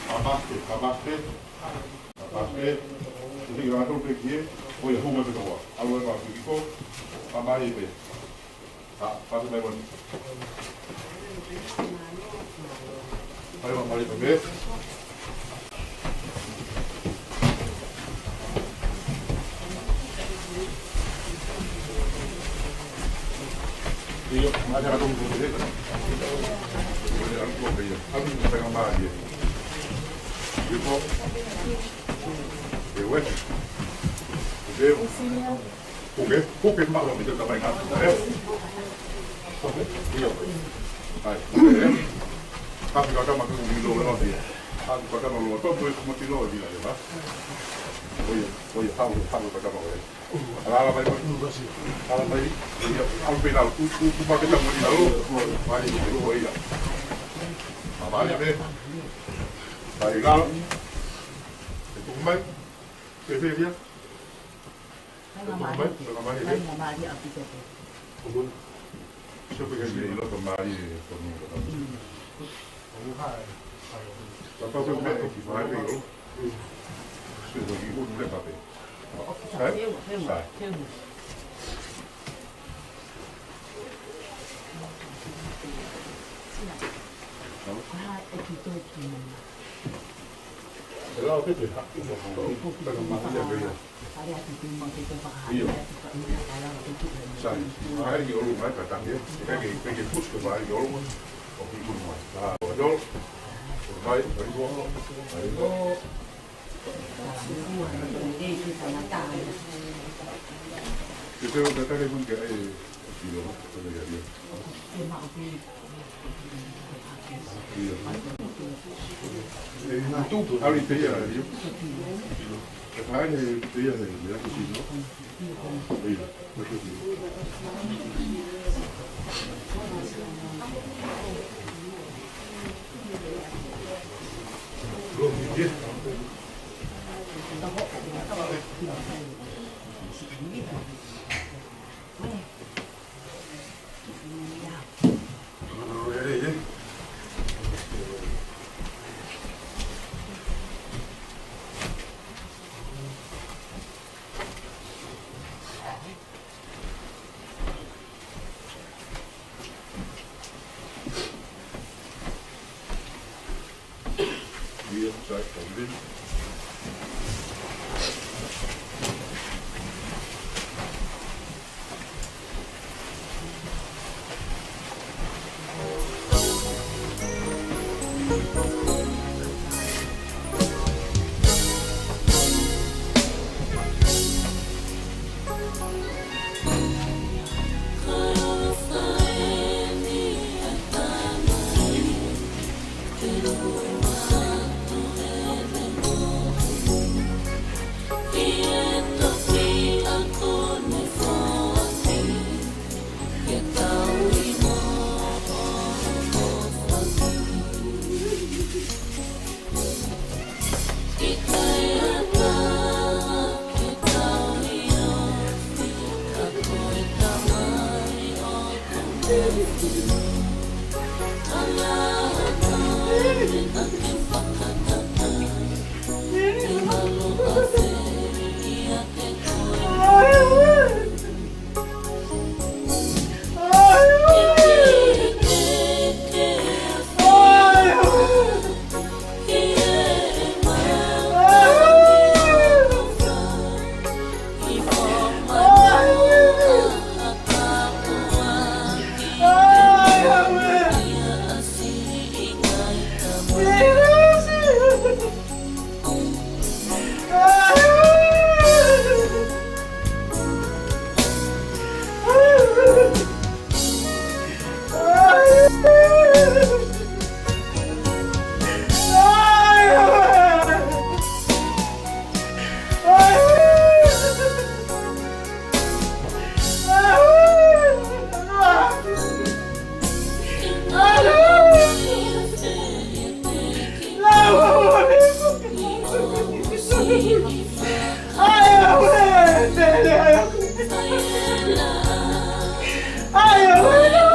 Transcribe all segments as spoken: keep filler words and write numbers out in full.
Hapaste, hapaste, hapaste. Ui, ʻalu pē ki he, ʻo ia, hū mai pē ki he hoa. ʻAlu e pā ki ko, hapai pē. Ha, pasi mai moni. Mai moni pē. ʻIo, mai ʻalu pē. ʻIo, ʻalu pē. ʻAlu pē mai. ʻIo, ko. ʻIo, ue. ʻIo. Puke, puke maʻu ʻa e mita tamai ngā. ʻE? Puke, ʻio. ʻAi, puke, ʻe? Hapi ka tama ke umi lo lo ʻia. Hapi ka tama lo to pue kuma tilo ʻia, ʻe ba? ʻO ia, ʻo ia, hau, hau ka tama ʻo ia. Ala, ala mai, mai. Ala mai, ʻio, ʻalu pē lau, ku, ku, ku pake tama ʻi lalo. Mai, ʻo ia. Mai, mai, pē. Mai, lau. ʻE tuku mai. Pē, pē, ia. Mai, mai, mai, mai, mai. Sai, ʻai ki ʻolunga ʻa e kātaki, ē? Peke, peke push ke ʻai ki ʻolunga. ʻO ki ʻolunga. ʻA, ʻo ʻalu. ʻO mai, ʻai ki ʻolunga. ʻAi ki ʻolunga. Ke te o tatare mun ke ʻai ki ʻolunga. Tatare ia. ʻAi, ʻauē, Pele, ʻai, ʻauē. ʻAi, ʻauē, ʻauē.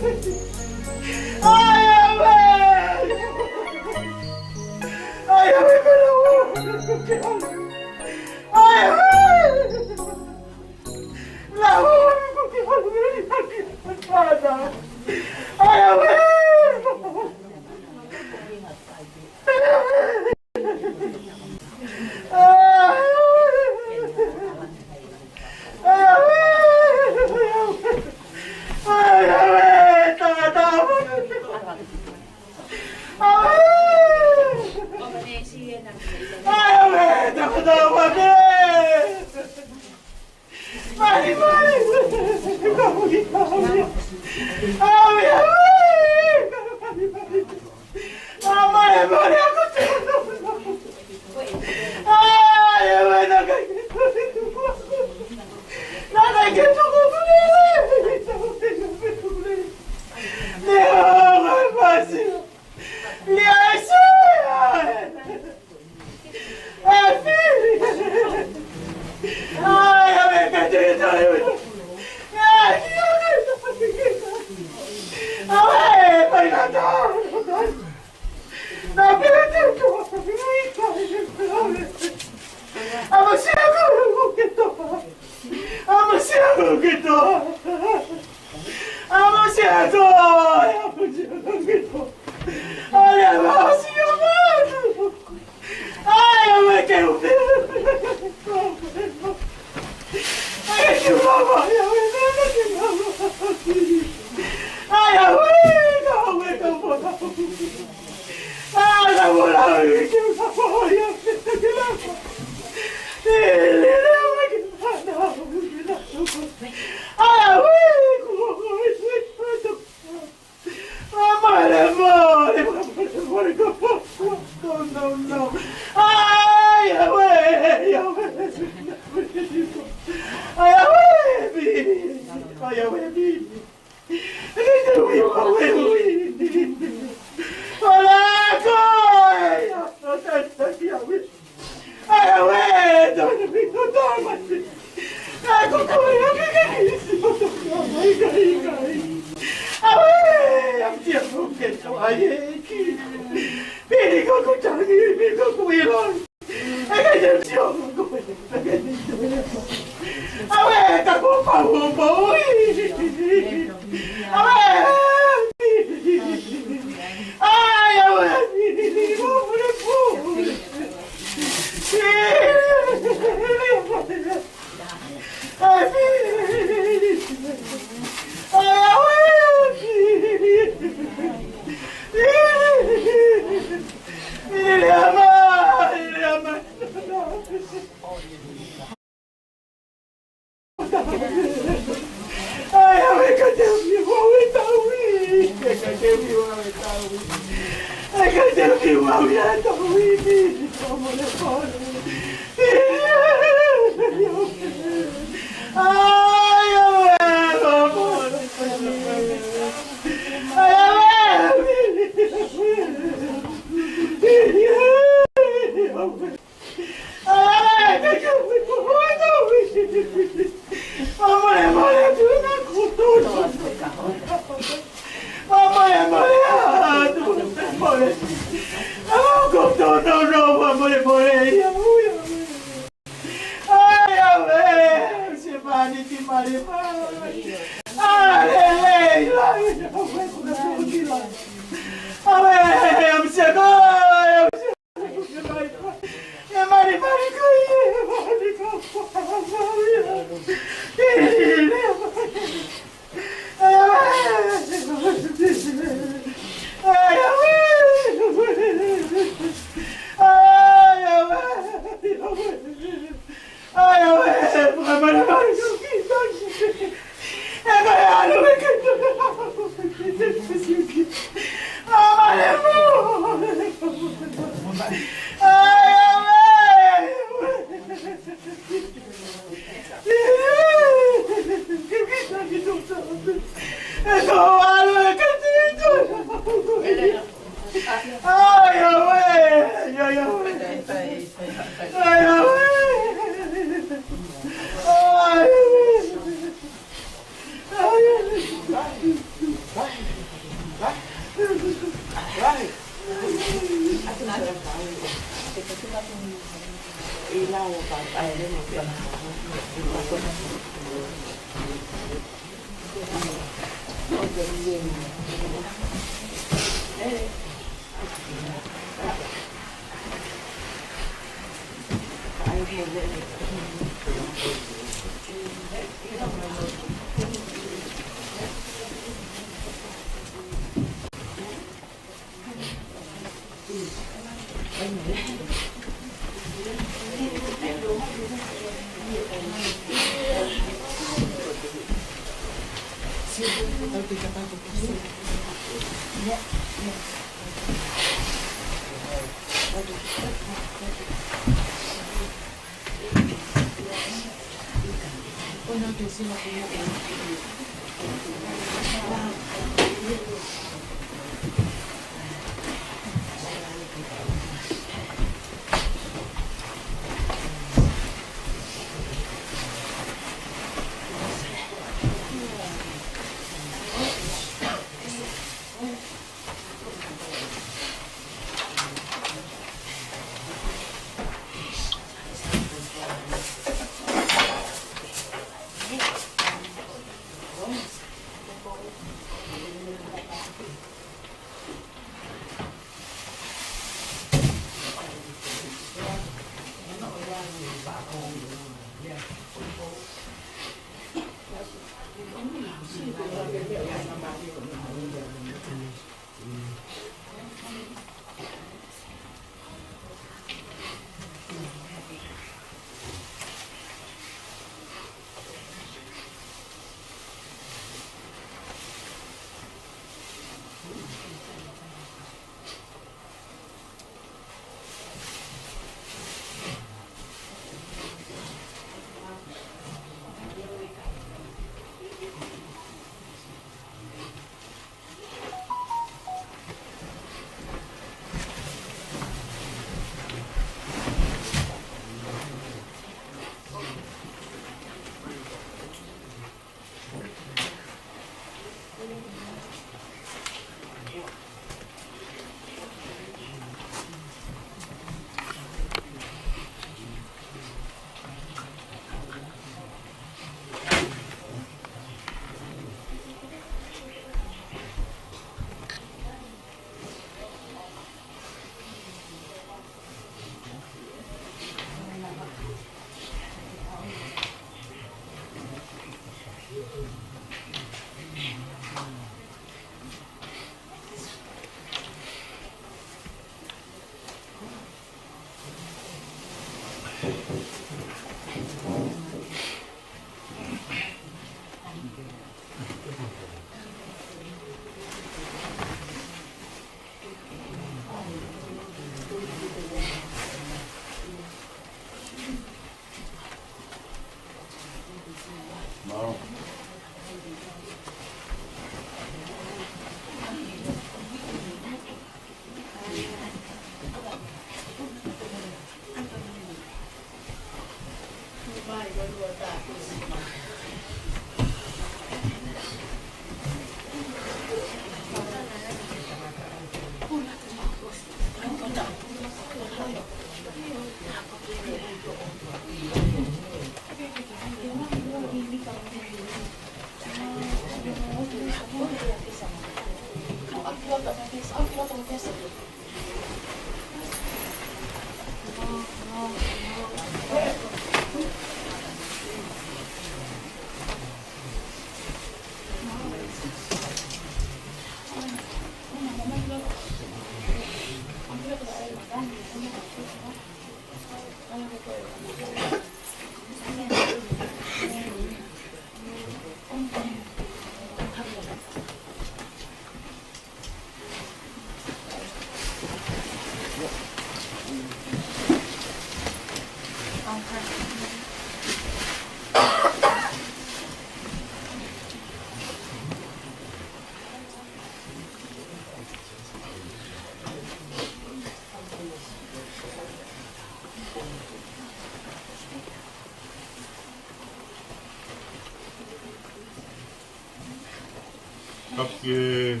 Kapu ki he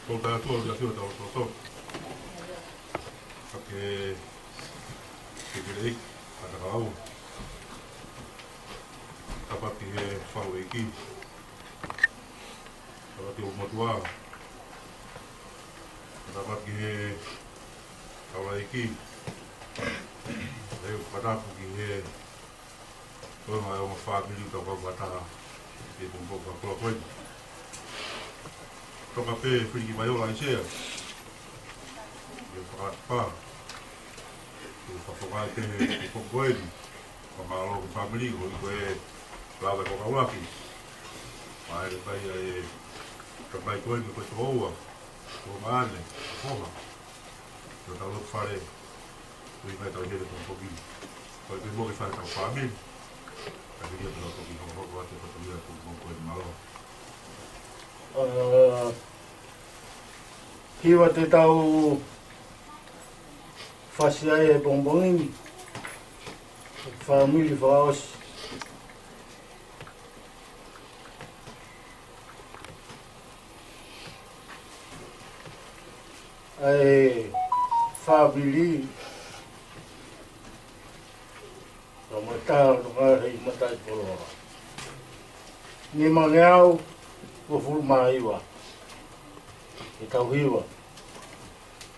Toketā Tuʻa, ʻo ia ki he tau toto. Kapu ki he Fekeleʻi, Fatakau. Kapu ki he Faʻu ʻEiki. Kapu ki he Motuʻa. Kapu ki he Taulaʻeiki. ʻE, kapu ki he Ko e ngaahi ongo fāmili ʻoku tau kau fakataha ʻi he pongipongi fakakoloa ko eni. Toka pē Filiki Vaiola ʻAisea. ʻE fakapā. ʻE fakafofonga pē he pongipongi ko eni. Fakamālō ki he fāmili, ko e lava ko Kaulaki. Mālō e pai ʻa e kakai ko eni ko e tokoua. Ko Maane, ko Foha. Ko tau loto fale, ui mai tau hele tau poki. Ko e pē mo ke fale tau fāmili. Ka hili atu tau poki, hoko, hoko atu tau poki, hoko, hoko, hoko, mālō. ʻA, hiva te tau fasi ai e pongipongi ni. Fāmili fakaʻosi. ʻA e fāmili ʻo Mataʻi Hono Ngaahi Mataʻi Koloa. Nimangeau uofulu mā hiva. Ke tau hiva.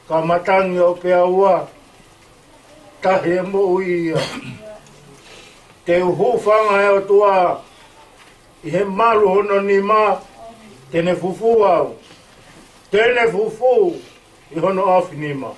Ka matangi ʻo peaua, tahi e moʻui ia. Te u hūfanga he ʻOtua ʻi he malu hono nima, te ne fufū au. Te ne fufū ʻi hono ʻaofinima.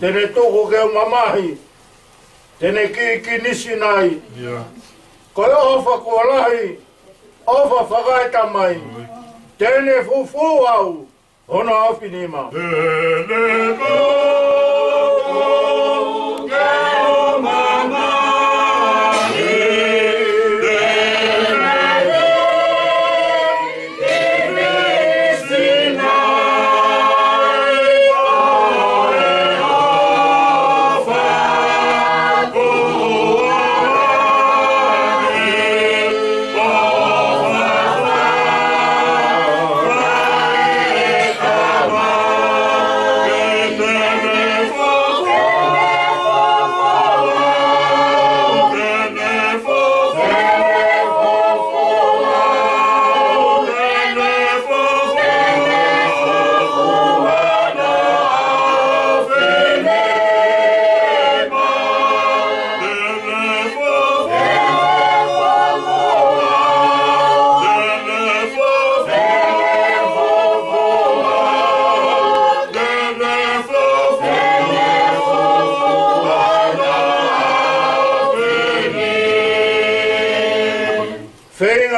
Te ne tuku ke u mamahi, te ne kikinisi nai. Ia. Ko e ʻofa kuo lahi, ʻofa fakaetamai. Oi. Te ne fufū au hono ʻaofinima.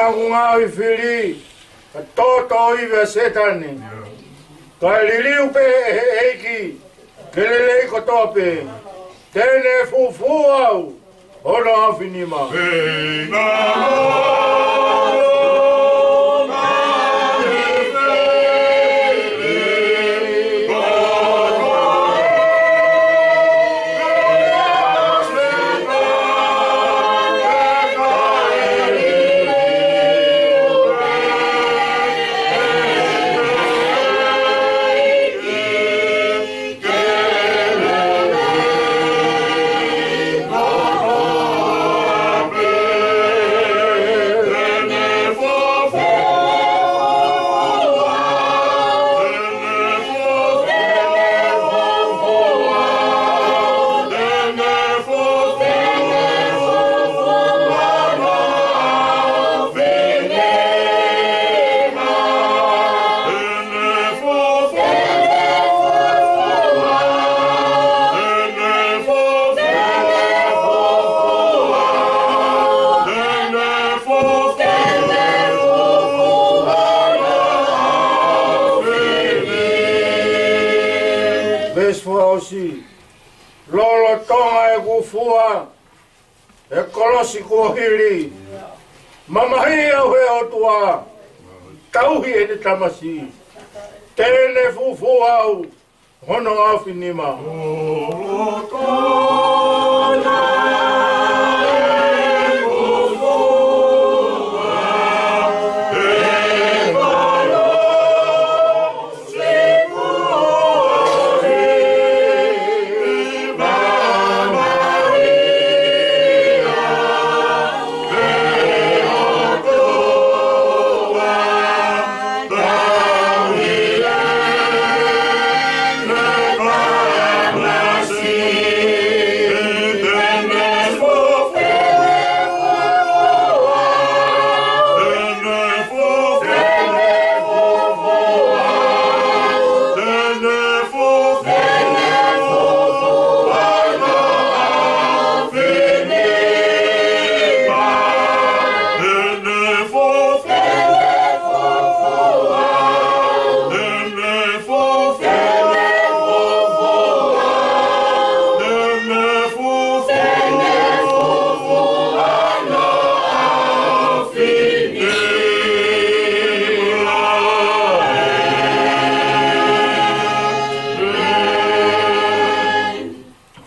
ʻOku ngāue fili, ka tōtōivi ʻa Sētane. Kae liliu pē ʻe he ʻEiki, ke lelei kotoa pē. Te ne fufū au, hono aofinima. Veesi fakaʻosi. Lolotonga ʻeku fua ʻa e kolosi kuo hili, mamahiʻi au ʻe he ʻOtua, tauhi ʻene tamasiʻi. Te ne fufū au, hono aofinima.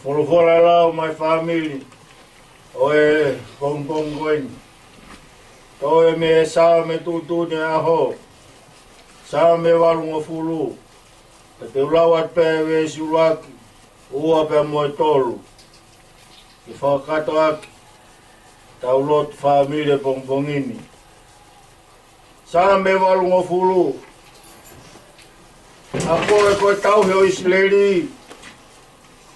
Folofola lau mai fāmili ʻo e pongipongi ko eni. Toe mei he Saame tuʻutuʻuni ʻaho, Saame valungofulu. Ka te u lau atu pē veesi ʻuluaki, ua pea mo e tolu. Ke fakakātoa ʻaki ʻetau lotu fāmili he pongipongi ni. Saame valungofulu. ʻA koe ko e tauhi ʻo ʻIsileli,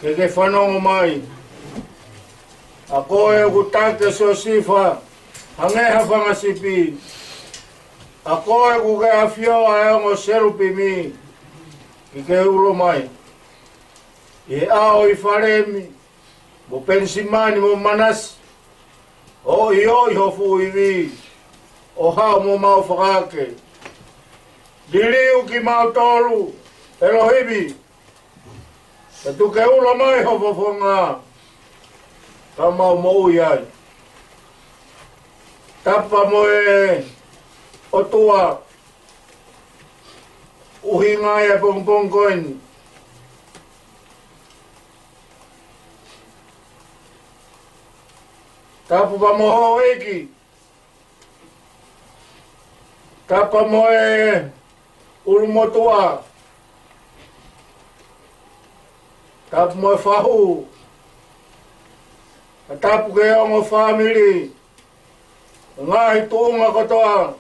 ke ke fanongo mai. ʻA koe ʻoku taki ʻa Siosifa hangē ha fanga sipi, ʻa koe ʻoku ke ʻafioʻi ʻa e ongo selupimi, ke ke ulo mai. ʻI he ʻao ʻo ʻIfalemi, mo Penisimani mo Manase, ʻo ʻioi ho fuʻu ivi, ʻo haʻu mo mau fakaake. Liliu kimautolu, ʻElohimi, pea tuku ke ulo mai ho fofonga, ka mau moʻui ai. Tapu mo e ʻOtua, ʻuhinga ia e pongipongi ko eni. Tapu pea mo e houʻeiki. Tapu mo e ʻulumotuʻa. Tapu mo e fahu. Ka tapu ki he ongo fāmili. Ngaahi tuʻunga kotoa,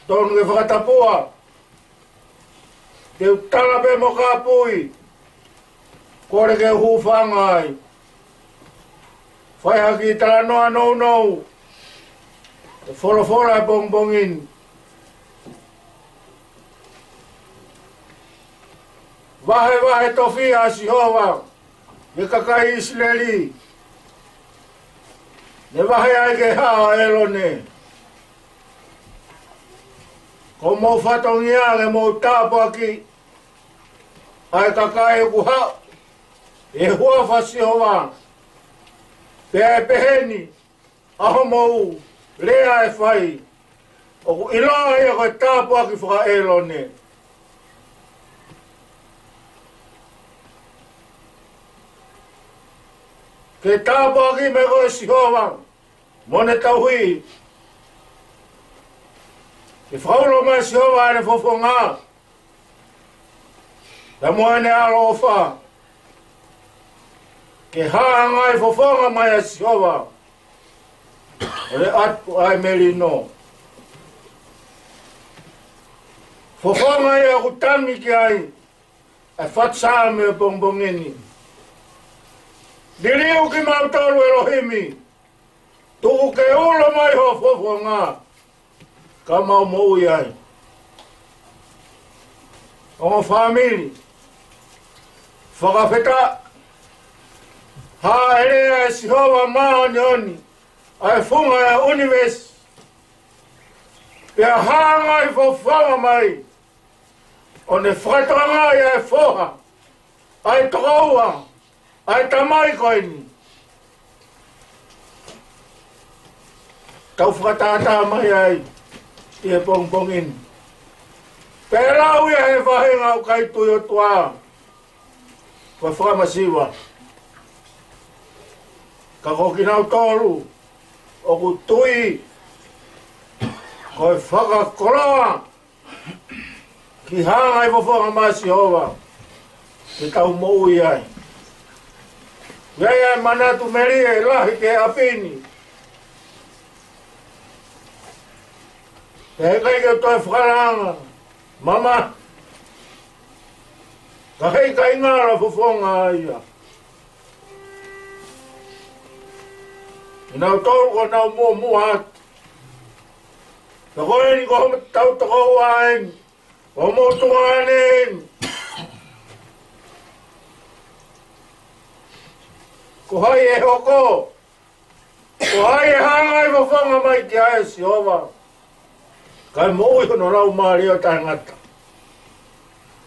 tonu ke fakatapua. Te u tala pē mo kāpui, kole ke u hūfanga ai. Fai ha kiʻi talanoa nounou, ʻe folofola e pongipongi ni. Vahevahe tofiʻa ʻa Sihova, ʻi he kakai ʻIsileli. Ne vahe ai ki he hala ʻo ʻElone. Ko homou fatongia ke mou tāpuakiʻi ʻa e kakai ʻoku haʻu ʻi he huafa ʻo Sihova, pea ʻe peheni ʻa hoʻomou lea ʻe fai. ʻOku ʻiloa ia ko e tāpuaki faka-ʻĒlone. Ke tāpuakiʻi mai koe ʻe Sihova mo ʻene tauhi. Ke fakaulo mai ʻe Sihova ʻene fofonga, pea mo ʻene ʻaloʻofa. Ke hāngai fofonga mai ʻa Sihova, ʻo ʻalu atu ʻa e melino. Fofonga ia ʻoku tangi ki ai ʻa e fatu Saame ʻo e pongipongi ni. Liliu kimautolu, ʻElohimi, tuku ke ulo mai ho fofonga, ka mau moʻui ai. Ongo fāmili, fakafetaʻi. Hāʻele ʻa Sihova māʻoniʻoni, ʻa e funga ʻo e ʻunivēsi, pea hāngai fofonga mai ʻo ne fakatokangaʻi ʻa e foha, ʻa e tokoua, ʻa e tamai ko eni. Tau fakatātā mai ai ʻi he pongipongi ni. Pea lau ia he faʻahinga ʻoku ʻikai tui ʻOtua, ko e fakamasiva. Ka ko kinautolu ʻoku tui, ko e fakakoloa ki he hāngai fofonga mai ʻa Sihova, ke tau moʻui ai. ʻI ai ʻa e manatu melie lahi ki he ʻapi ni. Pea heʻikai ke u toe fakalanga mamahi, ka heʻikai ngalo fofonga ia. Kinautolu kuo nau muʻomuʻa atu. Ka ko eni ko hotau tokoua eni, ko homou tuongaʻane eni. Ko hai ʻe hoko? Ko hai ʻe hāngai fofonga mai ki ai ʻe Sihova, kae moʻui hono laumālie ʻo taʻengata?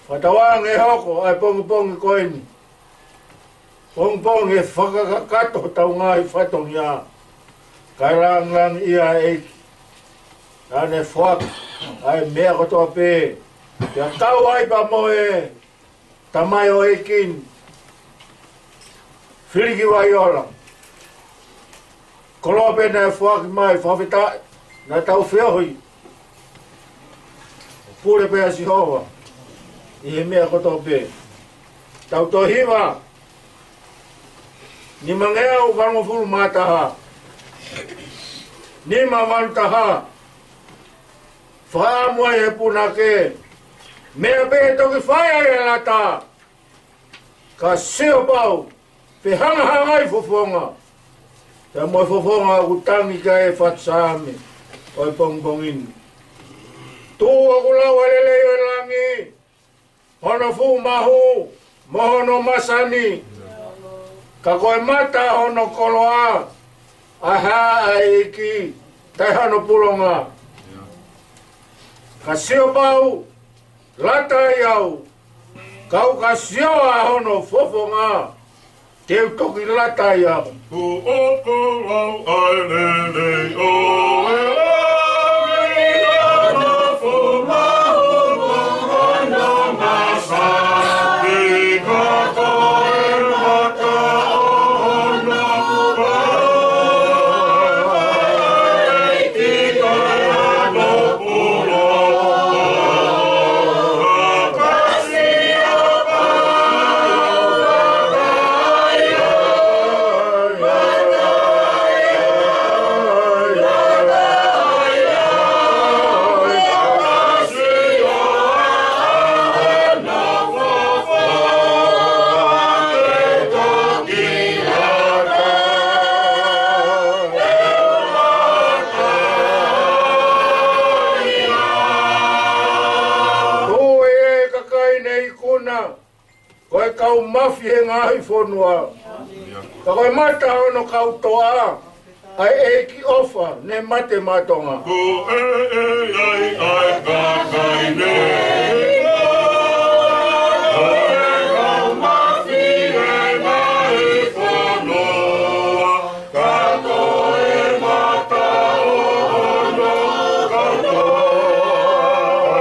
Fakatauange ʻe hoko ʻa e pongipongi ko eni, pongipongi ʻe fakakakato hotau ngaahi fatongia, kae langilangiʻia ʻa e ʻEiki, ʻa ʻene foaki ʻa e meʻa kotoa pē, pea kau ai pea mo e tamaioʻeiki ni, Filikivaiola. Koloa pē naʻe foaki mai, fakafetaʻi, naʻa tau feohi. Pule pē ʻa Sihova ʻi he meʻa kotoa pē. Tau toe hiva, nimangeau valungofulu mā taha. Nima valu taha. Fakaʻamu ai ʻe he punake, meʻa pē ʻe toki fai ai ʻa e lata, ka sio pau, fehangahangai fofonga, pea mo e fofonga ʻoku tangi ki ai ʻa e fatu Saame ʻo e pongipongi ni. Tuʻu ʻoku lau ʻa e lelei ʻo e langi, hono fuʻu mahu mo hono masani, ka ko e mata hono koloa ʻa e hā ʻa e ʻEiki, taʻe hano pulonga. Ka sio pau, lata ai au, kau ka sio ʻa hono fofonga, te u toki lata ai au. Kuo ʻoku lau ʻa e lelei ʻo e langi, ʻa hono fuʻu mahu mo hono masani, ka ko e mata ʻo hono koloa ʻa e ʻEiki, taʻe hano Ko e kakai naʻe ikuna, ko e kau mafi he ngaahi fonua, ka ko e mata hono kau toa, ʻa e ʻEiki ʻofa ne mate maʻa Tonga. Ko e ʻEiki ʻa e kakai ne. Ko e kau mafie mai fono. Ka ko e mata ʻo hono kau.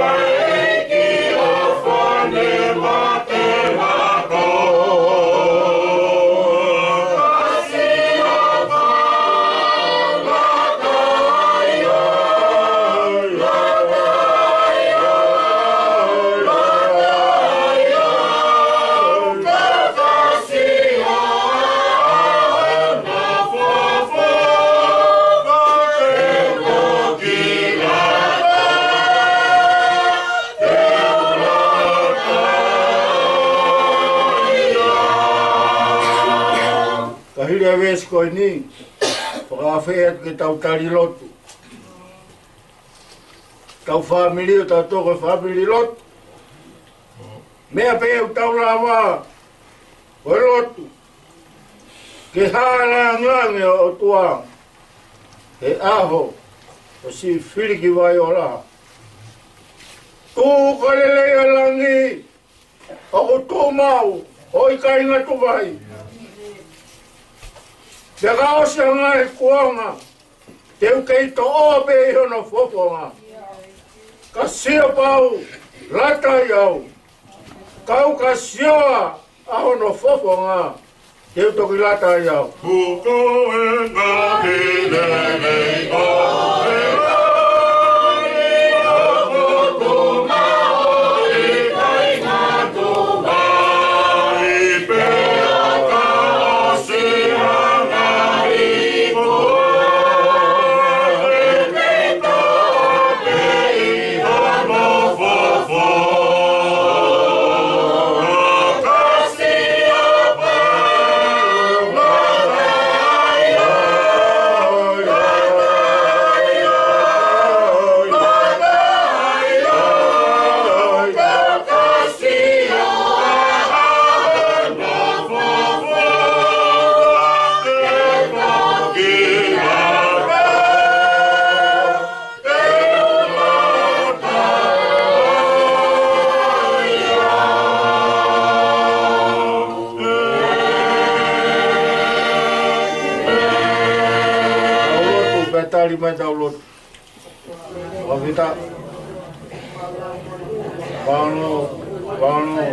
ʻEiki ʻofa ne mate maʻa Tonga. Ka hili ʻa e veesi ko eni, fakaafeʻi atu ke tau tali lotu. Tau fāmili ʻo tau toko fāmili lotu. Meʻa pē ʻoku tau lava ko e lotu. Ke hā e langilangi ʻo e ʻOtua he ʻaho ʻo siʻi fili ki vai ʻo laha. Tuku ko e lelei ʻo e langi ʻoku tuʻu maʻu ʻo ʻikai ngata ai. Pea ka ʻosi ʻa e ngaahi kuonga, te u kei toʻo pē ʻi hono fofonga. Ka sio pau, lata ai au. Kau ka sio ʻa hono fofonga, te u toki lata ai au. Kuo ko e ngaahi lelei ʻo e Tau lotu, pea tali mai tau lotu. Pāfita. Pāno, pāno.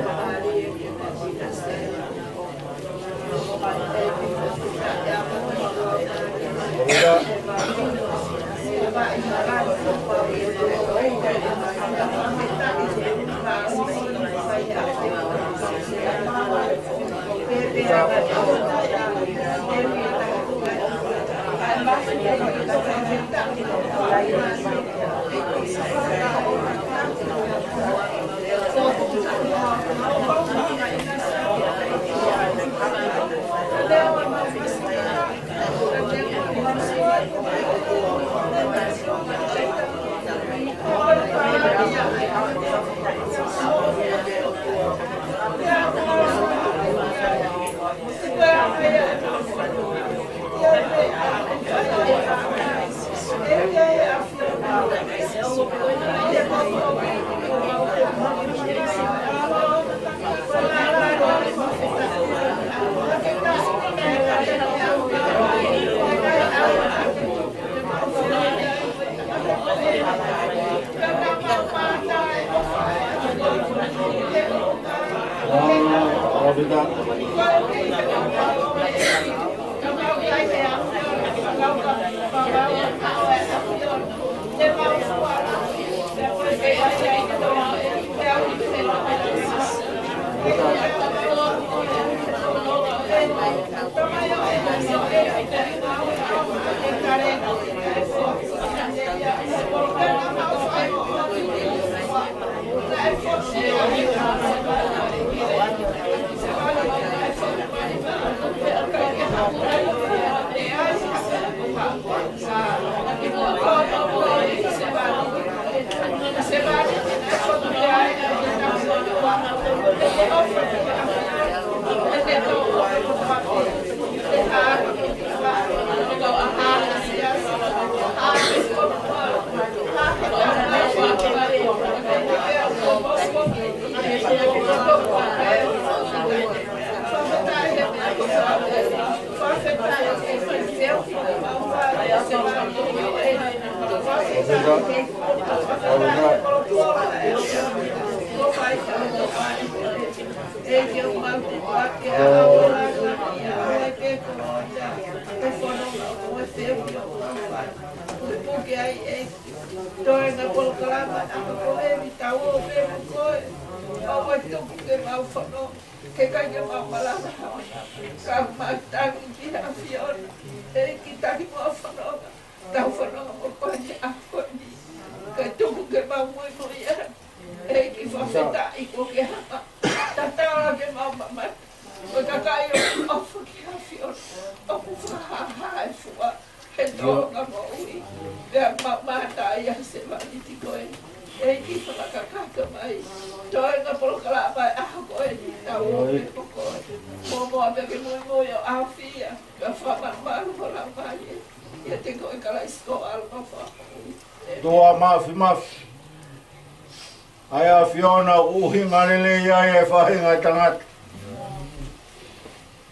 Pāfita. Toenga polokalama, ʻa ko e mi tau o pe mo koe. Mau ʻai tuku ke mau fanongo, ke ʻikai ke mau malava. Ka mau tangi ki he ʻAfiona, ʻEiki, tangi mo e fanongo. Tau fanongo mo koe he ʻaho ni. Kae tuku ke mau muimui ā. ʻEiki, fakafetaʻi kuo ke hanga ʻo tatala ke mau mamata. Ko e kakai ʻoku ʻofa ki he ʻAfiona, ʻoku fakahāhā e fua he toenga moʻui. Pea mau mamata ai ʻa e sevāniti ko ē. ʻEiki, fakakakato mai. Toenga polokalama ʻa e ʻaho ko eni, tau o pe mo koe. Mo mo a pe ke muimui ʻo ʻafio. Pea fakamamalu ho Laumālie. ʻIate koe Kalaisi ko e ʻAlo mo e Fakamoʻui. ʻOtua Māfimafi, ʻa e ʻAfiona ʻoku ʻuhinga lelei ai e faʻahinga ʻo e tangata.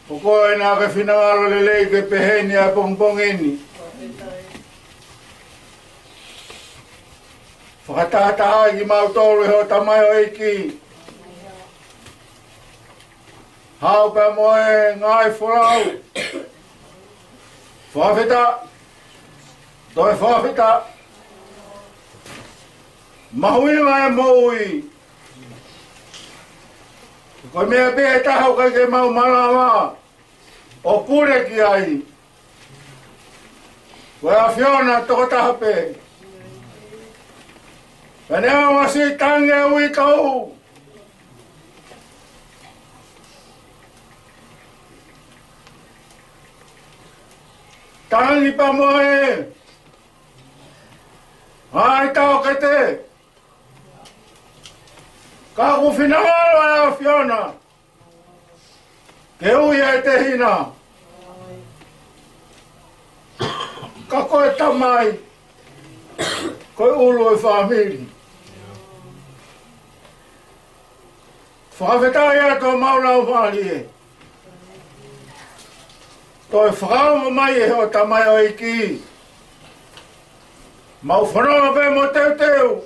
Ko koe naʻa ke finangalo lelei ke pehē ni ʻa e pongipongi ni. Fakatahataha kimautolu ʻe hoʻo tamaioʻeiki, Hau pea mo e ngaahi folau. Fakafetaʻi. Toe fakafetaʻi. Mahuʻinga e moʻui. Ko e meʻa pē ʻe taha ʻoku ʻikai ke mau malava ʻo pule ki ai, ko e ʻAfiona tokotaha pē. Pea neongo siʻi tangi e uitou, tangi pea mo e ngaahi taʻokete, ka ʻoku finangalo e ʻAfiona ke ui e tehina. Ka ko e tamai, ko e ʻulu e fāmili. Fakafetaʻi atu homau laumālie. Toe fakaongo mai ʻe hoʻo tamaioʻeiki. Mau fanongo pē mo teuteu.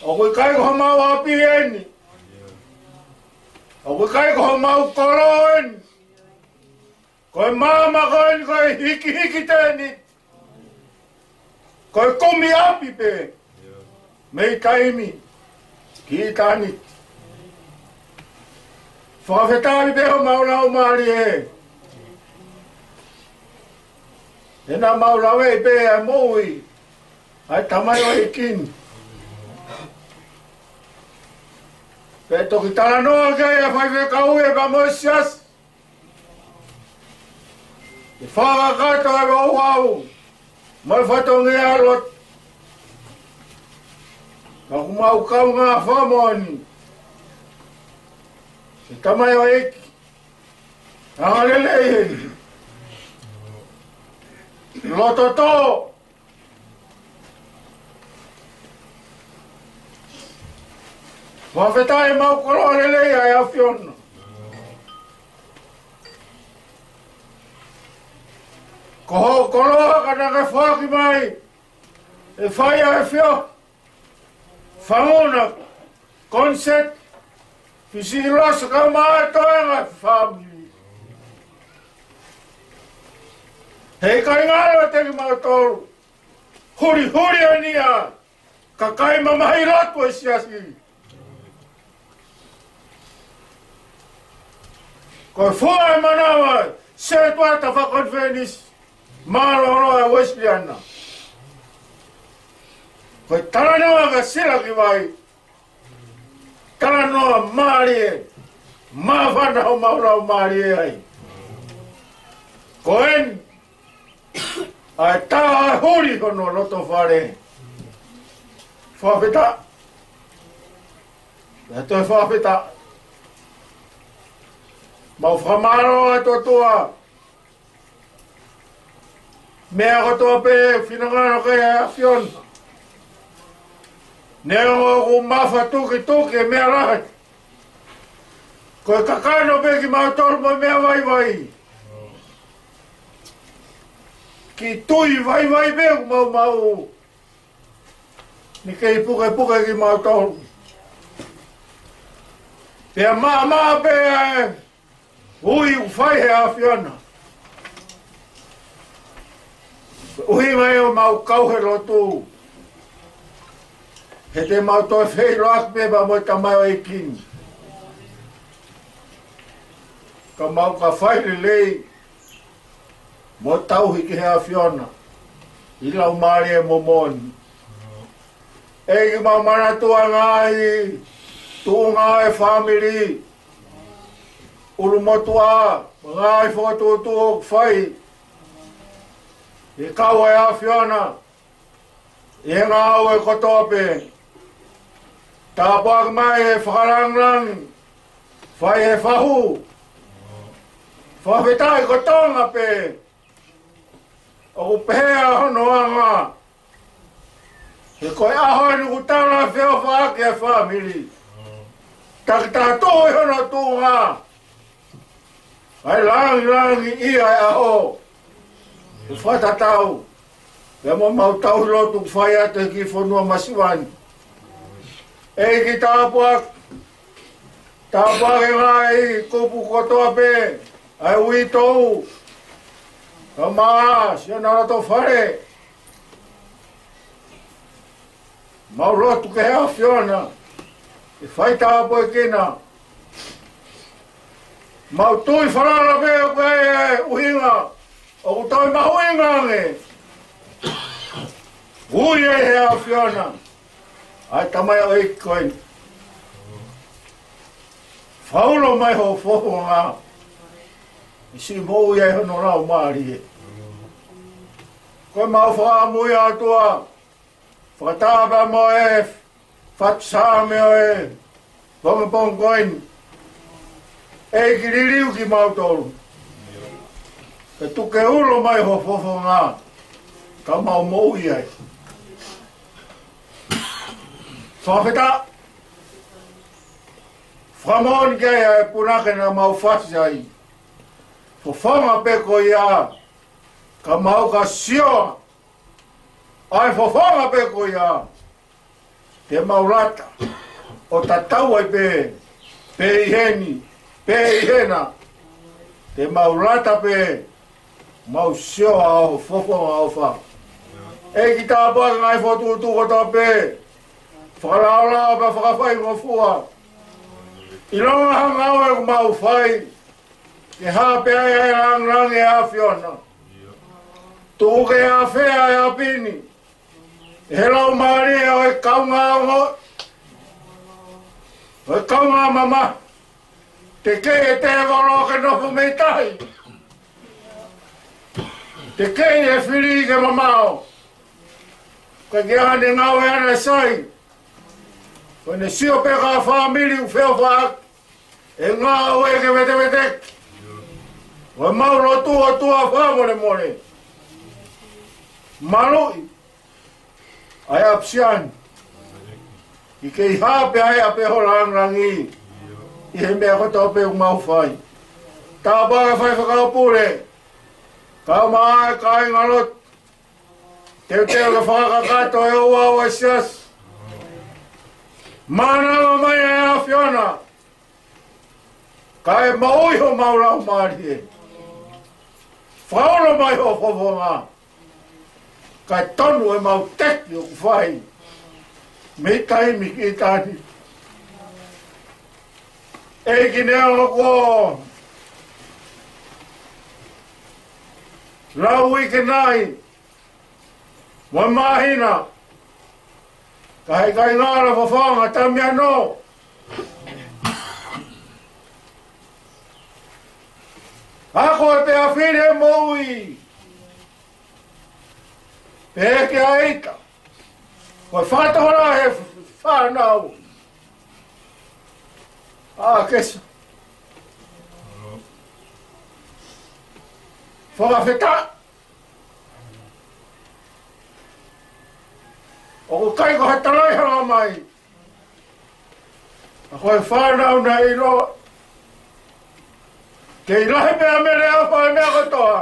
ʻOku ʻikai ko homau ʻapi eni. ʻOku ʻikai ko homau kolo eni. Ko e maama ko eni, ko e hikihiki tēniti. Ko e kumi ʻapi pē mei taimi ki ʻitāniti. Fakafetaʻi pē homau laumālie. He naʻa mau laveʻi pē ʻa e moʻui ʻa e tamaioʻeiki ni. Pea toki talanoa ki ai ʻa e faifekau ē pea mo e siasi. ʻE fakakakato e ouau mo e fatongia ʻa e lotu. Ka ʻoku mau kaungā fakamoʻoni, ʻe tamaioʻeiki, anga lelei eni. Loto tō. Fakafetaʻi, mau koloa lelei ʻa e ʻAfiona. Ko hoʻo koloa ka naʻa ke foaki mai, ʻe fai ʻa e feohi, fanguna, koniseti, fisilosi kae ʻumaʻā e toenga fāmili. He ʻikai ngalo ʻiate kimautolu hulihuli eni ʻa e kakai mamahi lotu ʻo e siasi. Ko e fua e manava ʻa e setuata fakakonifelenisi mālōlō ʻa e Uēsiliana. Ko e talanoa kia Sila ki vai, talanoa mālie, māfana homau laumālie ai. Ko eni ʻa e tā huli hono loto fale. Fakafetaʻi. Pea toe fakafetaʻi. Mau fakamālō atu, ʻOtua. Meʻa kotoa pē ʻe finangalo ki ai ʻa e ʻAfiona. Neongo ʻoku mafatukituki e meʻa lahi, ko e kakano pē kimautolu mo e meʻa vaivai. kiʻi tui vaivai pē ʻoku mau maʻu, ne kei pukepuke kimautolu. Pea maʻamaʻa pē ʻa e ui ʻoku fai he ʻAfiona. ʻUhinga ia ʻoku mau kau he lotu, he te mau toe feʻiloaki pē pea mo e tamaioʻeiki ni, ka mau ka fai lelei mo tauhi ki he ʻAfiona ʻi he laumālie momoni. ʻEiki, mau manatuʻi ngaahi tuʻunga ʻo e fāmili, ʻulumotuʻa, mo e ngaahi fokotuʻutuʻu ʻoku fai ʻe he kau ʻa e ʻAfiona ʻi he ngāue kotoa pē. Tāpuaki mai e fakalāngilangi fai he fahu. Fakafetaʻi ko Tonga pē ʻoku pehē ʻa hono anga, he ko e ʻaho eni ʻoku tala feʻofaʻaki ʻa e fāmili. Takitaha tuʻu ʻi hono tuʻunga ʻa e lāngilangiʻia ʻa e ʻaho, ʻo fakatatau pea mo ʻemau tauhi lotu ʻoku fai atu he kiʻi fonua masiva ni. ʻEiki, tāpuaki, tāpuaki e ngaahi kupu kotoa pē, ʻa e uitou, kaeʻumaʻā siʻona loto fale. Mau lotu ki he ʻAfiona ke fai tāpuekina. Mau tui falala pē ʻoku ʻi ai e ʻuhinga ʻoku toe mahuʻinga ange. Ui ʻe he ʻAfiona ʻa e tamaioʻeiki ko eni. Fakaulo mai ho fofonga, ʻi siʻi moʻui ʻa hono laumālie. Ko ʻemau fakaʻamu ia, ʻOtua, fakataha pea mo e fatu Saame ʻo e pongipongi ko eni, ʻEiki, liliu kimautolu, ke tuku ke ulo mai ho fofonga, ka mau moʻui ai. Fakafetaʻi. Fakamoʻoni ki ai ʻa e punake naʻa mau fasi ai. Fofonga pē ko ia, ka mau ka sio ʻa e fofonga pē ko ia, te mau lata ʻo tatau ai pē, pe ʻi heni, pe ʻi hena, te mau lata pē, mau sio ʻa ho fofonga ʻofa. ʻEiki, tāpuaki e ngaahi fokotuʻutuʻu kotoa pē, fakalaolao pea fakafaingofua ʻi he ngaahi ngāue ʻoku mau fai, ke hā pē ai ʻa e lāngilangi ʻa e ʻAfiona. Tuku ke ʻafea ʻa e ʻapi ni ʻe he laumālie ʻo e kaungāongo, ʻo e kaungāmamahi. Tekeʻi e tēvolo ke nofo mei tahi. Tekeʻi e fili ke mamaʻo. Ka ke ʻoange ngāue ʻana ʻe sai, ko ʻene sio pē ki he fāmili ʻoku feʻofaʻaki, ʻe ngāue ke veteveteki. ʻOku mau lotu, ʻOtua, fakamolemole, maluʻi ʻa e ʻapisiani, ʻi he kei hā pē ai ʻa e ʻapi ho lāngilangi ʻi he meʻa kotoa pē ʻoku mau fai. Tāpuaki e faifekau pule, kaeʻumaʻā e kāingalotu, teuteu ke fakakakato e ouau ʻa e siasi. Mānava mai ʻa e ʻAfiona, kae moʻui homau laumālie. Fakaulo mai ho fofonga, kae tonu ʻemau teki ʻoku fai mei taimi ki ʻitāniti. ʻEiki, neongo kuo lau uike nai mo e māhina, ka heʻikai ngalo fofonga Tamiano. Ako e pea fili e moʻui, pehē ki ai ka ko e fakatokolahi e fānau ʻa Kesa. Fakafetaʻi. ʻOku ʻikai ko ha talai hanga mai, ka ko e fānau naʻe ʻilo, kei lahi pē ʻa e mele ʻofa ʻi he meʻa kotoa.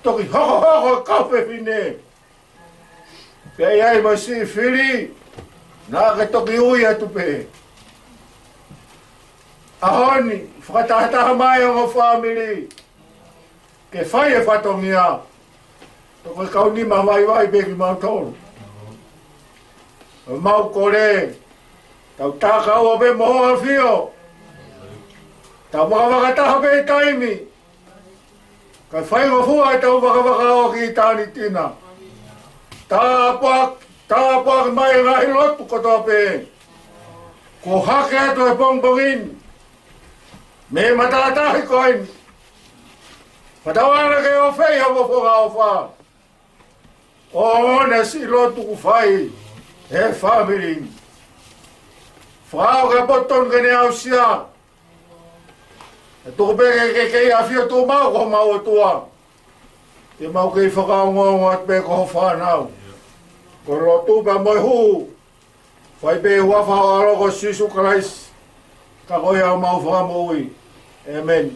toki hokohoko e kau fefine. Pea ʻi ai mo e siʻi fili, naʻa ke toki ui atu pē. ʻAho ni, fakatahataha mai ʻa e ongo fāmili ke fai e fatongia. Toko e kau nima vaivai pē kimautolu. ʻOku mau kole, tau takaua pē mo hoʻo ʻAfio. Tau vakavakataha pē ʻi taimi, kae faingofua ʻetau vakavaka ʻo ki ʻitāniti na. Tāpuaki, tāpuaki mai e ngaahi lotu kotoa pē kuo hake atu he pongipongi ni mei he matātahi ko eni. Fakatauange ke ʻofeʻi hoʻo fofonga ʻofa ʻo ʻomi e siʻi lotu kuo fai he fāmili ni. Fakaʻau ke poto tonu ke ne aʻusia. ʻE tuku pē ke ke kei ʻafio tuʻu maʻu ko homau ʻOtua, ke mau kei fakaongoongo atu pē ko ho fānau. Ko e lotu pea mo e hū, fai pē ʻi he huafa ho ʻAlo ko Sīsū Kalaisi, ka ko ia homau Fakamoʻui. ʻĒmeni.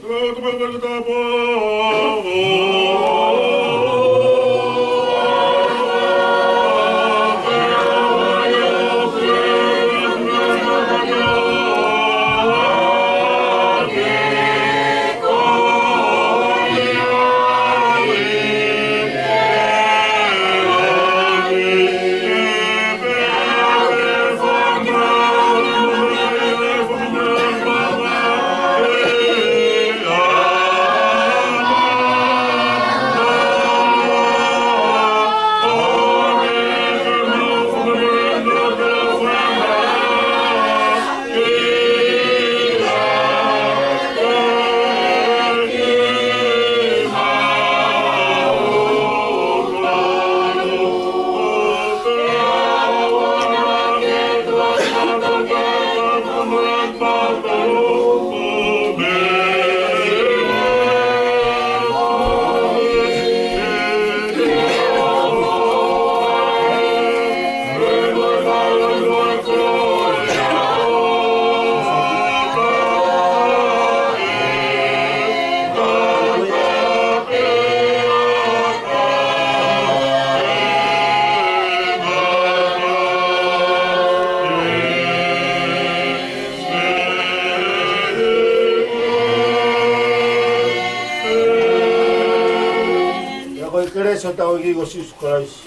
Pea ko e kelesi ʻa hotau ʻEiki ko Sīsū Kalaisi,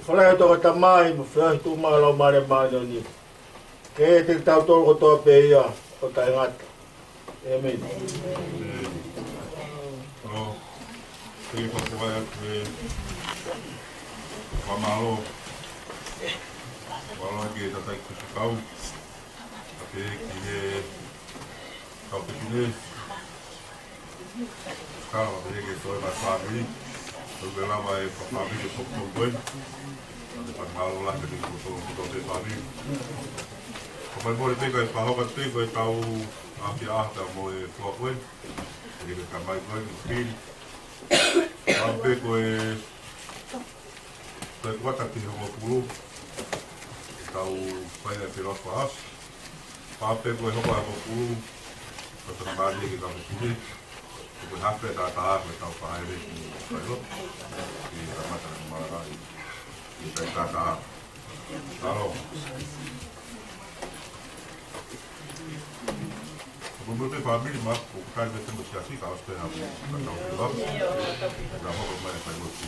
ʻofa lahi ʻa e ʻOtua ko e Tamai, mo e feohi tuʻumaʻu ʻa e Laumālie Māʻoniʻoni, ke ʻiate kitautolu kotoa pē ia ʻo taʻengata. ʻĒmeni. ʻAlo, ke fakafetaʻi atu e fakamālō. Mālō ki he tangataʻeiki Kusi Kau, kae pehē ki he kau fefine. Kau pehē ki he toe mai fāmili. Tau ke lava e fakafāmili e poko ko ē. Pea te fakamālō lahi ki he kau tolo kotoa pē fāmili. Ka ʻoku mole pē kae fakahoko atu pē ko ʻetau ʻapiako pea mo e fua ko ē. Pehē ki he tamai ko ē, mo Pili. Pea pehē ko e, ko e kuata ki he hongofulu. Tau fai e pē loa fakaʻosi. Pea pehē ko e hoko e hongofulu, ko e tangataʻeiki ki he kau fefine. Ko e hafe tātā ko e tau fai e ki fai lotu. Ki he kamata e malanga ʻi he taʻu tātā. ʻAlo. Ko e mui pē fāmili ma, ʻoku tali pē te mo siasi, ka ʻosi pē ha, ka tau pē lotu. Ka hoko mai e fai lotu.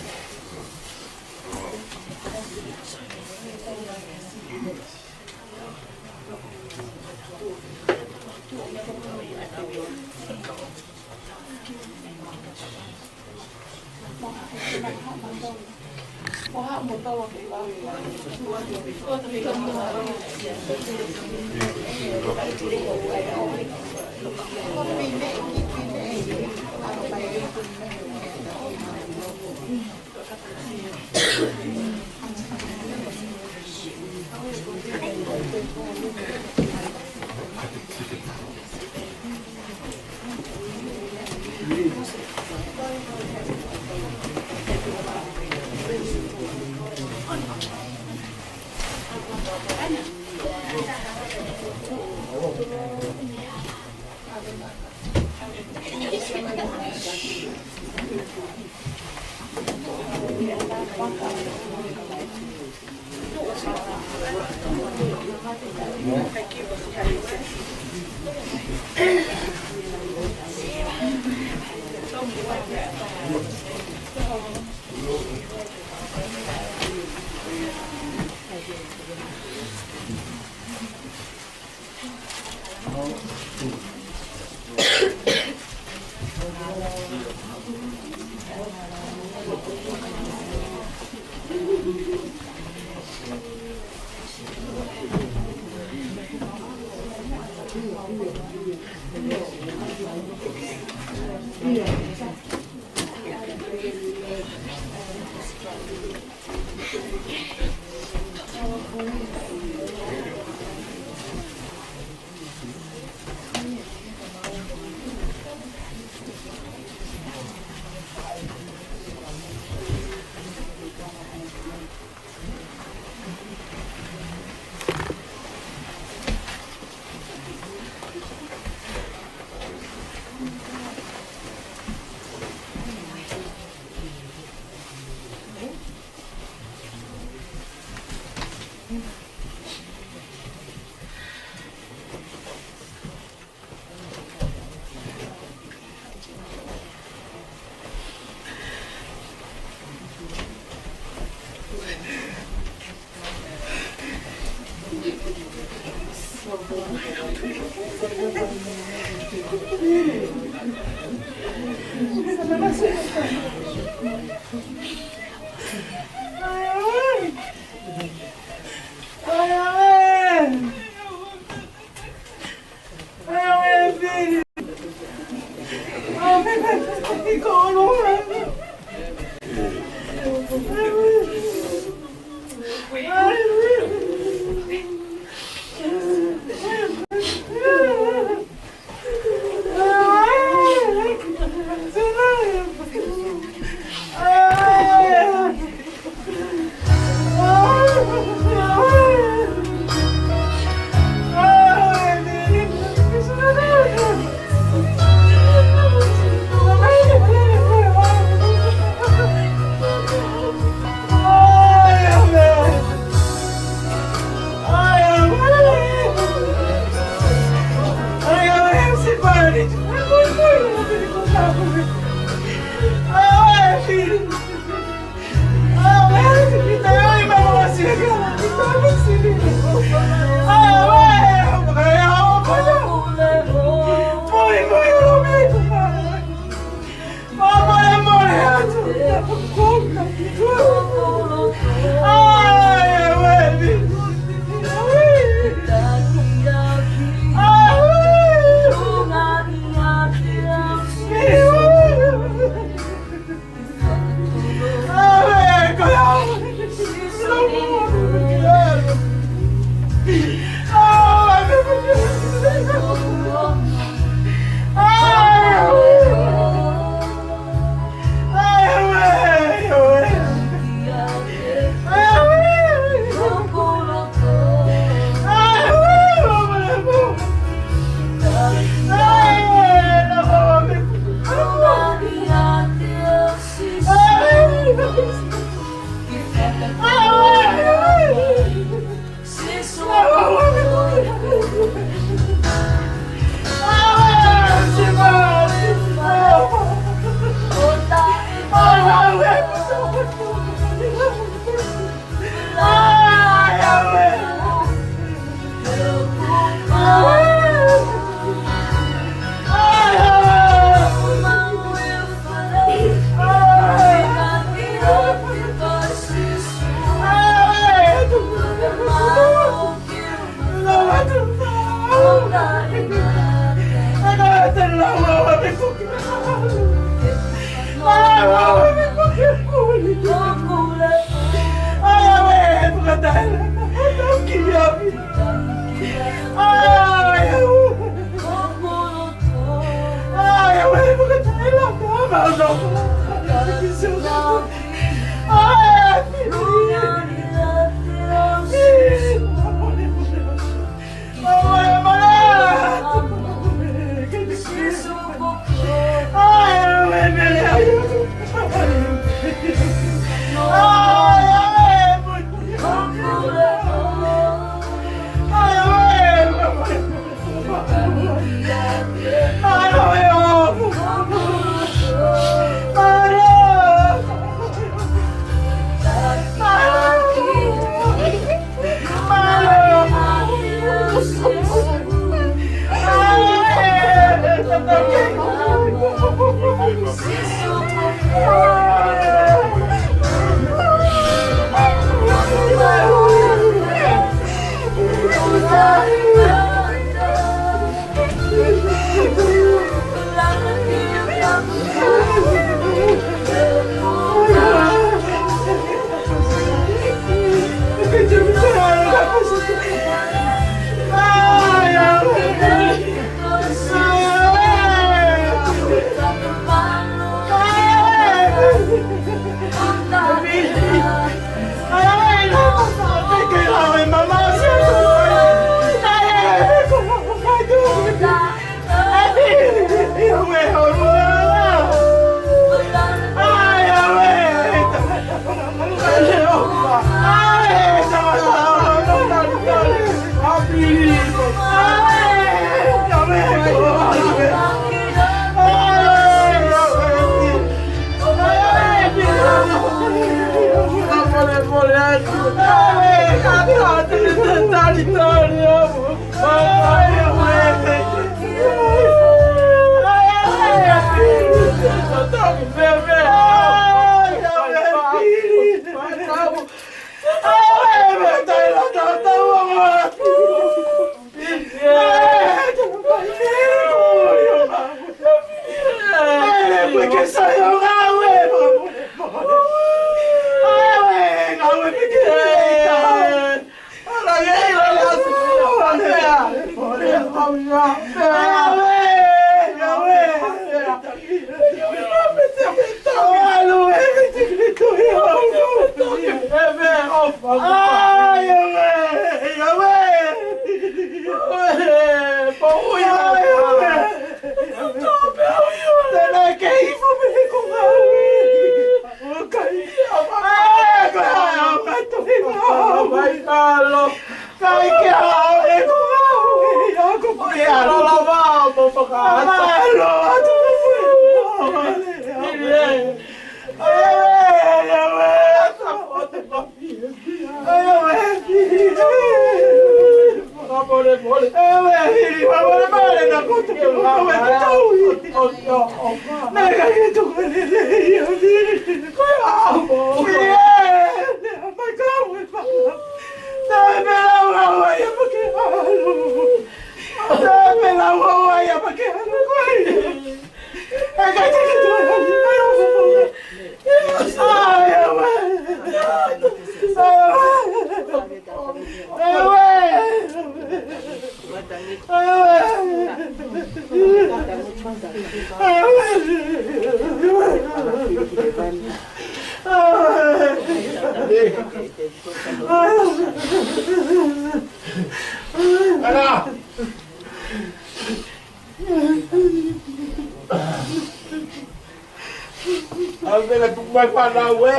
Au vela tuku mai fānau ē.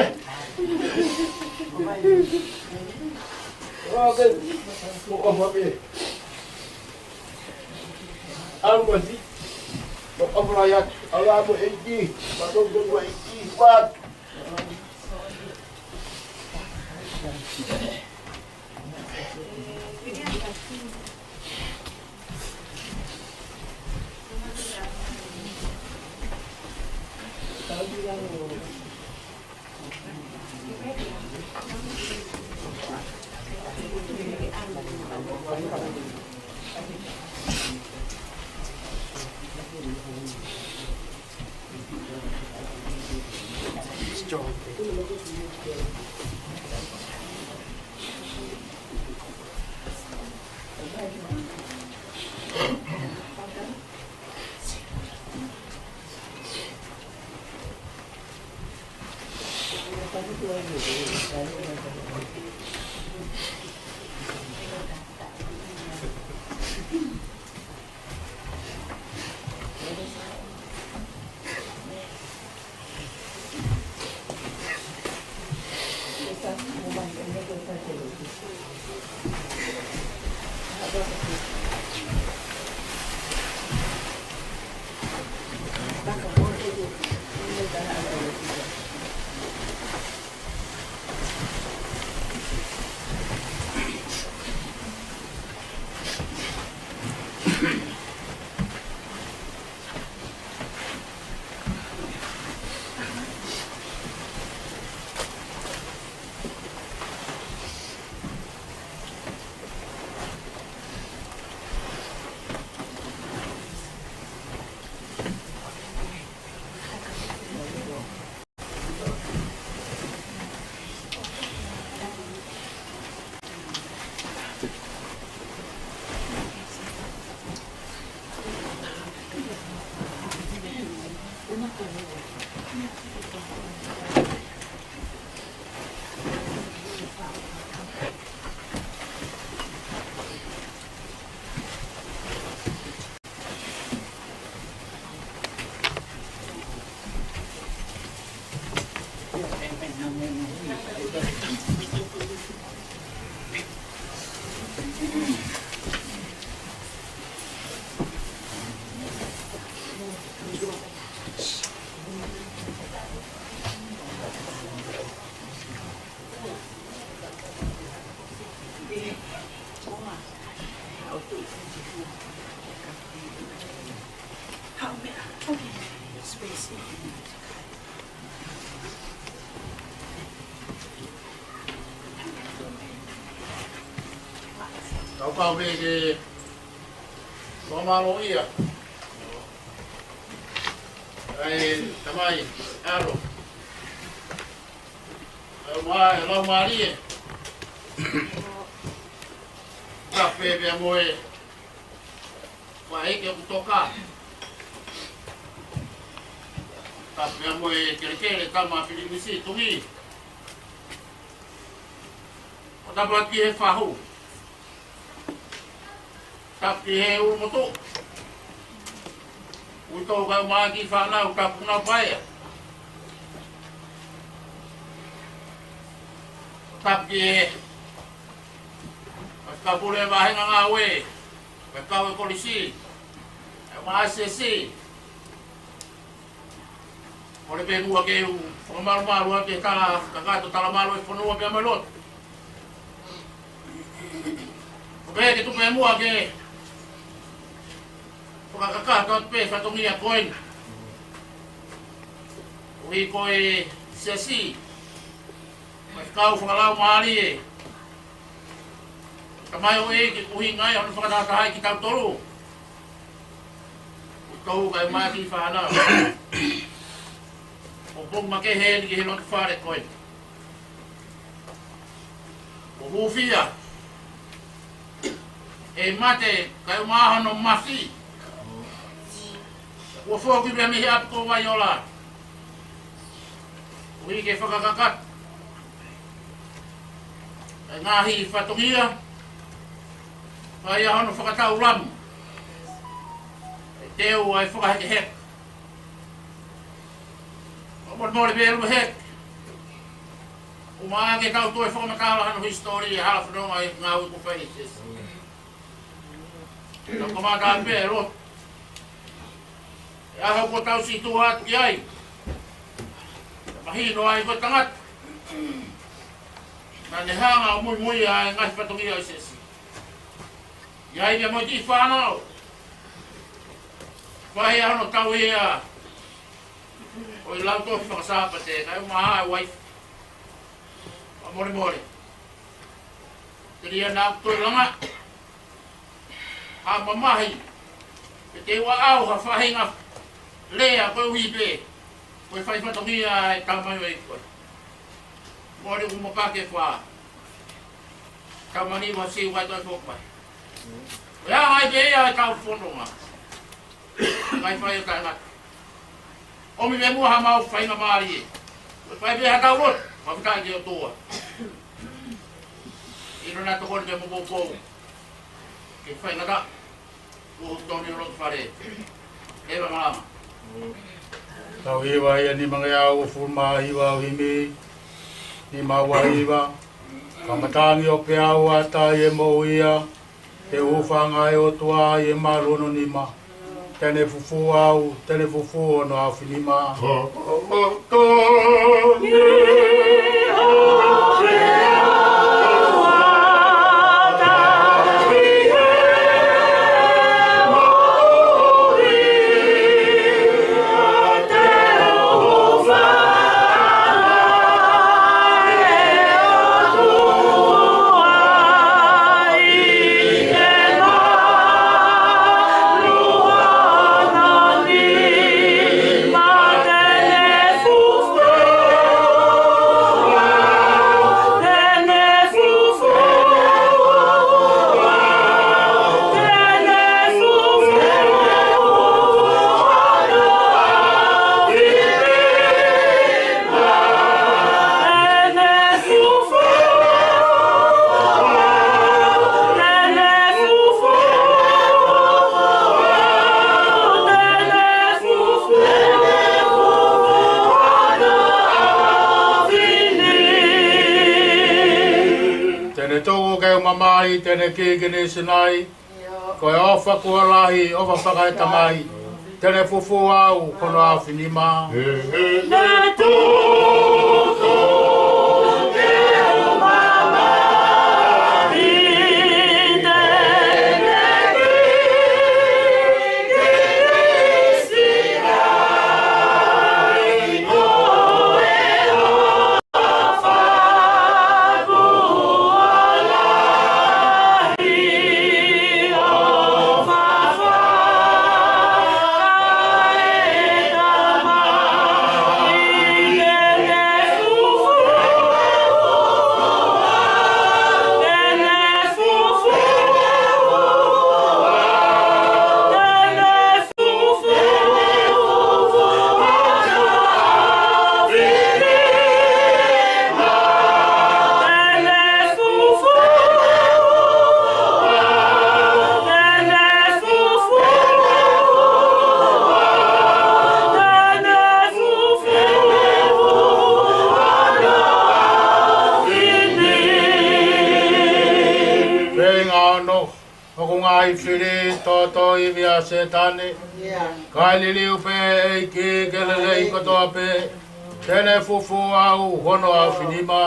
Au ke mo ʻofa pē. Au masi. Mo ʻofa lai atu. Au la mo ʻEiki. Ma tau tau ʻEiki. What? Kau kau me ke fakamālō ia. ʻAi, tamai, ʻalo. ʻAi, ʻomai, lau mālie. Tapu pē pea mo e faʻē ke kutoka. Tapu pea mo e kelekele tama Pilimisi Tuʻi. ʻO tapu atu ki he fahu. Tapu ki he ʻulumotuʻa. Uitou kae ʻumaʻā e kiʻi fānau, tapu na paea. Tapu ki he faifekau pule vāhenga ngāue, faifekau e kolisi, e M S C. Kole pē muʻa ke u fakamalumalu atu he tala kakato, talamalu e fonua pea mo e lotu. Ko pē ke tuku pē muʻa ke fakakakato atu pē fatongia ko eni. Koeʻuhi ko e siasi, faifekau fakalaumālie, tamaioʻeiki, ʻuhinga ia hono fakatahatahaʻi kitautolu. Uitou kae ʻumaʻā e kiʻi fānau. ʻOku pongipongi makehe eni ki he loto fale ko eni. ʻOku hūfia ʻe he mate kae ʻumaʻā hono mafi. Kuo foki pē mei he ʻapi ko Vaiola. Koeʻuhi ke fakakakato e ngaahi fatongia, fai ai hono fakataulamu. ʻE teu ai fakahekeheke. Fakamolemole pē Lue Heke. ʻUmaʻā ke tau toe fakamatala hono hisitōlia e hala fononga ʻi he ngāue kuo fai ʻe Siasi. Tau kamata pē ʻe lotu. ʻI he ʻaho kuo tau situʻa atu ki ai, mahino ai ko e tangata naʻa ne hanga ʻo muimui ʻa e ngaahi fatongia ʻo e siasi. ʻI ai pea mo e kiʻi fānau. Fai ai hono tauhi ʻo e lautohi fakasāpate, kae ʻumaʻā e uaifi. Fakamolemole. Telia naʻa toe langa ha mamahi, pe te u ʻaʻau ha faʻahinga lea koeʻuhi pē ko e fai fatongia e tamaioʻeiki ko ē. Mole u mapake fa. Tau mani ua si ua toi foki mai. Ko ia ai pē ia e kau fononga. Kai fai o taʻengata. ʻOmi pē muʻa ha mau faingamālie. Ko e fai pē ha tau lotu, fakafetaʻi ki he ʻOtua. ʻI hono tokoni pē mo poupou. Ke faingataʻa. Kuo tonu lotu fale. Ke lama lama. Tau hiva ia nimangeau uofulu mā hiva ʻo himi. Nima ua hiva. Ka matangi ʻo peau ʻa taʻe moʻui ia. Te u hūfanga he ʻOtua ʻi he malu hono nima. Te ne fufū au, te ne fufū hono ʻaofinima. Te ne tuku ke u mamahi, te ne kikini Sinai. Ko e ʻofa kuo lahi, ʻofa fakaetamai. Te ne fufū au hono aofinima. Feinga ono, ʻoku ngaahi fili tōtōivi ʻa Sētane. Kae liliu pē ʻEiki ke lelei kotoa pē. Te ne fufū au hono aofinima.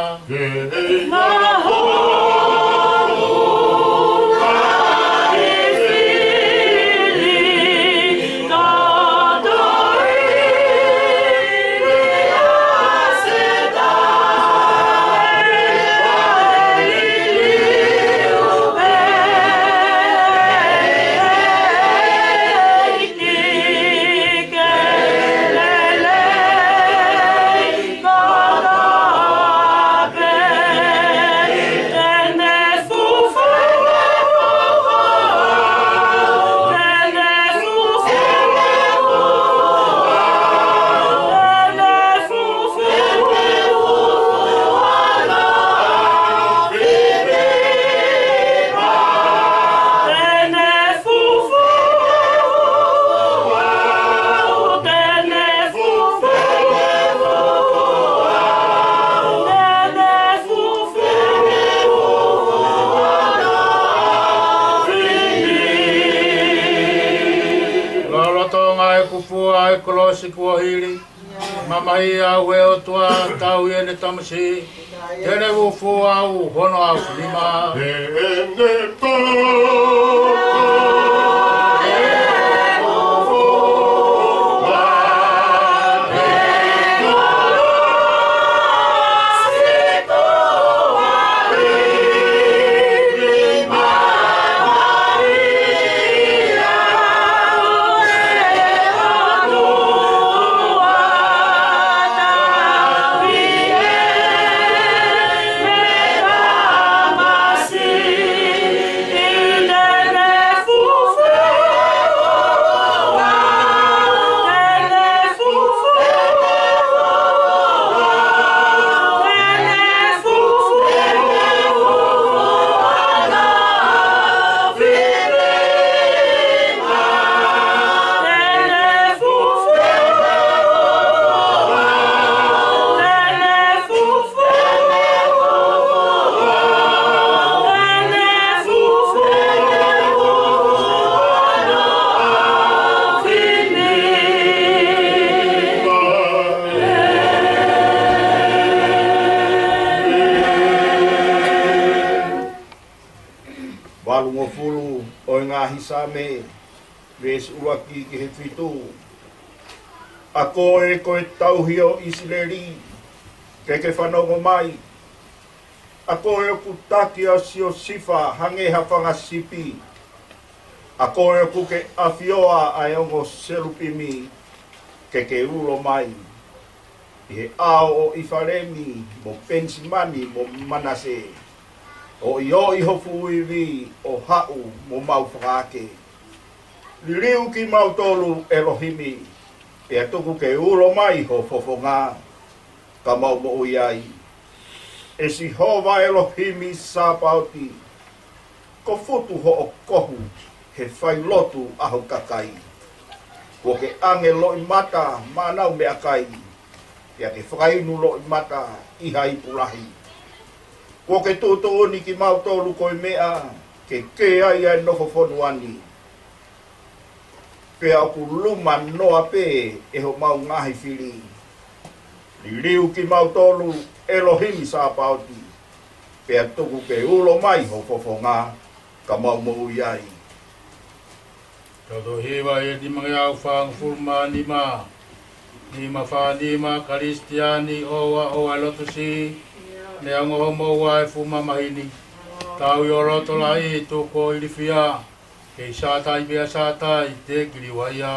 Lolotonga ʻeku fua ʻa e kolosi kuo hili, mamahi au ʻe ʻOtua, tauhi ʻene tamasiʻi. Te ne fufū au hono aofinima. Valungofulu ʻo e ngaahi Saame, veesi ʻuluaki ki he fitu. ʻA koe ko e tauhi ʻo ʻIsileli, ke ke fanongo mai. ʻA koe ʻoku taki ʻa Siosefa hangē ha fanga sipi. ʻA koe ʻoku ke ʻafioʻi ʻa e ongo selupimi, ke ke ulo mai. ʻI he ʻao ʻo ʻIfalemi mo Penisimani mo Manase, ʻo ʻioʻi ho fuʻu ivi ʻo haʻu mo mau fakaake. Liliu kimautolu, ʻElohimi, pea tuku ke ulo mai ho fofonga, ka mau moʻui ai. ʻE Sihova ʻElohimi Sāpaoti, ko futu hoʻo kohu he failotu ʻa ho kakai. Kuo ke ʻange loʻimata maʻa ʻenau meʻakai, pea ke fakainu loʻimata ʻi ha ipu lahi. Kuo ke tuʻutuʻuni kimautolu ko e meʻa ke kē ai ʻa e nofo fonua ni. pea ʻoku luma noa pē ʻe homau ngaahi fili. Liliu kimautolu, ʻElohimi Sāpaoti, pea tuku ke ulo mai ho fofonga, ka mau moʻui ai. Tau toe hiva ʻi he nimangeau fāngofulu mā nima, nima fā nima, Kalisitiane, ʻoua, ʻoua ʻe loto siʻi, neongo hoʻomou ʻa e fuʻu mamahi ni. Tauhi ho loto lahi, tuku ho ilifia, kei sātai pea sātai, te kiliuaia.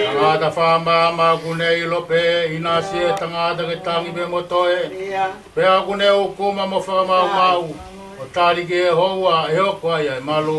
Tangata fakamāmā ʻoku ne ʻilo pē, ʻinasi e tangata ke tangi pē mo toe. Pea ʻoku ne ʻukuma mo fakamaumau, ʻo tali ki he houa ʻe hoko ai ʻa e malu.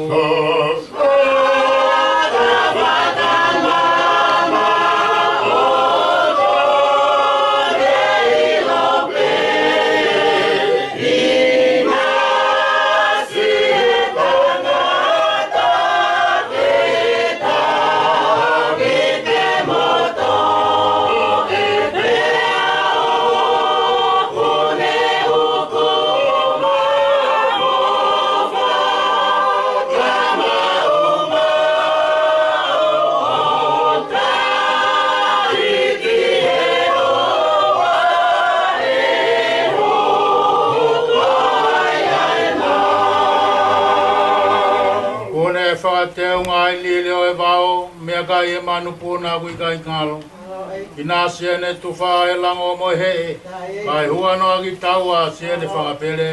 ʻOku ne fakateunga ʻa e lile ʻo e vao, meʻakai e manupuna ʻoku ʻikai ngalo. ʻInasi ʻene tufa ʻa e lango mo e heʻe, kae huanoa kitaua siʻene fanga pele.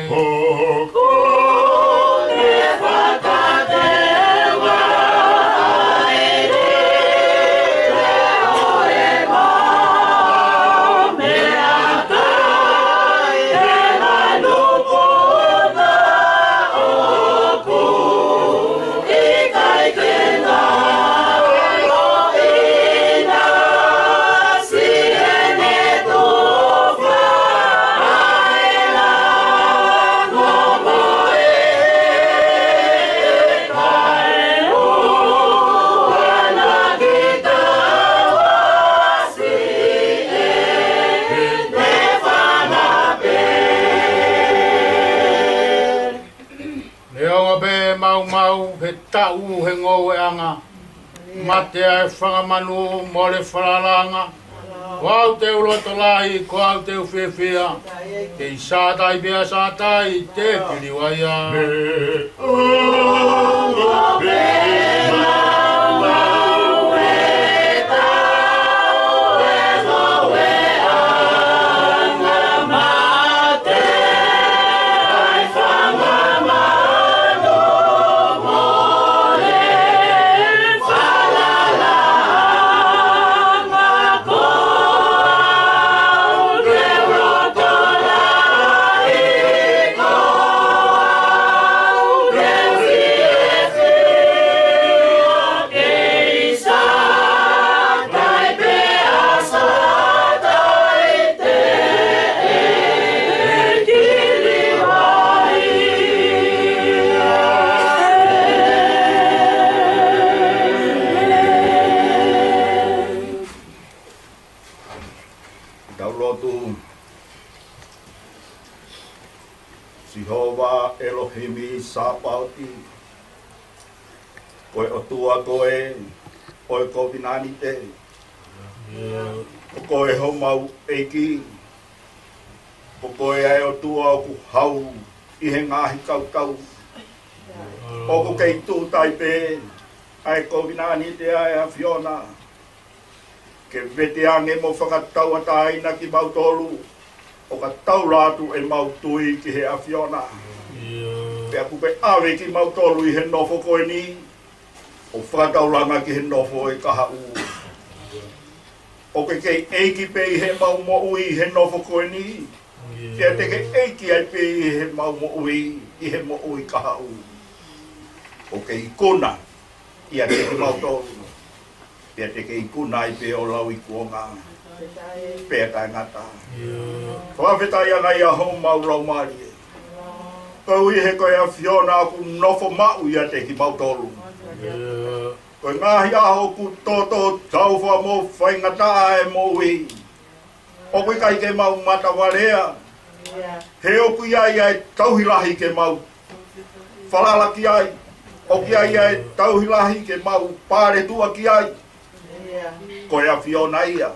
Neongo pē maumau, he taʻu, he ngoueʻanga, mate ʻa e fanga manu, mole falalaʻanga, ko au te u loto lahi, ko au te u fiefia, kei sātai pea sātai, te kiliuaia. Tau lotu. Sihova ʻElohimi Sāpaoti, ko e ʻOtua koe ʻo e kovinānite. Ko koe homau ʻEiki, ko koe ʻa e ʻOtua ʻoku hau ʻi he ngaahi kautau. ʻOku kei tūtai pē ʻa e kovinānite ʻa e ʻAfiona, ke vete ange mo fakatauʻatāina kimautolu, ʻo ka taula atu ʻemau tui ki he ʻAfiona. Pea kuo ke ʻave kimautolu ʻi he nofo ko eni, ʻo fakataulanga ki he nofo ʻe kahaʻu. ʻOku ke kei ʻeiki pē ʻi heʻemau moʻui he nofo ko eni. Pea te ke ʻeiki ai pē ʻi heʻemau moʻui, ʻi he moʻui kahaʻu. ʻOku ke ikuna ʻiate kimautolu. Pea te ke ikuna ai pē ʻo lauikuonga pea taʻengata. Fakafetaʻi ange ia homau laumālie. Koeʻuhi he ko e ʻAfiona ʻoku nofo maʻu ʻiate kimautolu. Ko e ngaahi ʻaho ʻoku toto taufa mo faingataʻa e moʻui. ʻOku ʻikai ke mau matavalea. He ʻoku ʻi ai ʻa e tauhi lahi ke mau falala ki ai. ʻOku ʻi ai ʻa e tauhi lahi ke mau paletuʻa ki ai. Ko e ʻAfiona ia.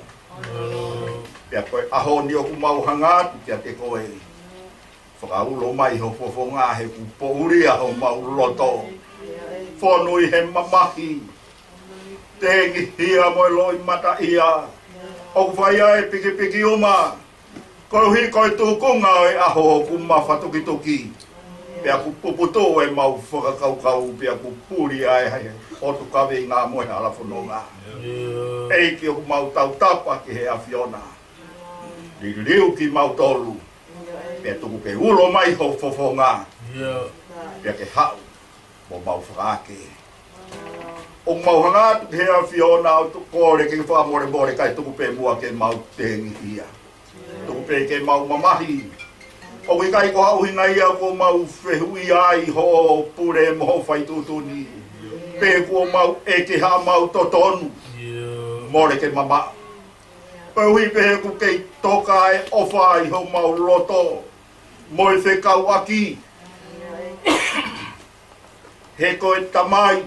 Pea ko e ʻaho ni ʻoku mau hanga atu kiate koe. Fakaulo mai ho fofonga he kuo poʻulia homau loto. Fonu ʻi he mamahi. Tengihia mo e loʻimataʻia. ʻOku fai ʻa e pikipiki uma. Koeʻuhi ko e tukunga ʻo e ʻaho ʻoku mafatukituki. Pea kuo puputuʻu ʻemau fakakaukau, pea kuo puli ʻa e ʻotu kaveinga mo e hala fononga. ʻEiki ʻoku mau tautapa ki he ʻAfiona. Liliu kimautolu. Pea tuku ke ulo mai ho fofonga. Pea ke haʻu mo mau fakaake. ʻOku mau hanga atu ki he ʻAfiona ʻo tuku kole ke fakamolemole kae tuku pē muʻa ke mau tengihia. Tuku pē ke mau mamahi. ʻOku ʻikai ko ha ʻuhinga ia kuo mau fehuʻia ai ho pule mo ho faituʻutuʻuni. Pe kuo mau ʻeke haʻamau totonu. Mole ke mamaʻo. Koeʻuhi pē he ʻoku kei toka e ʻofa ʻi homau loto mo e fekauʻaki. He ko e tamai,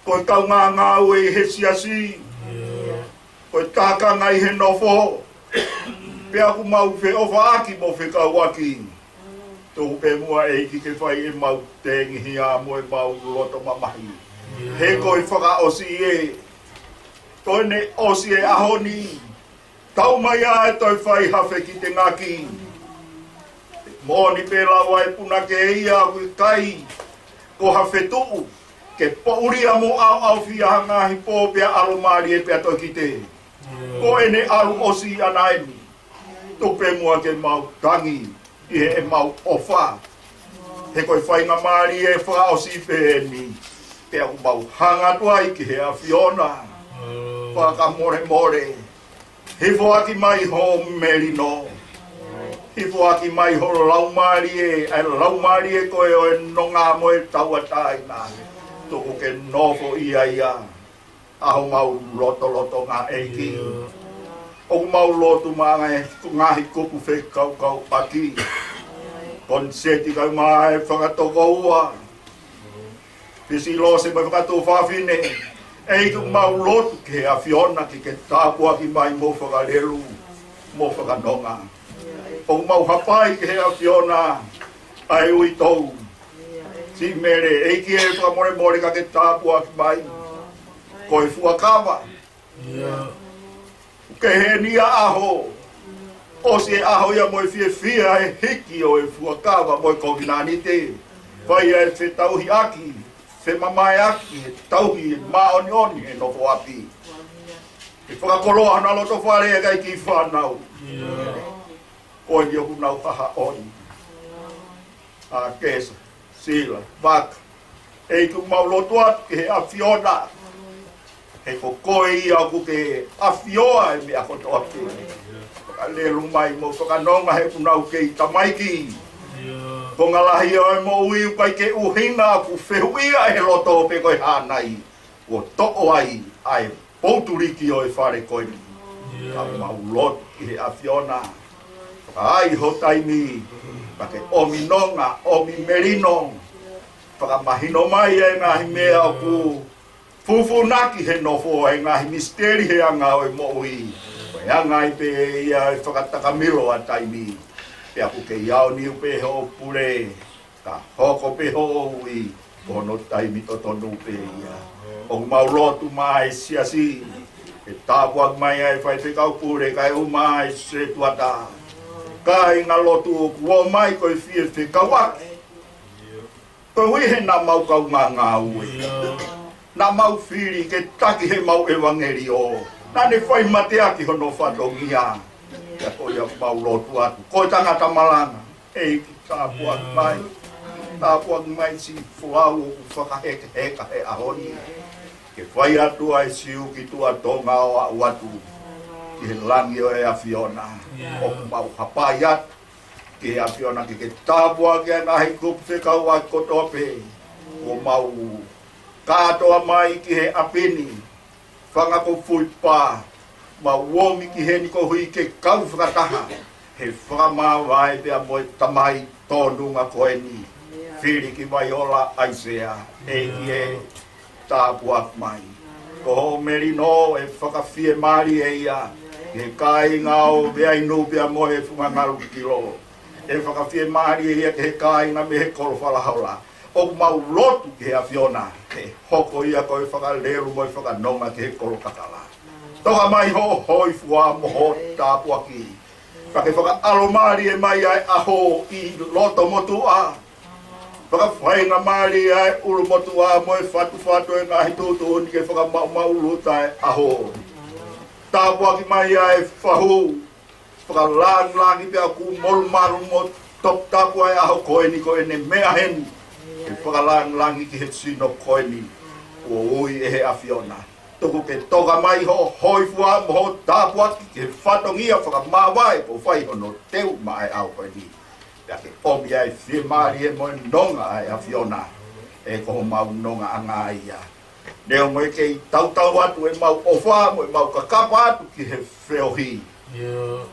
ko e kaungāngāue ʻi he siasi, ko e tākanga ʻi he nofo, pea ʻoku mau feʻofaʻaki mo fekauʻaki. Tuku pē muʻa ʻEiki ke fai ʻemau tengihia mo ʻemau loto mamahi. He ko e fakaʻosi ē, ko ʻene ʻosi e ʻaho ni, tau mai ʻa e toe fai ha fekitengaki. Moʻoni pē lava e punake ia ʻoku ʻikai ko ha fetuʻu, ke poʻulia mo ʻaoʻaofia ha ngaahi pō pea ʻalomālie pea toe kite. Ko ʻene ʻalu ʻosi ʻana eni. Tuku pē muʻa ke mau tangi ʻi heʻemau ʻofa. He ko e faingamālie fakaʻosi pē eni. Pea ʻoku mau hanga atu ai ki he ʻAfiona. Fakamolemole. Hifoaki mai ho melino. Hifoaki mai ho laumālie, ʻa e laumālie ko ē ʻo e nonga mo e tauʻatāina. Tuku ke nofo ʻia ia. ʻA homau lotolotonga ʻEiki. ʻOku mau lotu mai e ngaahi kupu fekauʻaki. Koniseti kae ʻumaʻā e fakatokoua. Fisi Lose mo e fakatuofāfine. ʻEiki ʻoku mau lotu ki he ʻAfiona ke ke tāpuaki mai mo fakalelu mo fakanonga. ʻOku mau hapai ki he ʻAfiona ʻa e uitou. Siʻi Mele, ʻEiki ē fakamolemole ka ke tāpuaki mai. Ko e fuakava. Ke heni ʻa ʻaho. ʻOsi e ʻaho ia mo e fiefia e hiki ʻo e fuakava mo e kovinānite. Fai ʻa e fetauhiʻaki, femamaeʻaki, he tauhi māʻoniʻoni he nofo ʻapi. Ke fakakoloa hona loto fale ʻa e kiʻi fānau. Ko eni ʻoku nau hahaʻoni. ʻA Kesa, Sila, Vaka. ʻEiki ʻoku mau lotu atu ki he ʻAfiona. He ko koe ia ʻoku ke ʻafioʻi e meʻa kotoa pē. Fakalelu mai mo fakanonga he ʻoku nau kei tamaiki. Ko e ngaahi lahi ʻo e moʻui ʻoku ʻikai ke ʻuhinga ʻoku fehuʻia he loto pe ko e hā nai. Kuo toʻo ai ʻa e poutuliki ʻo e fale ko eni. Ka mau lotu ki he ʻAfiona. Fakaai ho taimi, ka ke ʻomi nonga, ʻomi melino. Fakamahino mai e ngaahi meʻa ʻoku fufunaki he nofo e ngaahi misiteli he anga ʻo e moʻui. Ko e anga ai pē ia e fakatakamilo ʻa taimi. Pea ʻoku kei aoniu pē hoʻo pule. Ka hoko pē hoʻo ui, ko hono taimi totonu pē ia. ʻOku mau lotu mai siasi, ke tāpuaki mai ʻa e faifekau pule, kae ʻumaʻā e setuata. Kāinga lotu ʻoku ō mai ko e fie fekauʻaki. Koeʻuhi he naʻa mau kaungāngāue. Naʻa mau fili ke taki heʻemau ʻevangeliō. Naʻa ne fai mateaki hono fatongia. Pea ko ia ʻoku mau lotu atu, ko e tangata malanga, ʻEiki tāpuaki mai. Tāpuaki mai siʻi folau ʻoku fakahekeheka he ʻaho ni. Ke fai atu ʻa e siu ki tuʻa Tonga ʻo aʻu atu ki he langi ʻo e ʻAfiona. ʻOku mau hapai atu ki he ʻAfiona ke ke tāpuaki ʻa e ngaahi kupu fekauʻaki kotoa pē. ʻOku mau kātoa mai ki he ʻapi ni, fanga ko Fuipā, mau ōmi ki heni koeʻuhi ke kau fakataha he fakamāvae pea mo e tamai tōnunga ko eni, Filiki Vaiola ʻAisea. ʻEiki ē, tāpuaki mai. Ko hoʻo melino ʻe fakafiemālie ia ki he kāinga ʻo Veainu pea mo e Funga Ngalukilo. ʻE fakafiemālie ia ki he kāinga mei he kolo Falahola. ʻOku mau lotu ki he ʻAfiona ke hoko ia ko e fakalelu mo e fakanonga ki he kolo kakala. Toka mai hoʻo hōifua mo hoʻo tāpuaki. Pea ke fakaʻalomālie mai ʻa e ʻaho ʻi loto motuʻa. Fakafaingamālie ʻa e ʻulu motuʻa mo e fatufatu ʻo e ngaahi tuʻutuʻuni ke fakamaʻumaʻuluta ʻa e ʻaho. Tāpuaki mai ʻa e fahu. Fakalāngilangi pea ʻoku molumalu mo toputapu ʻa e ʻaho ko eni ko ʻene meʻa heni. Ke fakalāngilangi ki he sino ko eni kuo ui ʻe he ʻAfiona. Tuku ke toka mai hoʻo hōifua mo hoʻo tāpuaki ki he fatongia fakamāvae kuo fai hono teu maʻa e ʻaho ko eni. Pea ke ʻomi ʻa e fiemālie mo e nonga ʻa e ʻAfiona. ʻE ko homau nongaʻanga ia. Neongo ʻe kei tautau atu ʻemau ʻofa mo ʻemau kakapa atu ki he feohi,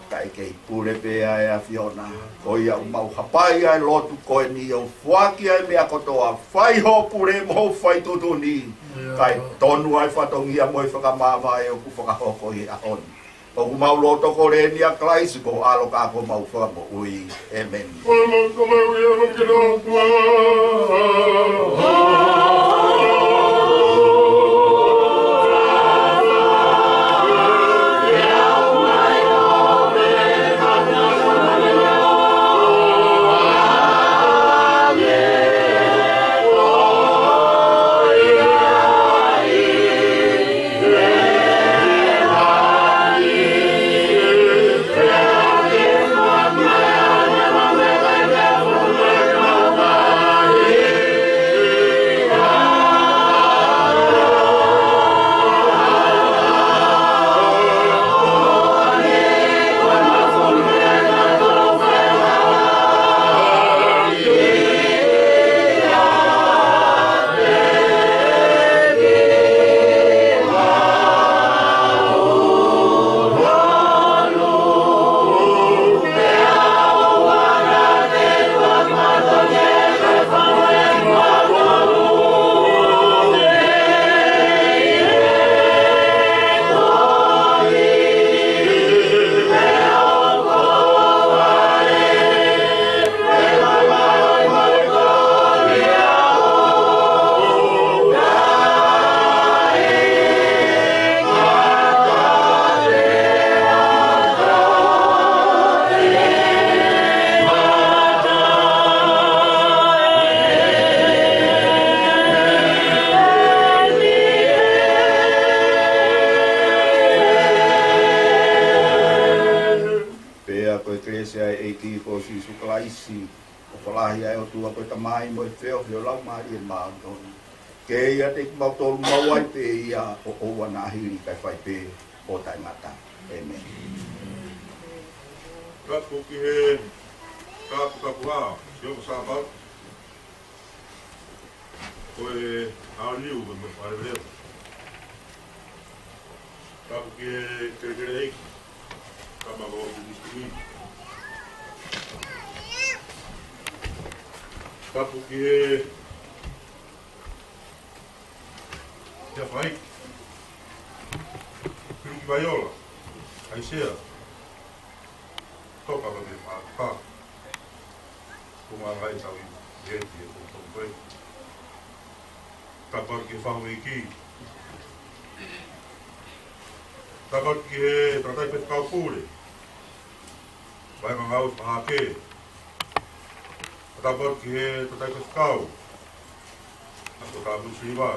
ka ʻe kei pule pē ʻa e ʻAfiona. Ko ia ʻoku mau hapai ʻa e lotu ko eni ʻo foaki ʻa e meʻa kotoa, fai hoʻo pule mo hoʻo fai tuʻutuʻuni. Kae tonu ʻa e fatongia mo e fakamāvae ʻoku fakahoko ʻi he ʻaho ni. ʻOku mau lotu ko e ʻEiki ʻa Kalaisi ko e ʻAlo ka ko homau Fakamoʻui. ʻĒmeni. Pea ko e kelesi ʻa e ʻEiki ko Sīsū Kalaisi, ʻofa lahi ʻa e ʻOtua ko e Tamai mo e feohi ʻo e Laumālie Māʻoniʻoni, ke ʻiate kimautolu maʻu ai pē ia ʻo ʻoua naʻa hili kae fai pē ʻo taʻengata. ʻĒmeni. Kapu ki he kapu kapu ā, Siova Sāpate. Ko e ʻaoniu mo e faleveleva. Kapu ki he kelekele ʻeiki, kama ko Misitini. Kapu ki he Ia fai. Filiki Vaiola ʻAisea. Toka ka me pa pa. Ko ngā ngai tau i e ti e ko ko ko. Tāpuaki ki he fahu ʻeiki. Tāpuaki ki he tangataʻeiki faifekau pule. Vai ngangau pahake. Tāpuaki ki he tangataʻeiki faifekau. ʻA ko Tāpuni Siliva.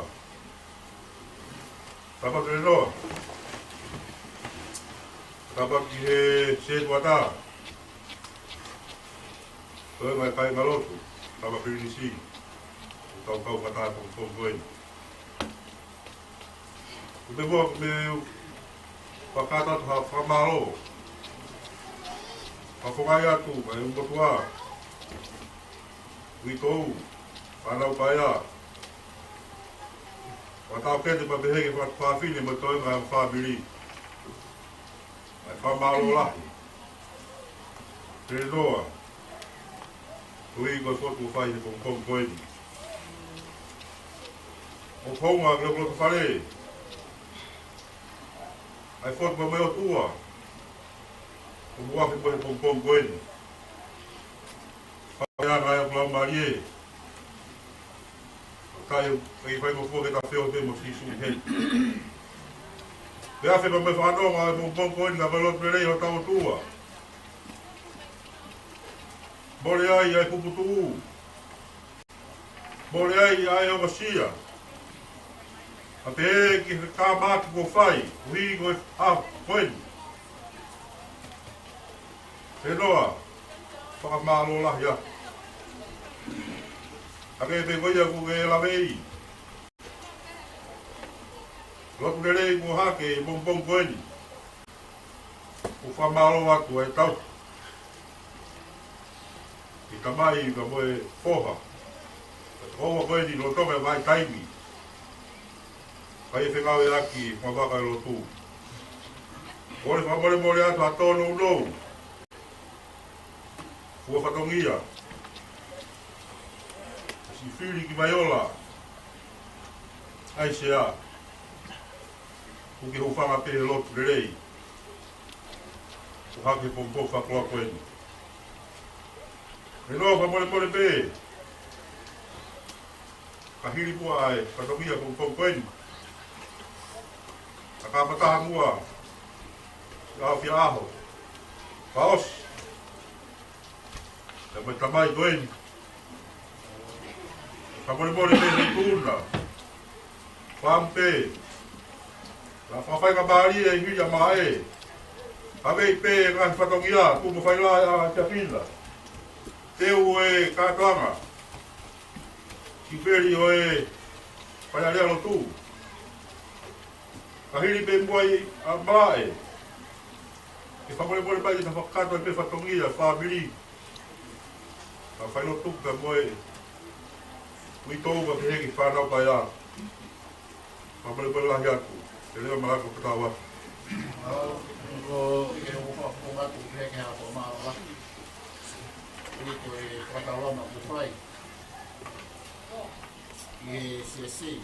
Tapa ki he noa. Tapa ki he setuata. Toe mai kai ngalotu. Tapa ki he nisi. Tau kau kata pongipongi ko eni. Ko e meʻa ʻoku ou fakahā atu ha fakamālō. Fakafofonga atu, mai ʻOtua. Uitou, fānau paea. Fakataukete pea pehē ki he fāfine mo e toenga ʻo e fāmili. Mai fakamālō lahi. Telenoa. Ui ko e fotu fai he pongipongi ko eni. ʻOku ou ngā ke loto fale. ʻAi fotu pea mai ʻOtua. ʻOku ʻafe mo e pongipongi ko eni. Fakaea ngā ia kula malie. ʻOku ʻikai faingofua ke ta feohi pē mo Sīsū ʻi heni. Pea ʻafe pea mai fakanonga e pongipongi ko eni ka ko e lotu lelei hotau ʻOtua. Mole ai ʻa e puputuʻu. Mole ai ʻa e ʻofasia. ʻA pehē ki he kāmaki kuo fai, ʻuhi ko e ʻaho ko eni. Telenoa, fakamālō lahi atu. ʻA ke pē ko ia kuo ke lavei. Lotu lelei kuo hake he pongipongi ko eni. ʻOku fakamālō atu ai tau. ʻI tamai ka mo e foha. Ka toko ua ko eni lolotonga e vahaʻa taimi. Kai e fengāueʻaki, ma vaka e lotu. Kole fakamolemole atu ha tōnounou. Fua fatongia. Siʻi Fili ki Vaiola. ʻAi sea. Kuo ke hūfanga pē he lotu lelei. Kuo hake pongipongi fakakoloa ko eni. Telenoa fakamolemole pē. Ka hili muʻa ʻa e fatongia pongipongi ko eni. Ka ka fataha muʻa. ʻAho fia ʻaho. Ka ʻosi. Ka mai tamai ko eni. Fakamolemole pē he tuna. Fam pē. Ka fakafaingamālie ʻi hili ʻa maʻe. Ka vei pē ngaahi fatongia, kuo mo fai la ʻa Tiapina. Teu e kātoanga. Ki feli ʻo e fai alea lotu. Ka hili pē muʻa ʻa maʻe. Ke fakamolemole mai ke ta fakakakato pē fatongia, fāmili. Ka fai lotu ka mo e uitou ka pehē ki he fānau paea. Fakamolemole lahi atu. Telenoa malako ka tau atu. Ko e ʻoku ou fakafofonga atu pē ke ha fakamālō lahi. Ui ko e fakataulama kuo fai. ʻI he siasi.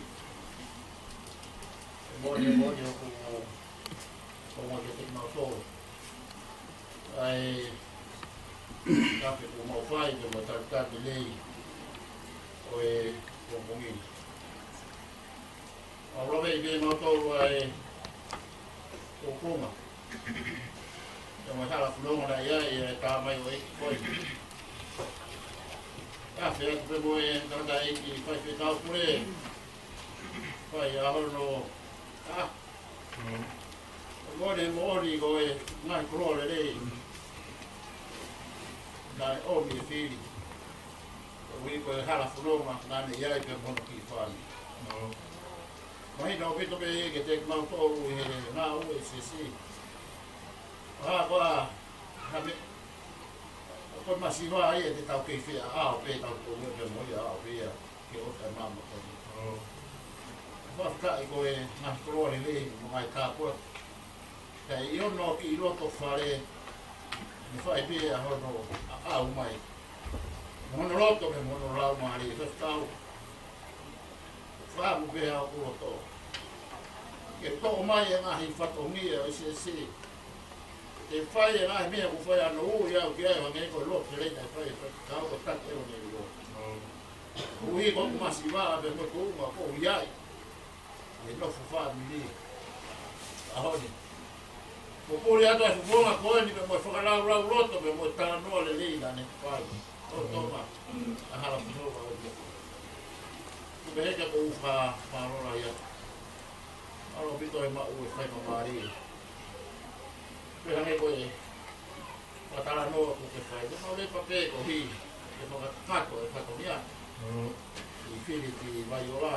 Moʻoni, moʻoni ʻoku, ʻoku mau kiate kimoutolu. ʻAi, kafe kuo mau fai, ke mau talitali lelei. ʻO e, kuo mongini. Mau lave ʻi he mau tau ai, ʻo koma. Ia mo e hala fononga naʻe ʻi ai e tamai ʻo e ko ē. Ka fea atu pē mo e tangataʻeiki faifekau pule. Fai ʻa hono. ʻA. Moʻoni, moʻoni ko e ngaahi koloa lelei. Naʻe ʻomi e Fili. Ui ko e hala fononga, naʻa ne ʻi ai pē mo hono kiʻi fāmili. Mahino ʻaupito pē kiate kimautolu ʻi he ngāue ʻa e siasi. ʻA, ko e, ha me, ko e masiva ia te tau kei fie ʻaʻao pē tau tō pē mo ia ʻaʻao pē ia ke ʻofa e maama ko eni. Fakafetaʻi ko e ngaahi koloa lelei mo e ngaahi tāpuaki. Kae ʻi hono kiʻi loto fale, ne fai pē ʻa hono ʻaʻau mai. Mo hono loto pē mo hono laumālie, fakafetaʻi. Fakaʻamu pē ʻa hoku loto. Ke toʻo mai e ngaahi fatongia ʻo e siasi. Ke fai e ngaahi meʻa kuo fai ʻa hono ui au ki ai, hangē ko e lotu lelei naʻe fai, fakafetaʻi ko e taki ʻevangelia. ʻUhi ko hoku masiva pē mo e tuʻunga ʻoku ou ʻi ai. ʻI he nofo fāmili. ʻAho ni. Ko e puli atu e fofonga ko eni pea mo e fakalaulauloto pea mo e talanoa lelei naʻa ne fai. Ko Toma. ʻA hala fononga ʻo ia. Ko e pehē ke u fakamālō lahi atu. ʻAupito e maʻu e faingamālie. Pea hangē ko e fakatalanoa kuo ke fai, ko e maʻu leva pē koeʻuhi ke fakakakato e fatongia. Mm. ʻI Filiti Vaiola,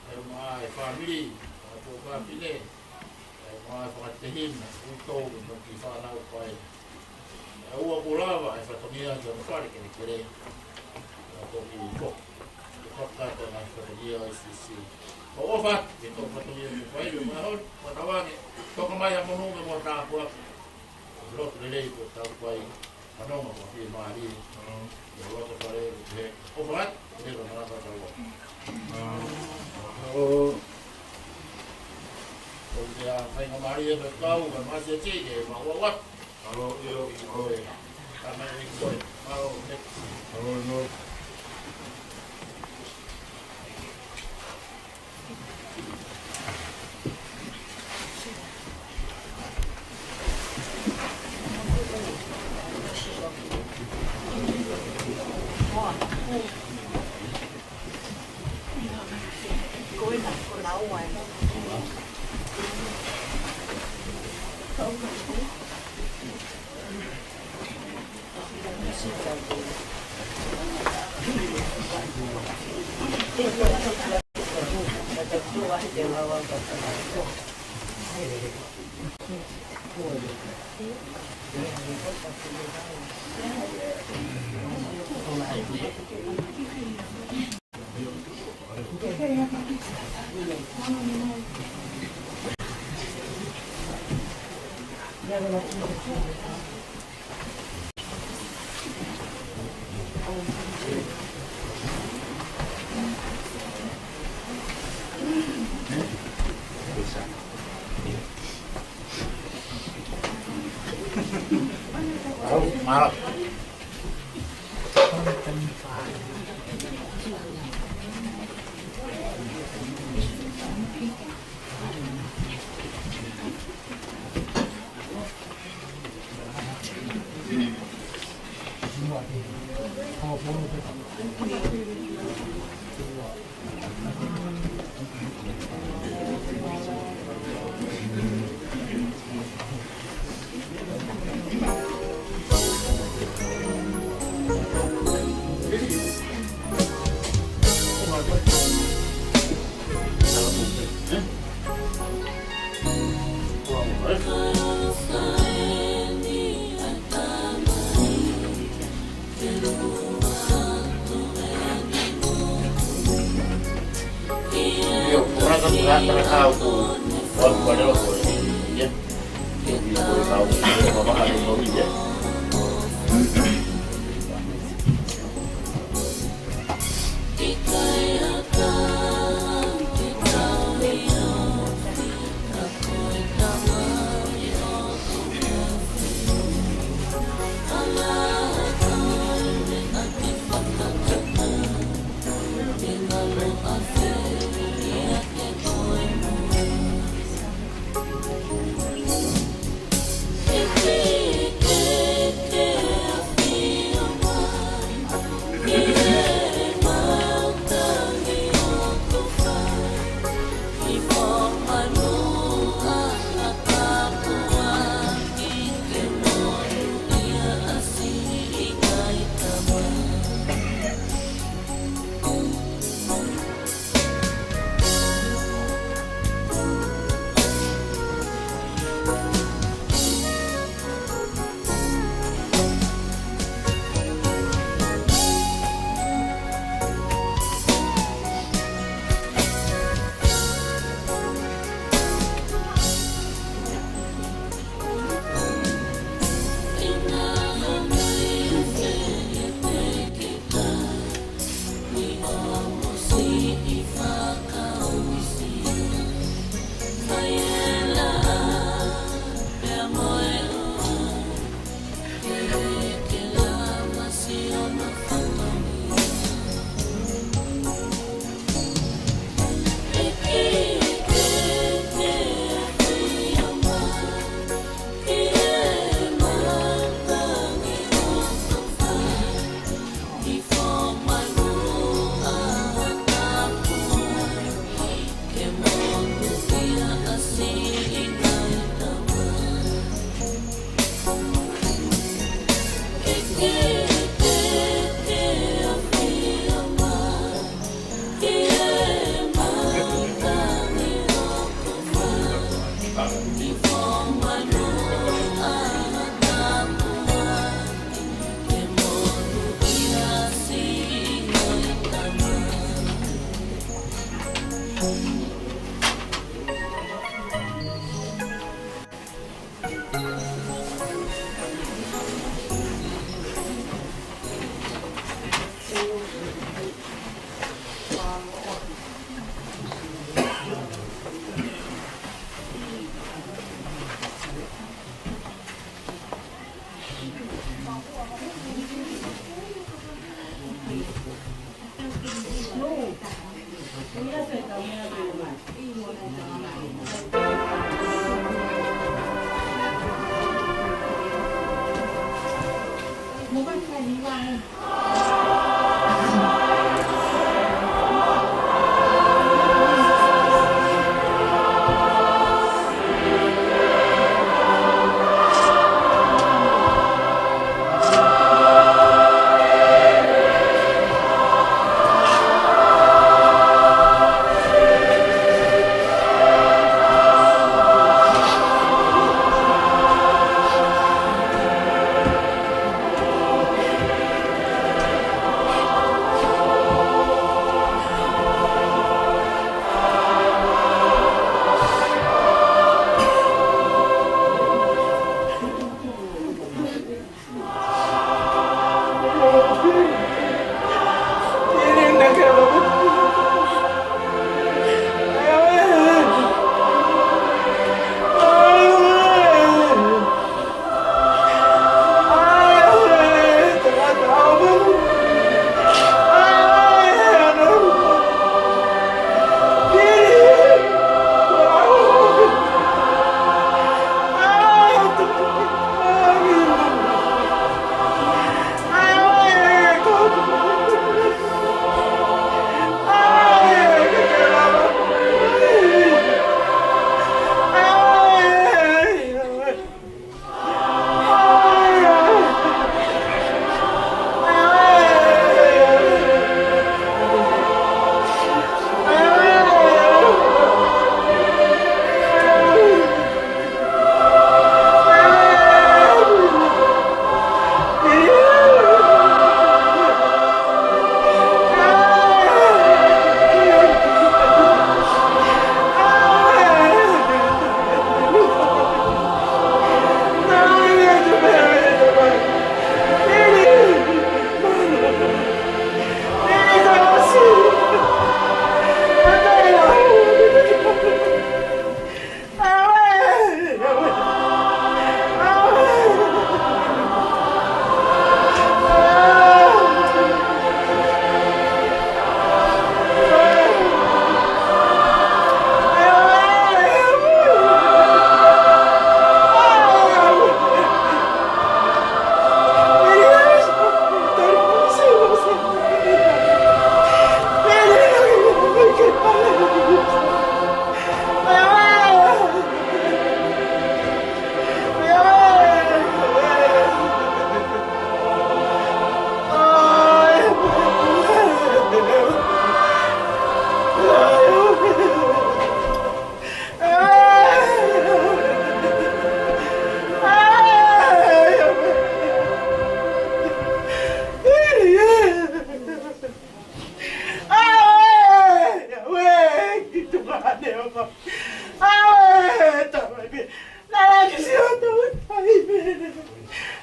ʻa e ʻumaʻā e fāmili, ʻa e tuofāfine, ʻa e ʻumaʻā e fakatehina, ʻoku tau mo e kiʻi fānau ko ē. ʻA ia ʻoku lava e fatongia ki hono fale kelekele. ʻA ia ko e kiʻi ko, ko e fakakakato e ngaahi fatongia ʻo e S C C. ʻOfa atu ke tau fatongia mo fai, mo e holi, mo tau ange, toka mai ʻa e monū mo e tāpuaki. Lotu lelei ko tau fai, fanongo mo fiemālie. Ko loto fale, ʻe, ʻofa atu, ʻe, ko e malanga tau. ʻO, ʻo, ʻia, faingamālie mo e kau, ka masi ati, ke ma ua ua. ʻAlo, ʻio, ʻio. ʻOe. Ka mai e koe. ʻAlo, ʻe. ʻAlo, ʻio.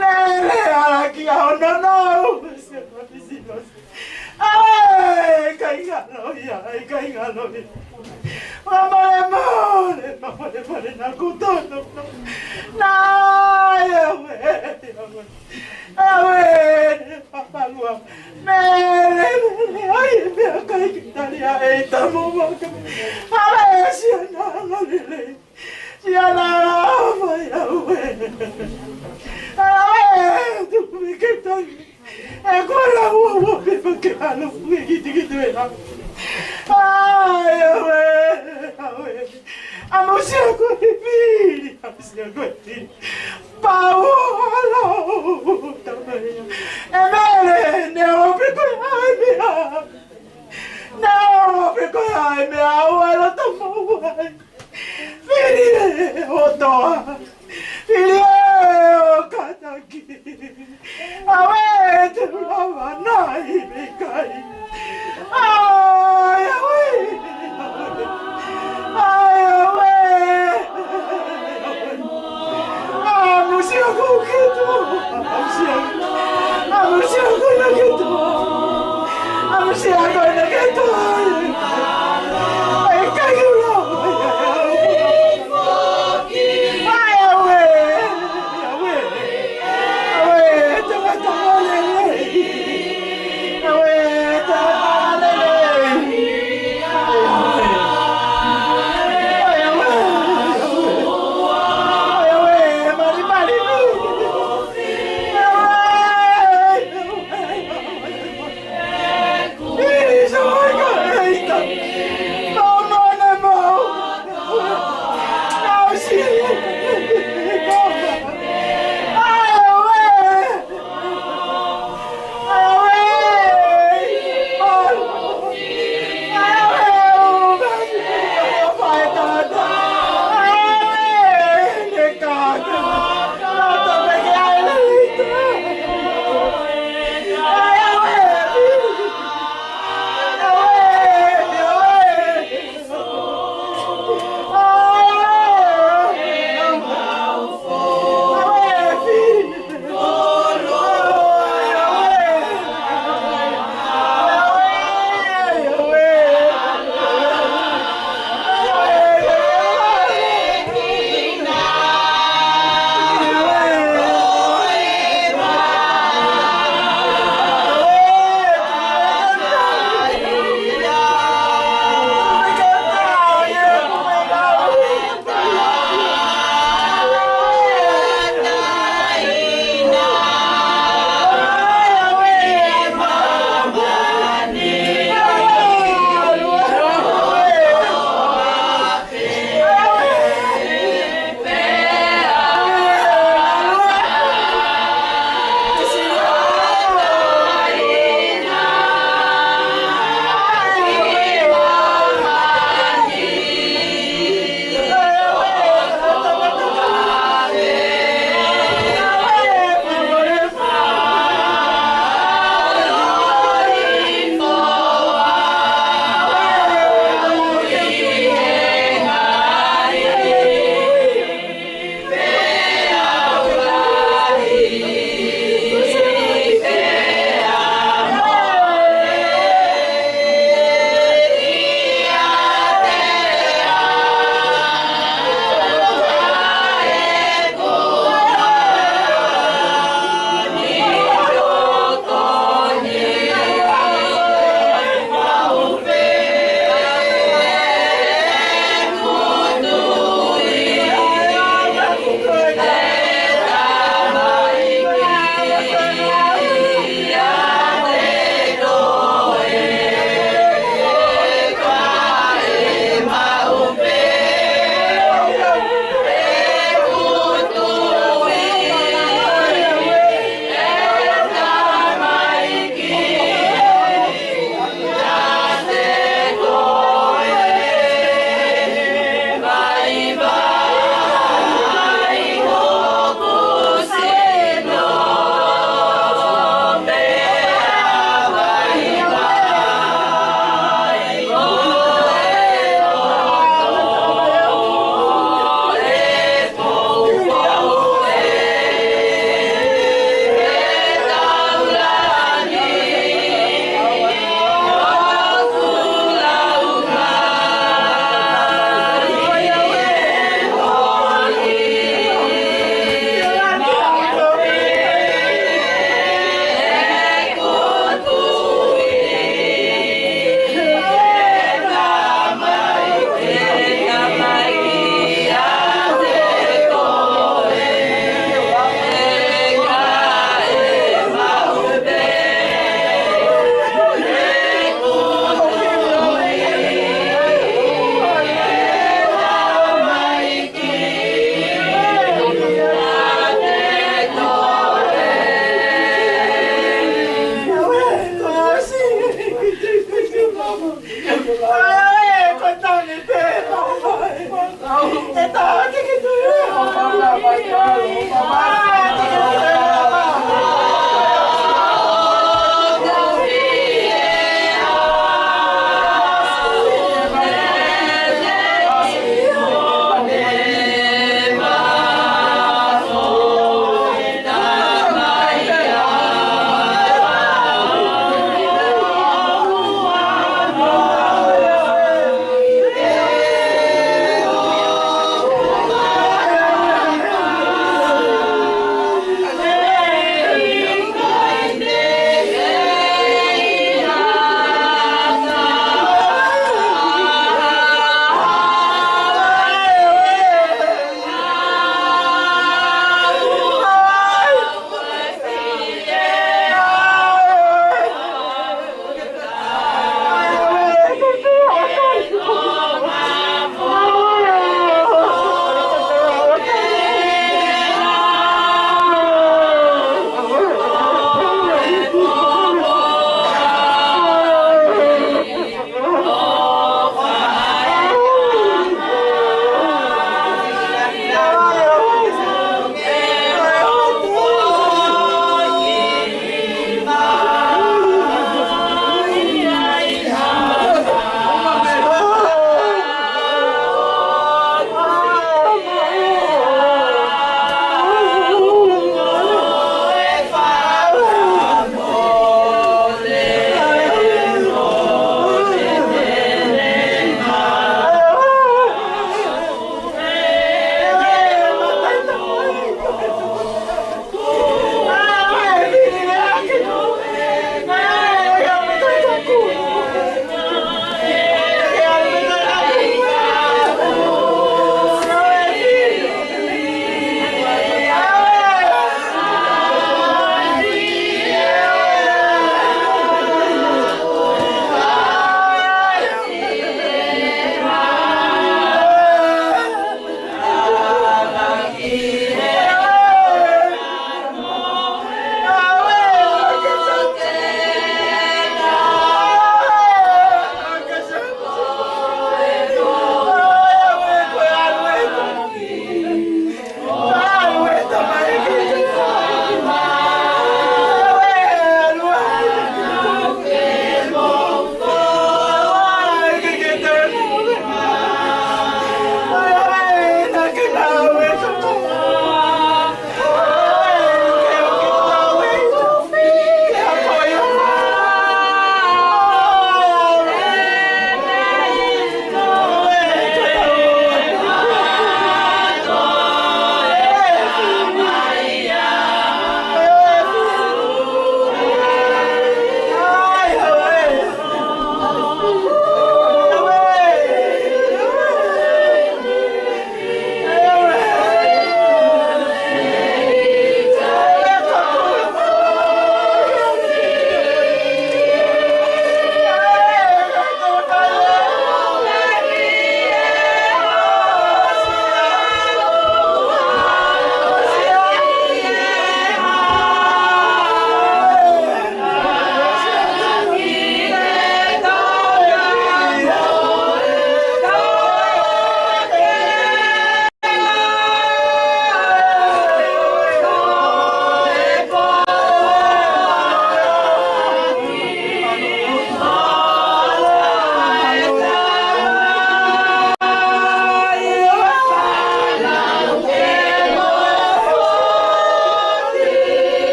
Lele, ʻalaki ʻo no, no, ʻaue, ʻikai ngalo ia, ʻikai ngalo ia. Mole, mole, mole, mole, naʻa ku tonu. Naʻe, ʻaue, ʻaue. ʻAue, papalua. Mele, mele, ai, meʻakai ke tali ʻa e tamu maka. ʻAue, siana, lele. Siana, ʻaue, ʻaue. ʻAue, tuku ke tali. ʻE kua la ua ua pe pa ke alo ue kitekite ʻe la. ʻAi, ʻaue, ʻaue. ʻAmusia ko e pili, ʻamusia ko e pili. Pau alo, tamai. Naʻa ʻoku pehē ko e hā e meʻa ʻoku ʻi loto moʻui ai? Fili ē ʻOtua. Fili ē ʻo kātaki. Auē, te u lava nai meʻa kai. ʻAi, auē. ʻAi, auē. ʻAmusia koe ki tuʻa. ʻAmusia. ʻAmusia koe ki tuʻa. ʻAmusia koe ki tuʻa. ʻAi, kai u lava. ʻAi, auē.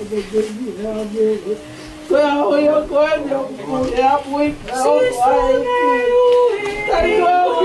Ko e ʻaho ia ko eni ʻoku ke apu ai, ʻoku ai. Tari ʻoku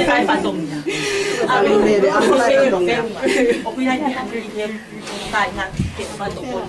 Kai fatongia. Amen. Amen. Amen. Amen. ʻOku ʻi ai e hā ʻi he kāinga ke fatongia.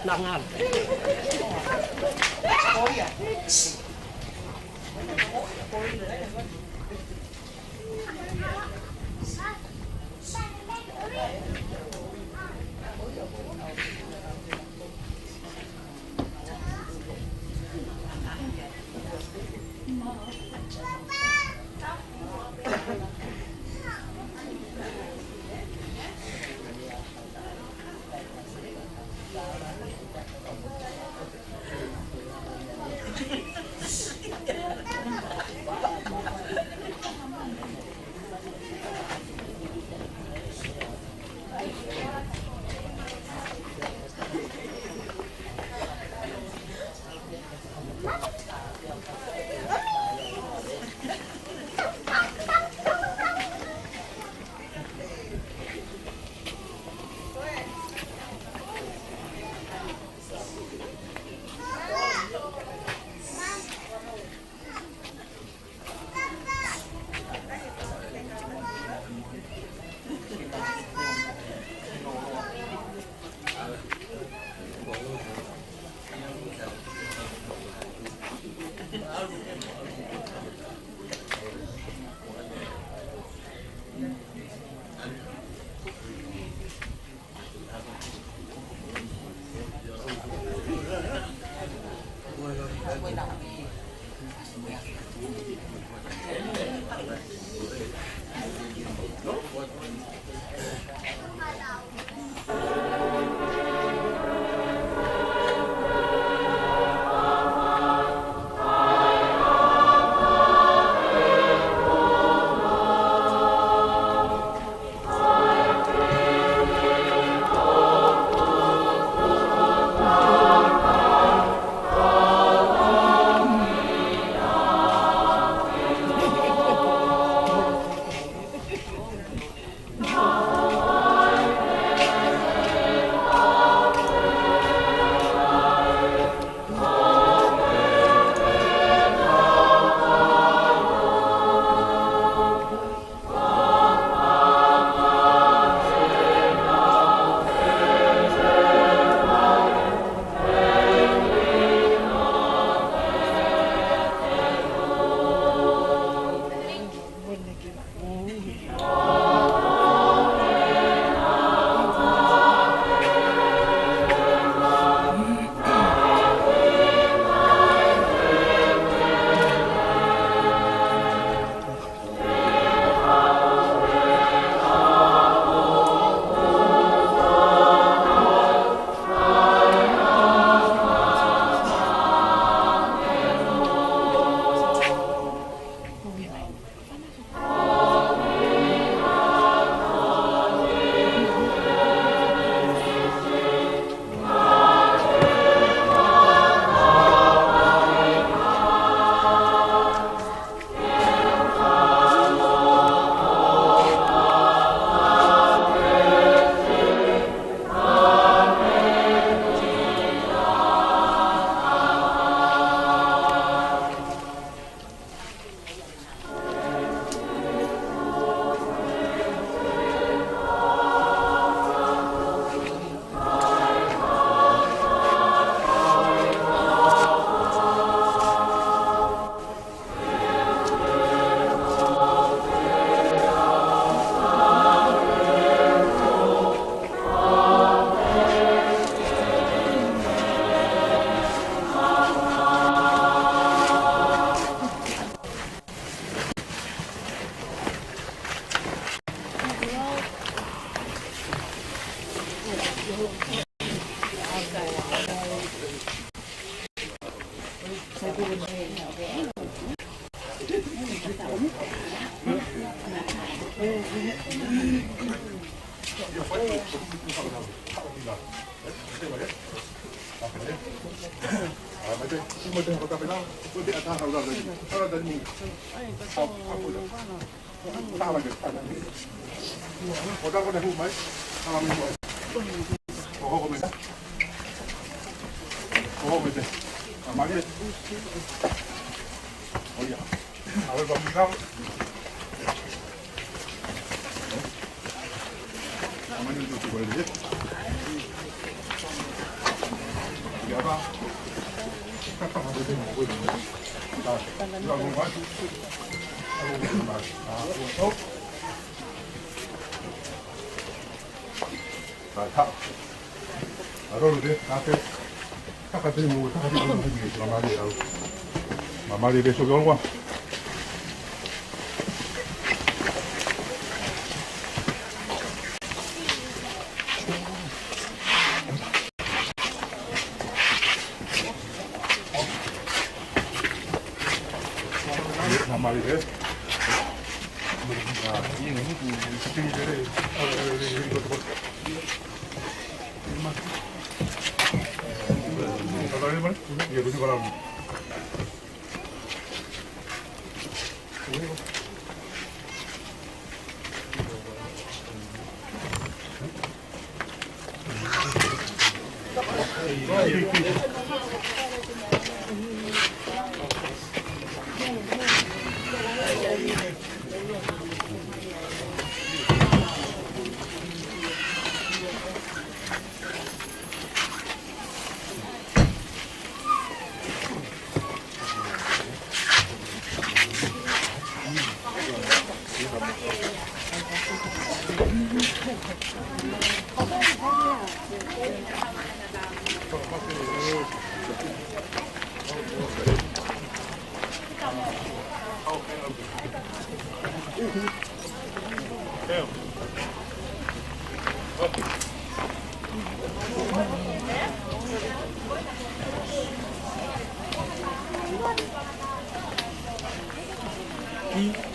Langan.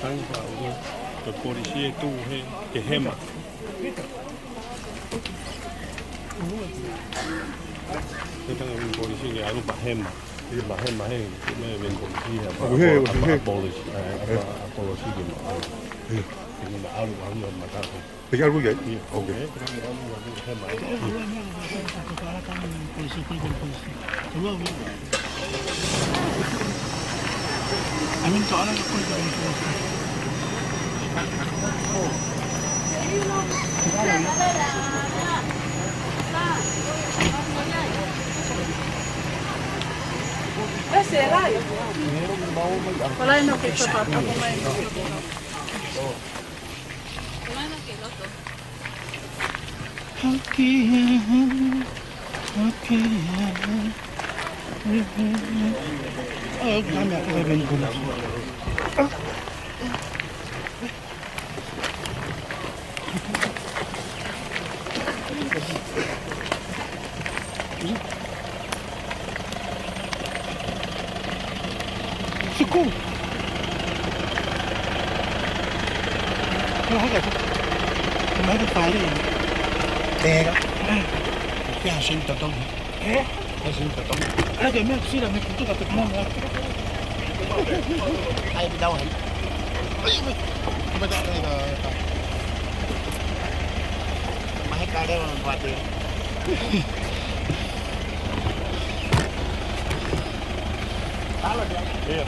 Tangi pa ulo. Ko e polisi ʻe tuʻu he, ke hema. He tangi ʻa e polisi ke ʻalu pa hema. Ia pa hema he, me, me polisi he, pa, ʻoku he, pa, ʻoku he. Polisi, eh, pa, polisi ke ma. Ia. Ke ma ʻalu, ʻalu, ʻalu, ma ka. Pea ʻalu ia? Ia. Ok. Okay. Okay. Oh, I'm not having good. Siku. Ko haka. Ko mai ka fale. Tera. Eh. Ke hasin tatong. Eh? Hasin tatong. Ala ke me sira me kutu ka te mong. Ai, pidau hai. Ai, me. Kuma ta, ai, ta, ta. Mahe kare wan kuate. Ia.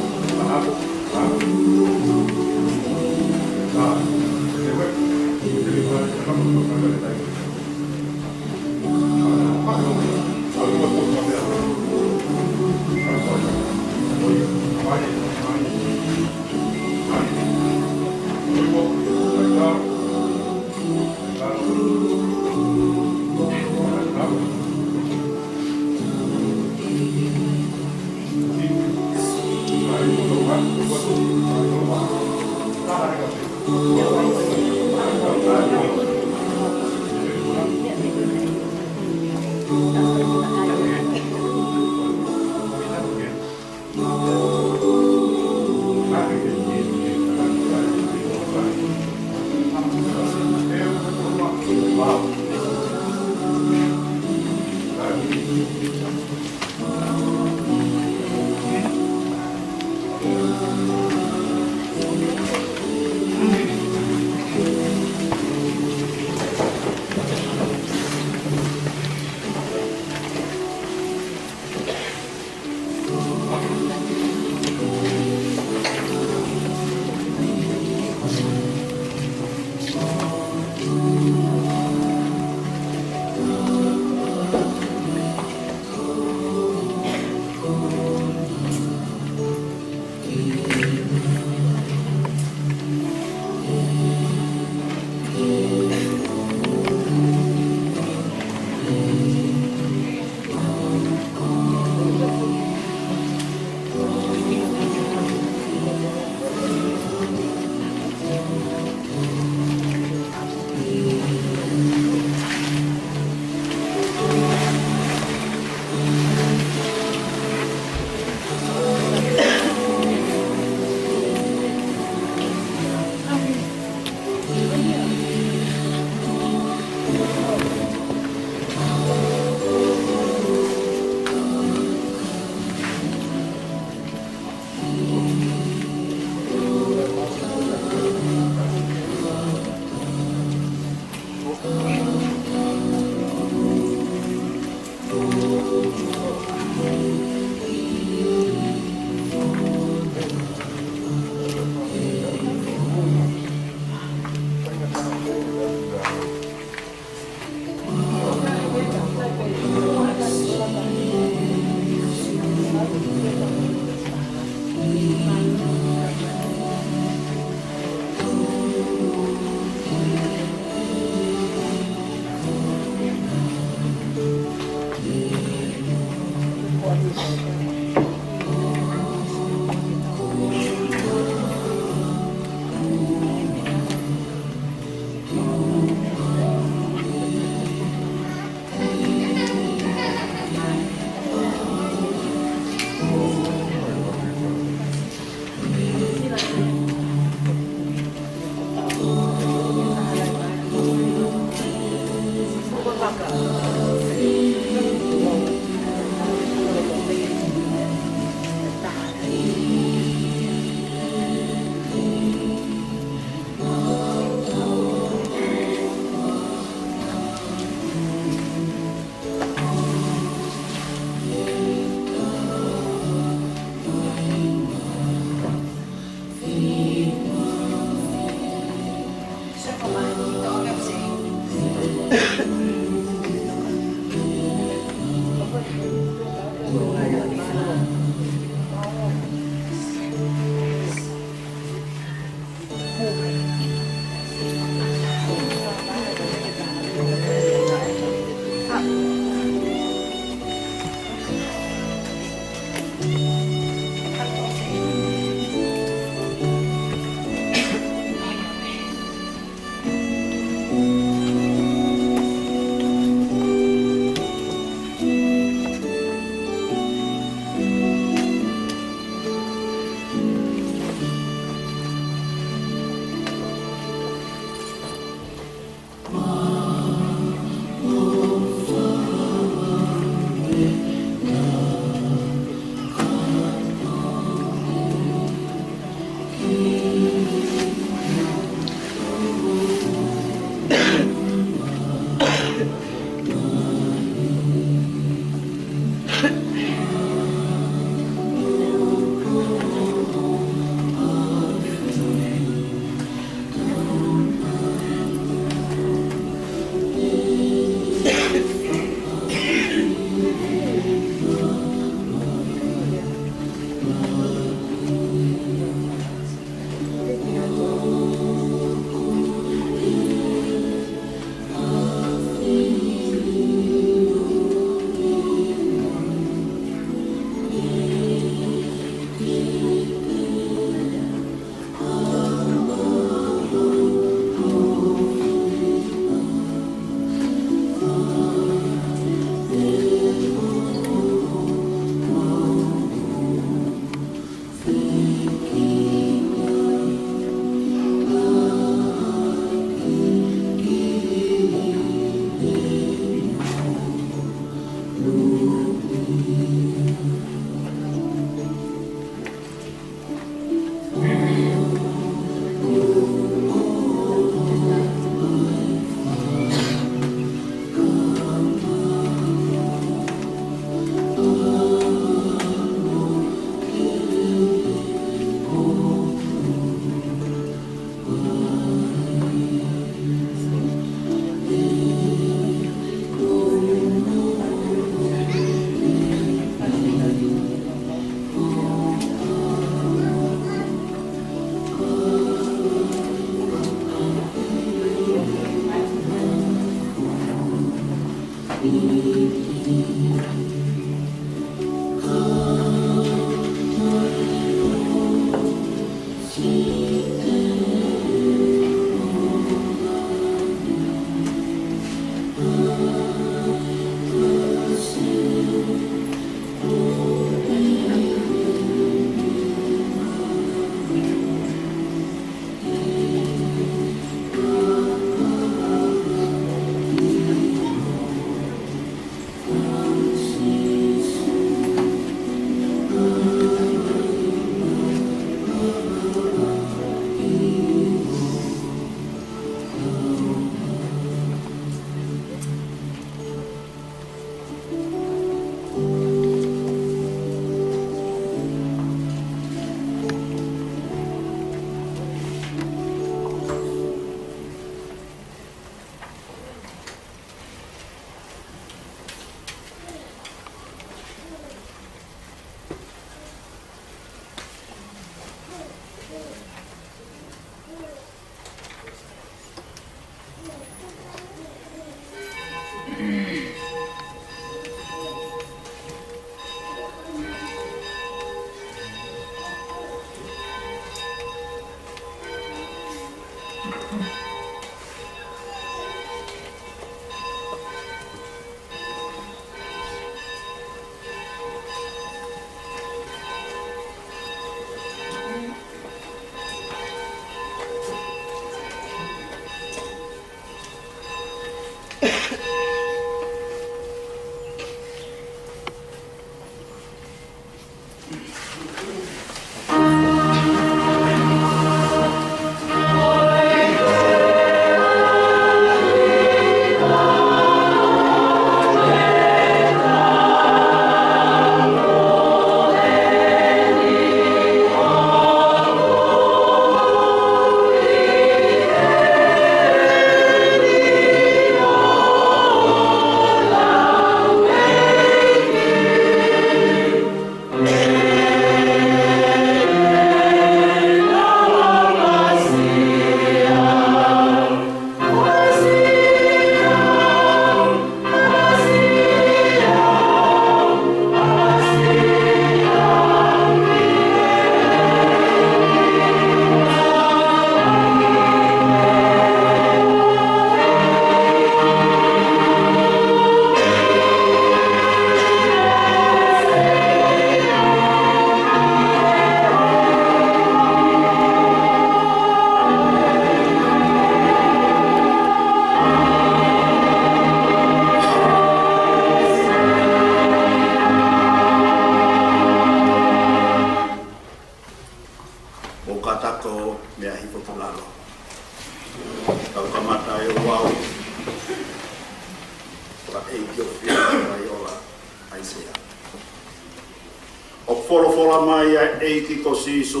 Folofola mai ʻa e ʻEiki ko Sīsū,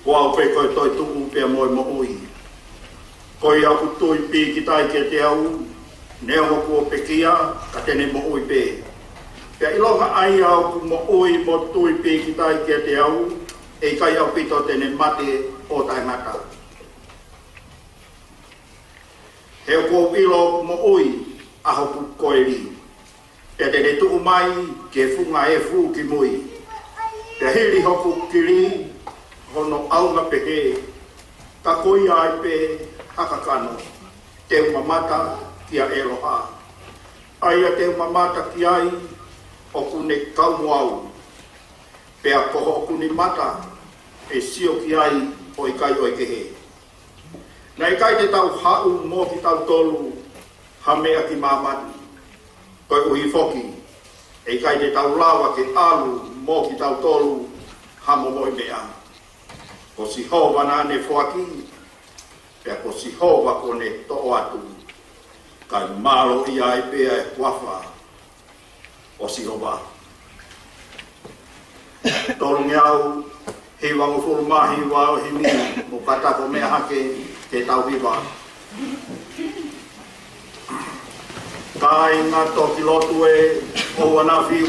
ko au pē ko e toetuʻu pea mo e moʻui. Ko ia ʻoku tui pīkitai kiate au, neongo kuo pekia, ka te ne moʻui pē. Pea ʻilonga ʻa ia ʻoku moʻui mo tui pīkitai kiate au, ʻe ʻikai ʻaupito te ne mate ʻo taʻengata. He ʻoku ou ʻilo ʻoku moʻui ʻa hoku koeli, pea te ne tuʻu mai ki he funga efu ki mui. Pea hili hoku kili hono ʻaunga pehē, ka ko ia ai pē ha kakano, te u mamata kia ʻEloha. ʻA ia te u mamata ki ai ʻoku ne kau mo au. Pea ko hoku ni mata ʻe sio ki ai ʻo ʻikai ʻo e kehe. Naʻe ʻikai te tau haʻu mo kitautolu ha meʻa ki māmani. Koeʻuhi foki, ʻe ʻikai te tau lava ke ʻalu mo kitautolu ha momoʻi meʻa. Ko Sihova naʻa ne foaki, pea ko Sihova kuo ne toʻo atu. Kae mālō ia ai pē ʻa e huafa ʻo Sihova. Tolungeau hivangofulu mā hiva ʻo e himi, mo kata ko meʻa hake ke tau hiva. Kāinga toki lotu ē, ʻoua naʻa fiu.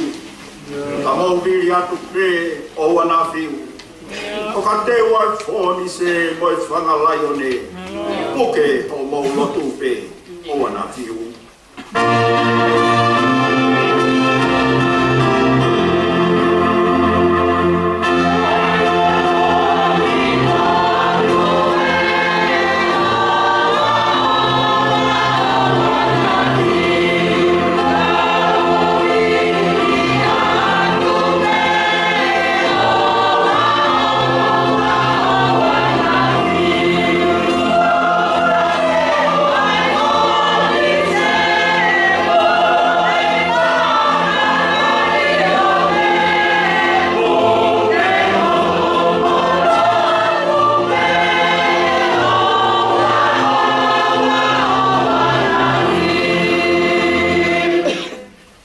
Ka mou vili atu pē, ʻoua naʻa fiu. ʻO ka teu ʻa e fōnise mo e fanga laione, puke hoʻomou lotu pē, ʻoua naʻa fiu.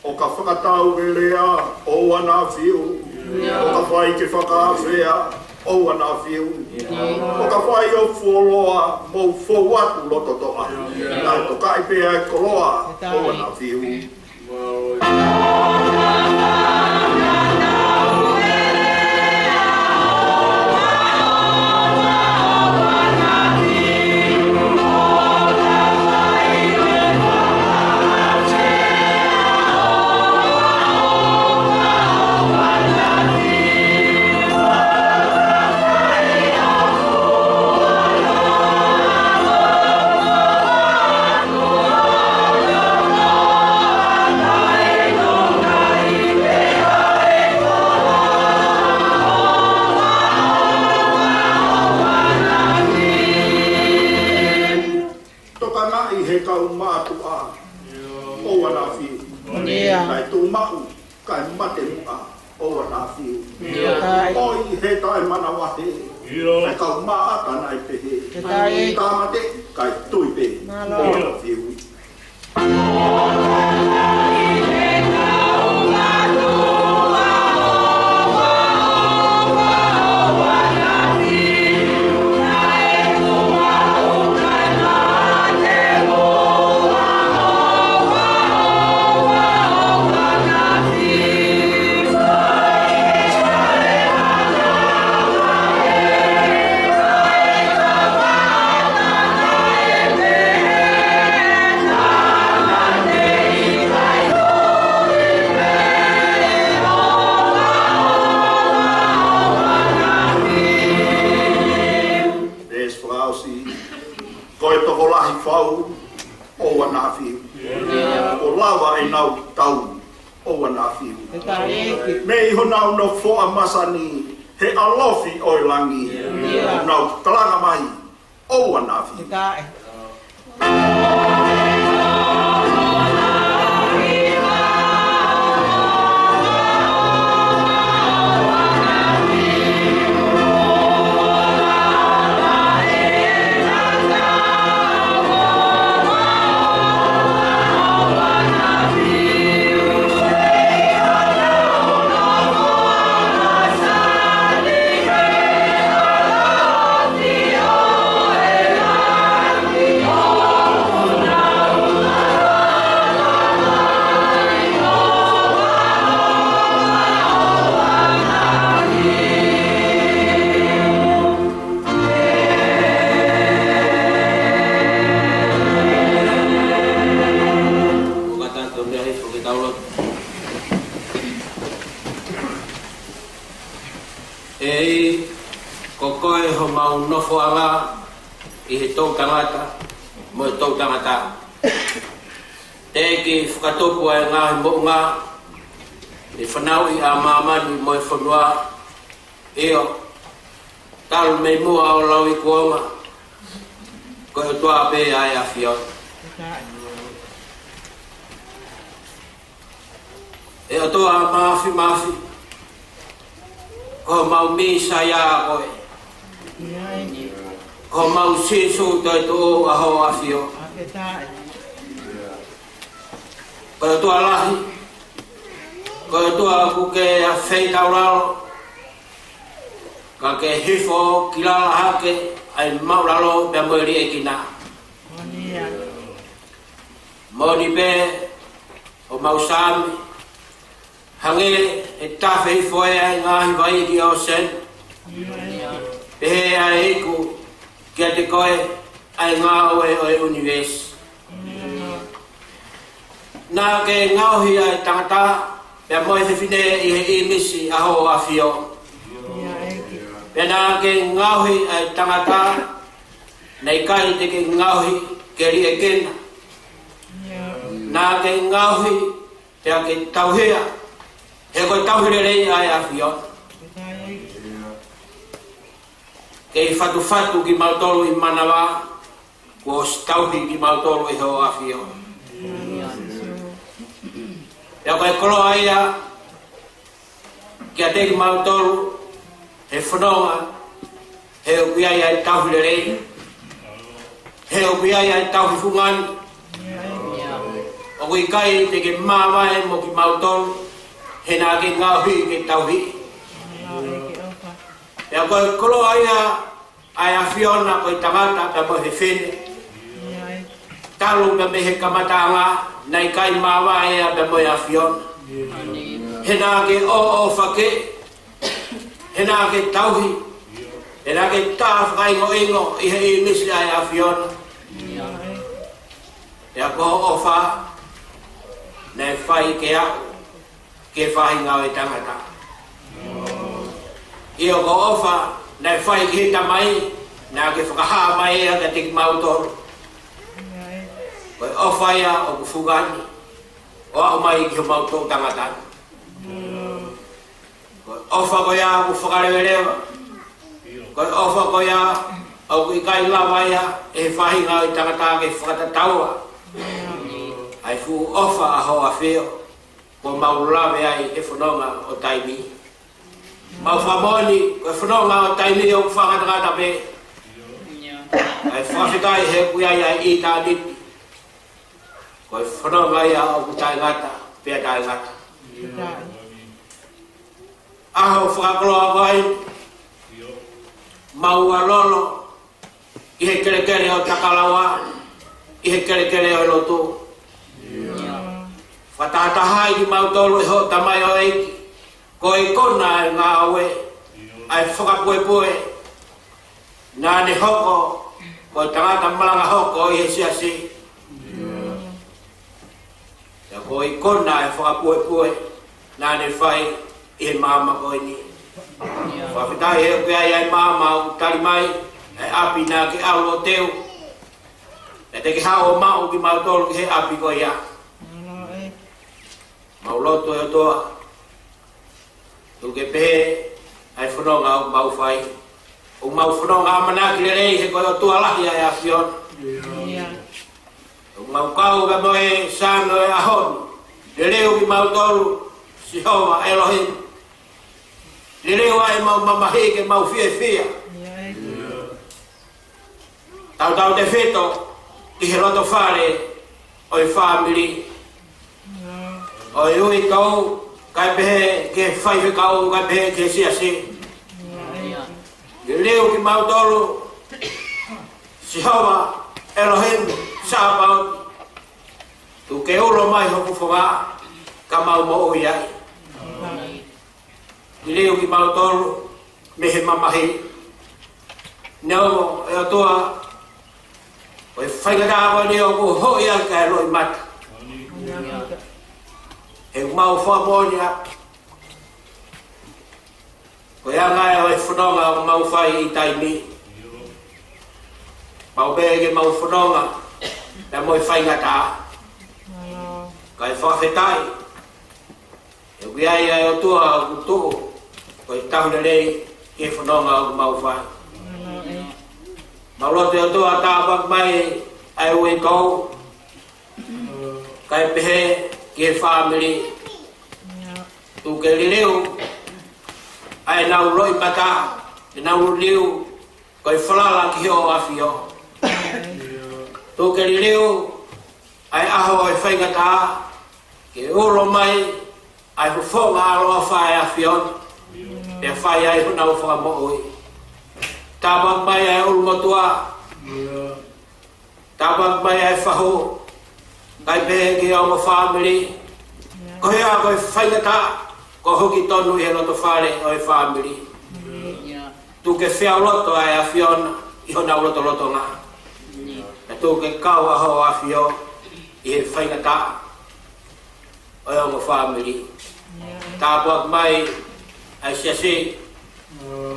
ʻO ka fakatau e lea, ʻoua naʻa fiu. ʻO ka fai ke fakaafea, ʻoua naʻa fiu. ʻO ka fai ʻo fuoloa, mou fou atu loto toʻa. Naʻe tokaʻi pē ʻa e koloa, ʻoua naʻa fiu. Tokanga ʻi he kau mātuʻa, ʻoua naʻa fiu. ʻIo. Kae tuʻu maʻu, kae mate muʻa, ʻoua naʻa fiu. ʻIo. ʻOi he taʻemanavahē, ʻio, kae kau maʻata naʻe pehē. ʻIo. Tāmateʻi, kae tui pē, mālō, ʻoua naʻa fiu. Veesi fakaʻosi, ko e tokolahi fau, ʻoua naʻa fiu. Kuo lava ʻenau tau, ʻoua naʻa fiu. Mei honau nofoʻa masani, he ʻalofi ʻo e langi, nau kalanga mai, ʻoua naʻa fiu. Nofoʻanga ʻi he toʻutangata mo e toʻutangata. Teʻeki fakatupu ʻa e ngaahi moʻunga, ʻi fanauʻi ʻa māmani mo e fonua. ʻIo, talu mei muʻa ʻo lauikuonga, ko e ʻOtua pē ʻa e ʻAfiona. ʻE ʻOtua Mafimafi, ko homau Mīsaia koe. Ko homau Sīsū toetuʻu ʻa hoʻo ʻAfio. Ko e ʻOtua lahi, ko e ʻOtua ʻoku ke feitaulalo, ka ke hifo ki lalo hake ʻa e māʻulalo pea mo e liʻekina. Moʻoni pē, ʻo mau Saame, hangē ʻe tafe hifo ʻa e ngaahi vai ki ʻōseni, pehē ʻa e iku kiate koe ʻa e ngāue ʻo e ʻunivēsi. Naʻa ke ngaohi ʻa e tangata pea mo e fefine ʻi he ʻīmisi ʻa hoʻo ʻAfio. Pea naʻa ke ngaohi ʻa e tangata, naʻe ʻikai te ke ngaohi ke liʻekina. Naʻa ke ngaohi pea ke tauhia, he ko e tauhi lelei ʻa e ʻAfiona. Kei fatufatu kimautolu ʻi manava, kuo ʻosi tauhi kimautolu ʻe hoʻo ʻAfio. Pea ko e koloa ia kiate kimautolu he fononga, he ʻoku ʻi ai ʻa e tauhi lelei, he ʻoku ʻi ai ʻa e tauhi fungani. ʻOku ʻikai te ke māvae mo kimautolu, he naʻa ke ngaohi ke tauhi. Pea ko e koloa ia ʻa e ʻAfiona ko e tangata pea mo e fefine. Talu pea mei he kamataʻanga, naʻe ʻikai māvae ia pea mo e ʻAfiona. He naʻa ke ʻoʻofake, he naʻa ke tauhi, he naʻa ke tā fakaʻingoʻingo ʻi he ʻīmisi ʻa e ʻAfiona. Pea ko hoʻo ʻofa naʻe fai ke aʻu ki he faʻahinga ʻo e tangata. ʻIo, ko hoʻo ʻofa naʻe fai ki he Tamai, naʻa ke fakahā mai ia kiate kimautolu. Ko e ʻofa ia ʻoku fungani ʻo aʻu mai ki homau toʻutangata. Ko e ʻofa ko ia ʻoku fakaleveleva. Ko e ʻofa ko ia ʻoku ʻikai lava ia ʻe he faʻahinga ʻo e tangata ke fakatataua. ʻA e fuʻu ʻofa ʻa hoʻo ʻAfio, kuo mau lave ai he fononga ʻo taimi. Mau fakamoʻoni, ko e fononga ʻo taimi ʻoku fakangatangata pē. ʻA e fakafetaʻi he ʻoku ʻi ai ʻa e ʻitāniti. Ko e fononga ia ʻoku taʻengata pea taʻengata. ʻAho fakakoloa ko eni, mau ʻalolo ʻi he kelekele ʻo Takalaua, ʻi he kelekele ʻo e lotu. Fakatahatahaʻi kimautolu ʻe hoʻo tamaioʻeiki, ko e ikona ʻa e ngāue, ʻa e fakapuepue, naʻa ne hoko ko e tangata malanga hoko ʻi he siasi. Pea ko e ikona ʻa e fakapuepue naʻa ne fai ʻi he maama ko eni. Fakafetaʻi he ʻoku ʻi ai ʻa e maama ʻoku tali mai, ʻa e ʻapi naʻa ke ʻalu ʻo teu. Pea te ke haʻu ʻo maʻu kimautolu ki he ʻapi ko ia. Mau lotu ʻe ʻOtua, tuku ke pehē ʻa e fononga ʻoku mau fai. ʻOku mau fononga ʻamanaki lelei he ko e ʻOtua lahi ʻa e ʻAfiona. ʻOku mau kau pea mo e Saame ʻo e ʻaho ni. Leleu kimautolu, Sihova ʻElohimi. Leleu ʻa e mau mamahi ke mau fiefia. Tautautefito ki he loto fale ʻo e fāmili, ʻo e uitou, kae pehē ki he faifekau, kae pehē ki he siasi. Leleu kimautolu, Sihova ʻElohimi Sāpaoti. Tuku ke ulo mai hoku fofonga, ka mau moʻui ai. Leleu kimautolu mei he mamahi. Neongo ʻe ʻOtua, ko e faingataʻa ko eni ʻoku hoʻi ʻaki ʻa e loʻimata. He mau fakamoʻoni ʻa, ko e anga ʻo e fononga ʻoku mau fai ʻi taimi. Mau pē ke mau fononga, pea mo e faingataʻa. Kae fakafetaʻi, he ʻoku ʻi ai ʻa e ʻOtua ʻoku tuʻu ko e tauhi lelei ki he fononga ʻoku mau fai. Mau lotu ʻe ʻOtua tāpuakiʻi mai ʻa e uike ʻaho, kae pehē ki he fāmili. Tuku ke liliu ʻa ʻenau loʻimata, ʻenau liliu ko e falala ki hoʻo ʻAfio. Tuku ke liliu ʻa e ʻaho ʻo e faingataʻa, ke ulo mai ʻa e fofonga ʻaloʻofa ʻa e ʻAfiona, pea fai ai honau fakamoʻui. Tāpuakiʻi mai ʻa e ʻulumotuʻa, tāpuakiʻi mai ʻa e fahu, kae pehē ki he ongo fāmili. Ko e ʻaho ko e faingataʻa, ko e hoko tonu ʻi he loto fale ʻo e fāmili. Tuku ke feʻauloto ʻa e ʻAfiona ʻi honau lotolotonga. Pea tuku ke kau ʻa hoʻo ʻAfio ʻi he faingataʻa ʻo e ongo fāmili. Tāpuakiʻi mai ʻa e siasi,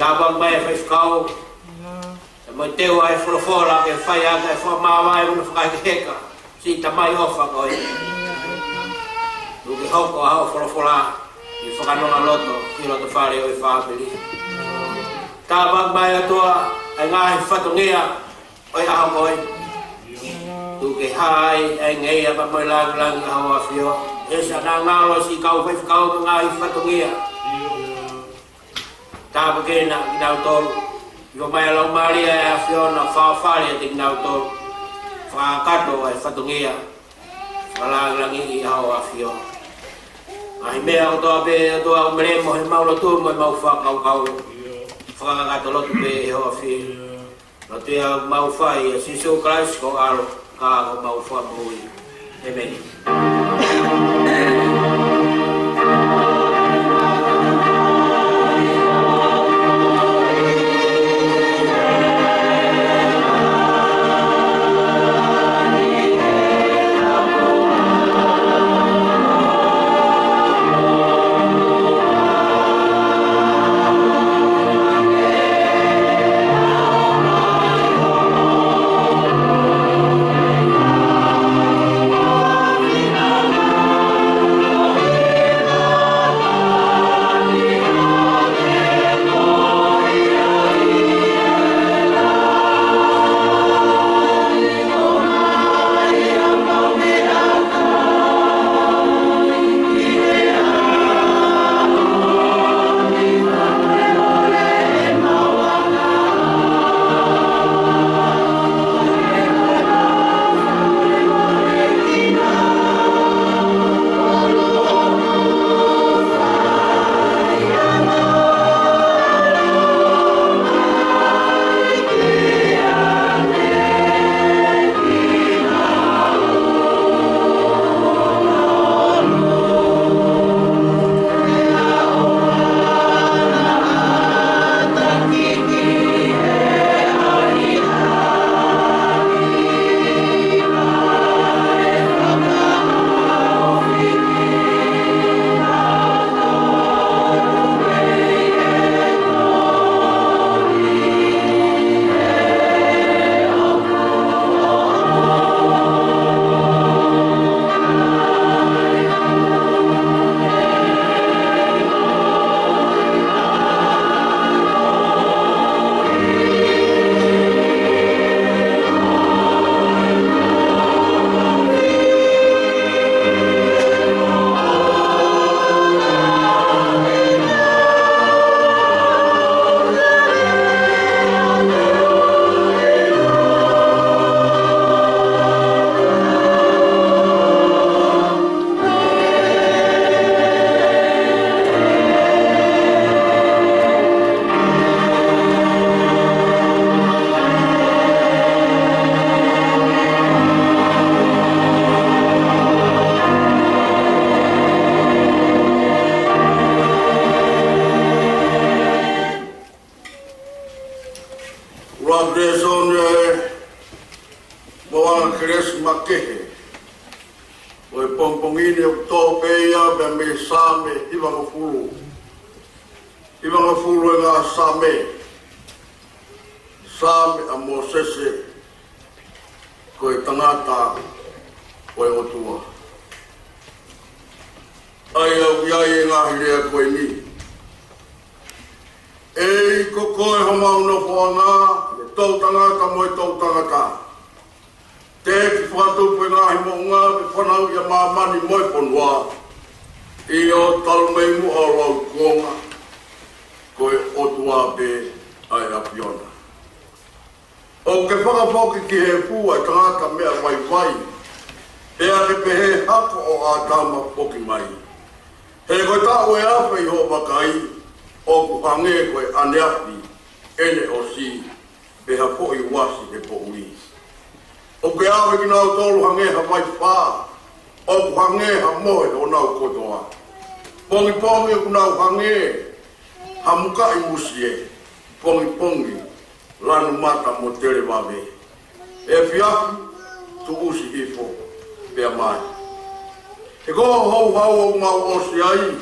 tāpuakiʻi mai ʻa e faifekau, pea mo e teu ʻa e folofola ke fai ʻaki ʻa e fakamāvae mo e fakahekeheka. Siʻi Tamai ʻofa ko e, tuku ke hoko ʻa hoʻo folofola ʻi he fakanonga loto ʻi loto fale ʻo e fāmili. Tāpuakiʻi mai ʻOtua ʻa e ngaahi fatongia ʻo e ʻaho ko e, tuku ke hā ai ʻa e ngeia pea mo e lāngilangi ʻa hoʻo ʻAfio. ʻE sa na ngalo siʻi kau faifekau mo e ngaahi fatongia. Tāpuakiʻi kinautolu. ʻIo mai ʻa e Laumālie ʻa e ʻAfiona ʻo fafale ʻiate kinautolu. Fakakakato ʻa e fatongia. Fakalangilangiʻi ʻa hoʻo ʻAfio. Ngaahi meʻa kotoa pē ʻOtua ʻoku melemo he mau lotu mo e mau fakakaukau. Fakakakato lotu pē ʻe hoʻo ʻAfio. Lotu ia ʻoku mau fai ʻia Sīsū Kalaisi ko ho ʻAlo, ka ko homau Fakamoʻui. ʻĒmeni. Ua Kelesi ʻo e, mo ua Kelesi makehe. Ko e pongipongi ni ʻoku tō pē ia pea mei he Saame hivangofulu. Hivangofulu ʻo e ngaahi Saame. Saame ʻa Mōsese. Ko e tangata ʻo e ʻOtua. ʻA ia ʻoku ʻi ai e ngaahi lea ko eni: ʻEiki, ko koe homau nofoʻanga, ʻi he toʻutangata mo e toʻutangata. Teʻeki fakatupu e ngaahi moʻunga, pe fanauʻi ʻa māmani mo e fonua. ʻIo, talu mei muʻa ʻo lau kuonga, ko e ʻOtua pē ʻa e ʻAfiona. ʻOku ke fakafoki ki he efu ʻa e tangata meʻa vaivai, pea ke pehē, Hako ʻo ʻĀtama, foki mai. He ko e taʻu ʻe afe ʻi hoʻo vakai, ʻoku hangē ko e ʻaneafi ʻene ʻosi, pe ha foʻi uasi he poʻuli. ʻOku ke ʻave kinautolu hangē ha vaifā, ʻoku hangē ha mohe honau kotoa. Pongipongi ʻoku nau hangē ha mukaʻi musie, pongipongi lanu mata mo televave. Efiafi, tuʻusi hifo, pea mai. He ko hoʻo houhau ʻoku mau ʻosi ai,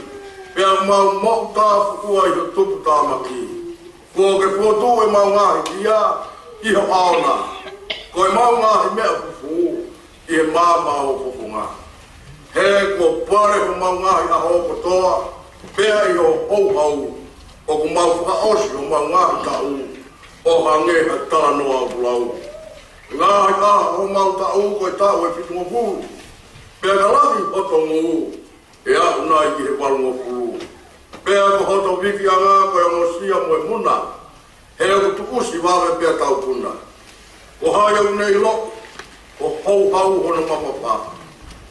pea mau moʻutāfuʻua ʻi ho tuputāmaki. Kuo ke fokotuʻu ʻemau ngaahi kia ʻi ho ʻao na, ko ʻemau ngaahi meʻa fufū ʻi he maama ʻo ho fofonga. He kuo pale homau ngaahi ʻaho kotoa, pea ʻi ho houhau ʻoku mau fakaʻosi homau ngaahi taʻu, ʻo hangē ha talanoa ʻoku lau. Ngaahi ʻaho homau taʻu ko e taʻu ʻe fitungofulu, pea ka lahi hoto ngū, ʻe aʻu nai ki he valungofulu. Pea ko hoto vikiʻanga ko e ongosia mo e muna, he ʻoku tuʻusi vave pea taupuna. Ko hai ʻoku ne ʻilo ho houhau hono mamafa,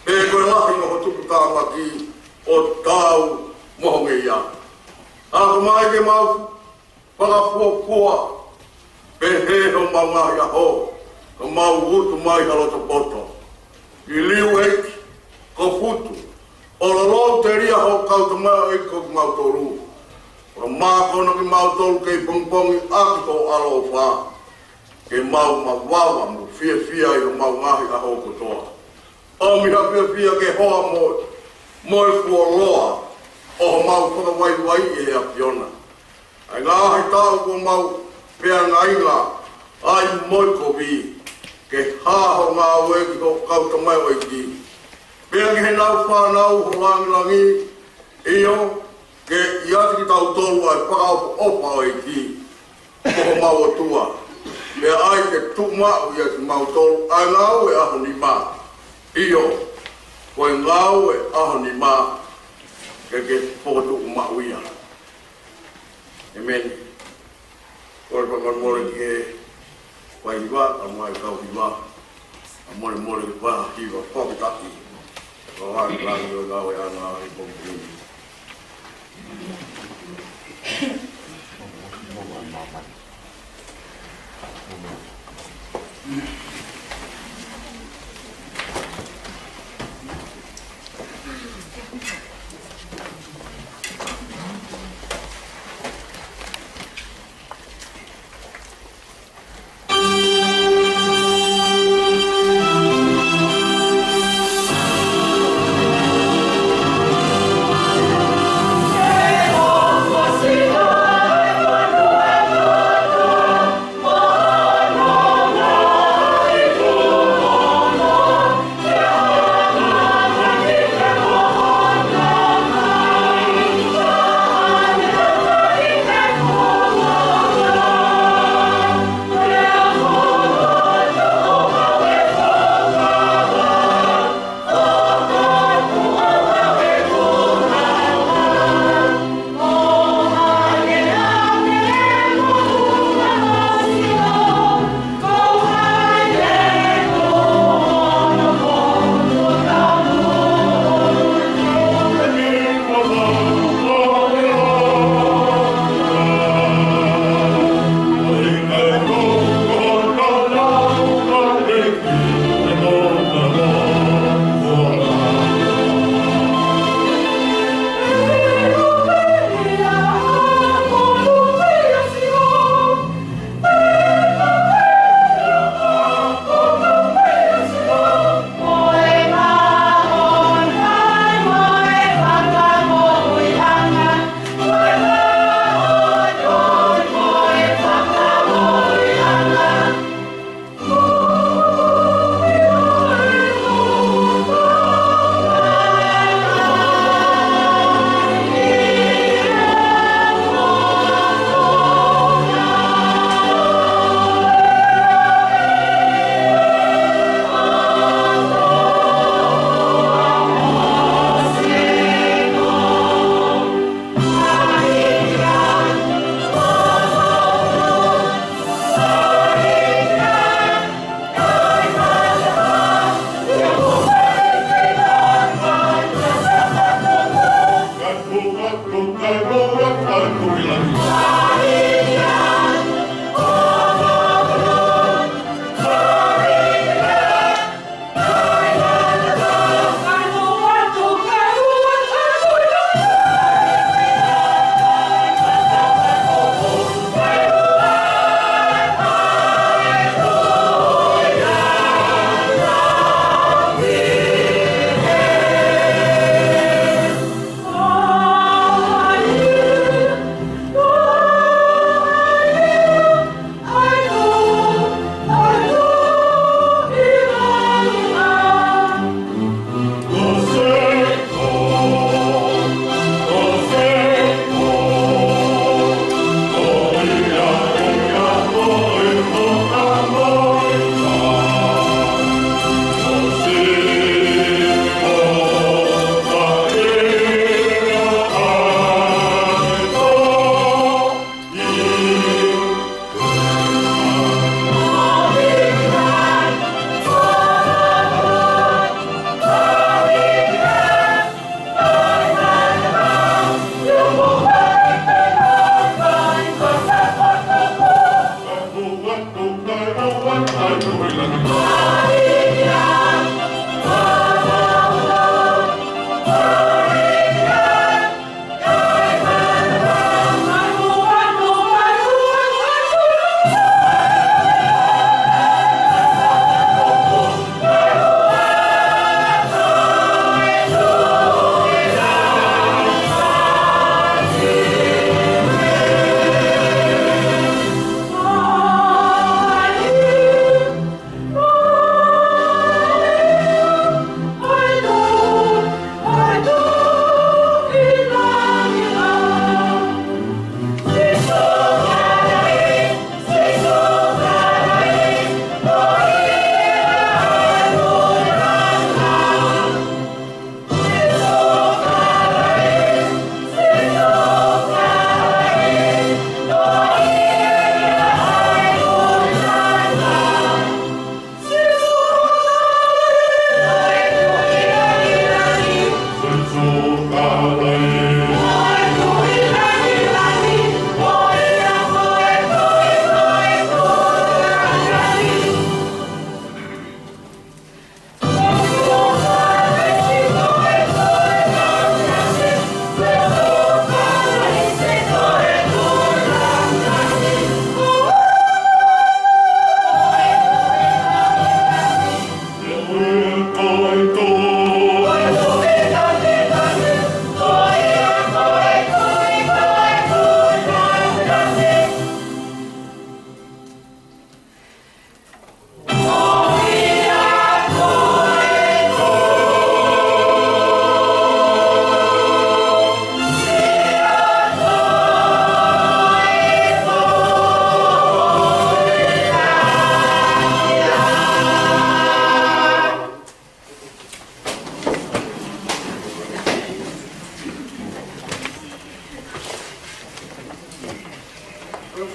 pe ko e lahi ʻo ho tuputāmaki ʻo taau mo ho ngeia? Ako mai ke mau fakafuofua, pehē homau ngaahi ʻaho, ka mau utu mai ha loto poto. Liliu, ʻEiki, ko Futu, ʻo lolou telia hoʻo kau tamaioʻeiki ko kimautolu. Ko mākona kimautolu kei pongipongi ʻaki ho ʻaloʻofa, ke mau mavava mo fiefia ʻi homau ngaahi ʻaho kotoa. ʻOmi ha fiefia ke hoa mo, mo e fuoloa ʻo homau fakavaivaiʻi ʻe he ʻAfiona ʻa e ngaahi taʻu kuo mau feangainga ai mo e kovi, ke hā ho ngāue ki hoʻo kau tamaioʻeiki, pea ki heʻenau fānau ho lāngilangi. ʻIo, ke ʻiate kitautolu ʻa e fakaʻofoʻofa ʻo e ʻEiki ko homau ʻOtua, pea ʻai ke tuʻu maʻu ʻiate kimautolu ʻa e ngāue ʻa ho nima. ʻIo, ko e ngāue ʻa ho nima, ke ke fokotuʻu maʻu ia. ʻĒmeni. Kole fakamolemole ki he faihiva, ʻa mai kau hiva. ʻA molemole ki he faihiva, fakataʻi. Ka wai langi ʻo e ngāueʻanga ʻi he pongipongi ni.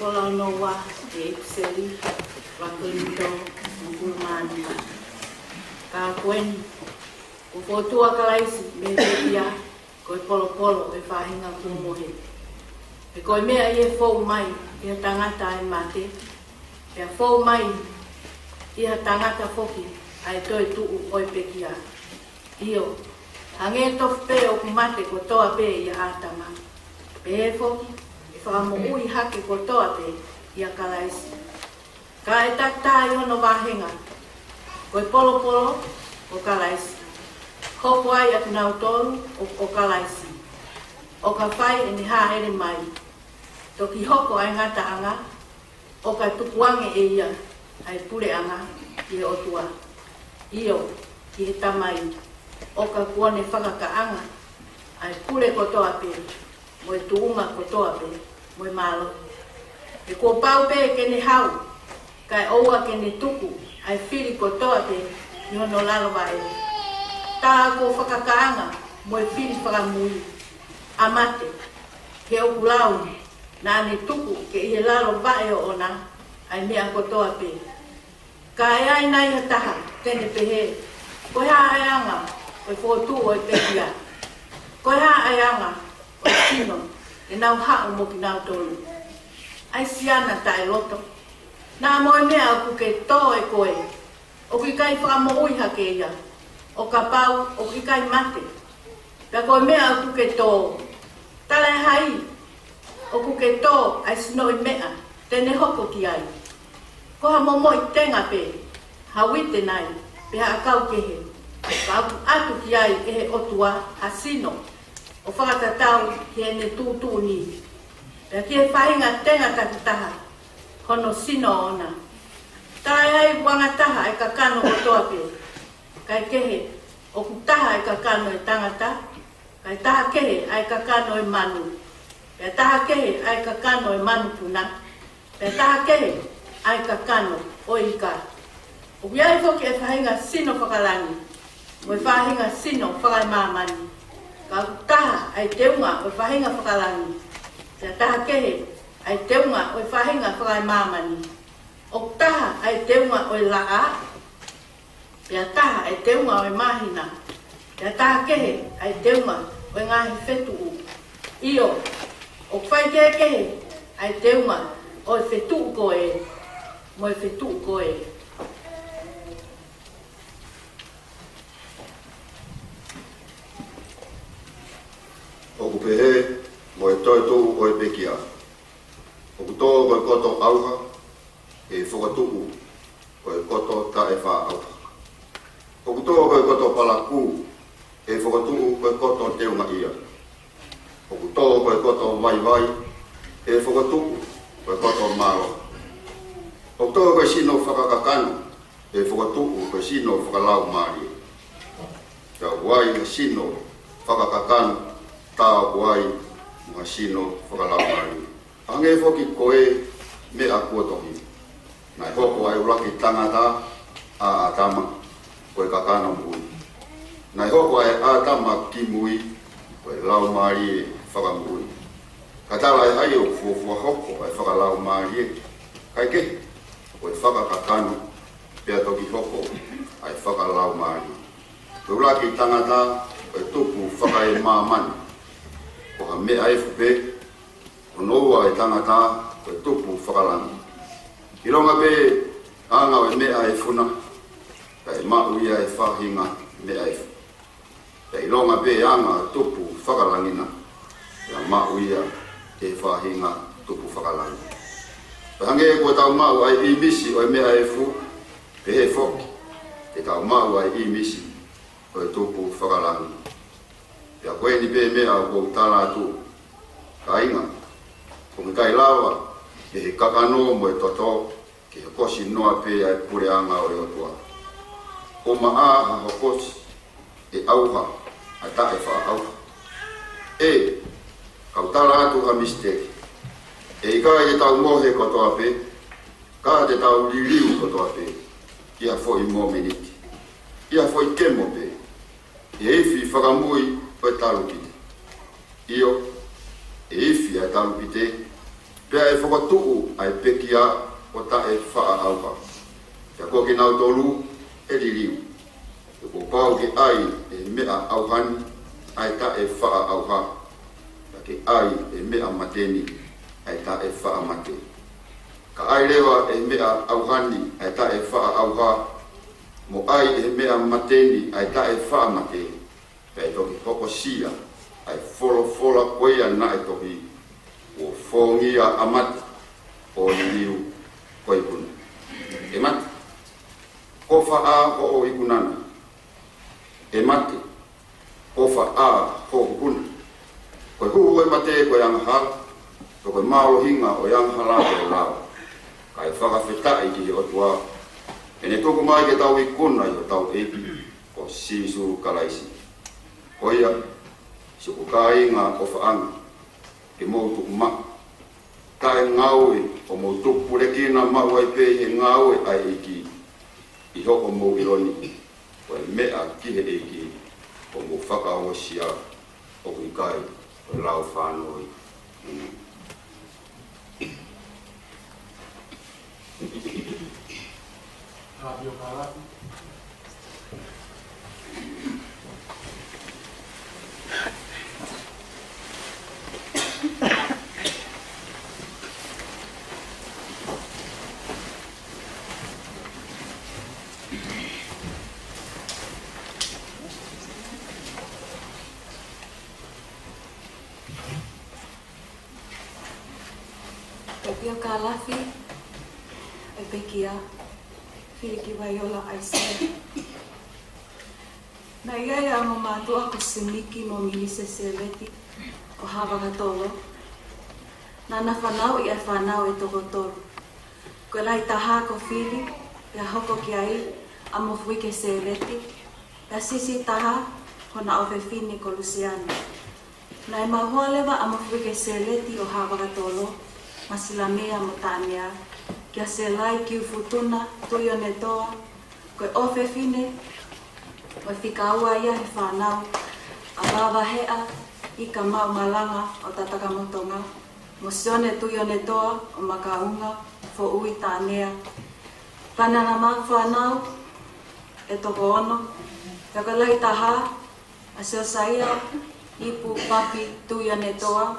Ko e lau noa ʻi he ʻipiseli ʻa Kolinitō hongofulu mā nima. Ka ko eni, kuo fokotuʻu ʻa Kalaisi mei he pekia, ko e polopolo ʻo e faʻahinga kuo mohe. He ko e meʻa ia ʻe fou mai ʻi he tangata ʻa e mate, pea fou mai ʻi he tangata foki ʻa e toetuʻu ʻo e pekia. ʻIo, hangē tofu pē ʻoku mate kotoa pē ʻia ʻĀtama, pehē foki ʻe fakamoʻui hake kotoa pē ʻia Kalaisi. Ka ʻe taki taha ʻi hono vāhenga, ko e polopolo ʻo Kalaisi, hoko ai ʻa kinautolu ʻo, ʻo Kalaisi, ʻo ka fai ʻene hāʻele mai, toki hoko ʻa e ngataʻanga, ʻo ka tukuange ʻe ia ʻa e puleʻanga ki he ʻOtua, ʻio, ki he Tamai, ʻo ka kuo ne fakakaʻanga ʻa e pule kotoa pē, mo e tuʻunga kotoa pē, mo e mālohi. He kuo pau pē ke ne hau, kae ʻoua ke ne tuku ʻa e fili kotoa pē ʻi hono lalo vaʻe. Tā kuo fakakaʻanga mo e fili fakamui ʻa mate, he ʻoku lau, naʻa ne tuku ke ʻi he lalo vaʻe ʻoʻona ʻa e meʻa kotoa pē. Ka ʻe ʻi ai nai ha taha te ne pehē, ko e hā ʻa e anga ʻo e fokotuʻu ʻo e pekia? Ko e hā ʻa e anga ʻo e sino ʻenau haʻu mo kinautolu? ʻAi siana taʻeloto. Naʻa mo e meʻa ʻoku ke tō ʻe koe, ʻoku ʻikai fakamoʻui hake ia, ʻo kapau ʻoku ʻikai mate. Pea ko e meʻa ʻoku ke tō, talaʻehai ʻoku ke tō ʻa e sinoʻi meʻa te ne hoko ki ai. Ko ha momoʻi tenga pē, ha uite nai, pe ha ʻakau kehe, ka ʻoku ʻatu ki ai ʻe he ʻOtua ha sino, ʻo fakatatau ki heʻene tuʻutuʻuni, pea ki he faʻahinga tenga takitaha hono sino ʻoʻona. Taʻe ai uanga taha ʻa e kakano kotoa pē, kae kehe, ʻoku taha ʻa e kakano ʻo e tangata, kae taha kehe ʻa e kakano ʻo e manu, pea taha kehe ʻa e kakano ʻo e manupuna, pea taha kehe ʻa e kakano ʻo e ika. ʻOku ʻi ai foki ʻa e faʻahinga sino fakalangi, mo e faʻahinga sino fakaemāmani. Ka ʻoku taha ʻa e teunga ʻo e faʻahinga fakalangi, pea taha kehe ʻa e teunga ʻo e faʻahinga fakaemāmani. ʻOku taha ʻa e teunga ʻo e laʻā, pea taha ʻa e teunga ʻo e māhina, pea taha kehe ʻa e teunga ʻo e ngaahi fetuʻu. ʻIo, ʻoku faikehekehe ʻa e teunga ʻo e fetuʻu ko ē mo e fetuʻu ko ē. ʻOku pehē mo e toetuʻu ʻo e pekia, ʻoku tō ko e koto ʻauha ʻi he fokotuʻu ko e koto taʻefaʻaʻauha. ʻOku tō ko e koto palakū ʻi he fokotuʻu ko e koto teungaʻia. ʻOku tō ko e koto vaivai ʻi he fokotuʻu ko e koto mālohi. ʻOku tō ko e sino fakakakano ʻi he fokotuʻu ko e sino fakalaumālie. Pea ʻoku ʻi ai ha sino fakakakano, tā ʻoku ʻi ai mo ha sino fakalaumālie. Hangē foki ko e meʻa kuo tohi, naʻe hoko ʻa e ʻuluaki tangata, ʻa ʻĀtama, ko e kakano moʻui. Naʻe hoko ʻa e ʻĀtama ki mui ko e laumālie fakamoʻui. Ka talaʻehai ʻoku fuofua hoko ʻa e fakalaumālie, kae kehe, ko e fakakakano, pea toki hoko ʻa e fakalaumālie. Ko e ʻuluaki tangata ko e tupu fakaemāmani, ko ha meʻa efu pē. Ko hono ua ʻo e tangata ko e tupu fakalangi. ʻIlonga pē anga ʻo e meʻa efu na, kae maʻu ia ʻe he faʻahinga meʻa efu. Pea ʻilonga pē anga ʻo e tupu fakalangi na, pea maʻu ia ʻe he faʻahinga tupu fakalangi. Pea hangē kuo tau maʻu ʻa e ʻīmisi ʻo e meʻa efu, pehē foki te tau maʻu ʻa e ʻīmisi ʻo e tupu fakalangi. Pea ko eni pē meʻa ʻoku ou tala atu, kāinga, ʻoku ʻikai lava ʻe he kakano mo e toto ke hokosi noa pē ʻa e puleʻanga ʻo e ʻOtua. ʻO maʻa ha hokosi ʻe ʻauha ʻa e taʻefaʻaʻauha. ʻE, kau tala atu ha misiteki. ʻE ʻikai te tau mohe kotoa pē, ka te tau liliu kotoa pē ʻi ha foʻi mōmeniti, ʻi ha foʻi kemo pē, ʻi he ifi fakamui ʻo e talupite. ʻIo, ʻe ifi ʻa e talupite, Pea ʻe fokotuʻu ʻa e pekia ʻo taʻe faʻa ʻauha, pea ko kinautolu ʻe liliu. He kuo pau ke ʻai ʻe he meʻa ʻauha ni ʻa e taʻe faʻa ʻauha, pea ke ʻai ʻe he meʻa mate ni ʻa e taʻe faʻa mate. Ka ʻai leva ʻe he meʻa ʻauha ni ʻa e taʻe faʻa ʻauha, mo ʻai ʻe he meʻa mate ni ʻa e taʻe faʻa mate, pea ʻe toki hokosia ʻa e folofola ko ia naʻe tohi, kuo fōngia ʻa mate ʻo liliu ko e ikuna. ʻE mate, ko fē ʻa hoʻo ikuna na? ʻE mate, ko fē ʻa hoʻo ikuna? Ko e huhu ʻo e mate ko e angahala, pea ko e mālohinga ʻo e angahala ko e lao. Kae fakafetaʻi ki he ʻOtua, he ne tuku mai ke tau ikuna ʻi hotau ʻEiki ko Sīsū Kalaisi. Ko ia, siʻoku kāinga ʻofaʻanga, ke mou tuʻu maʻu, taʻe ngāue, ʻo mou tupulekina maʻu ai pē ʻi he ngāue ʻa e ʻEiki, ʻi hoʻomou ʻilo ni ko e meʻa ki he ʻEiki, ʻoku mou fakaʻosi ia, ʻoku ʻikai ko e lao fanoi. Ko e pio kalafi ʻa e pekia, fili ki Vaiola ʻAisea. Naʻe ʻi ai ʻa e ongo mātuʻa ko Siniki mo Milise Sēleti ʻo Havakatolo. Naʻá na fanauʻi ʻa e fānau ʻe toko tolu. Ko e lahi taha ko Fili, pea hoko ki ai ʻa Mofuike Sēleti, pea siʻisiʻi taha ko hona ʻofefine ko Lusiana. Naʻe maʻu hoa leva ʻa Mofuike Sēleti ʻo Havakatolo, Masilamea mo Taʻanea, kia Sēlai Kiufutuna Tuʻionetoa, ko e ʻofefine mo e fika ua ia he fānau ʻa Vavaheʻa Ika Maʻu Malanga ʻo Tatakamotonga, mo Sione Tuʻionetoa ʻo Makaunga, foʻui Taʻanea. Pea naʻá na maʻu fānau ʻe toko ono, pea ko e lahi taha ʻa Siosaia Ipu Papi Tuʻionetoa,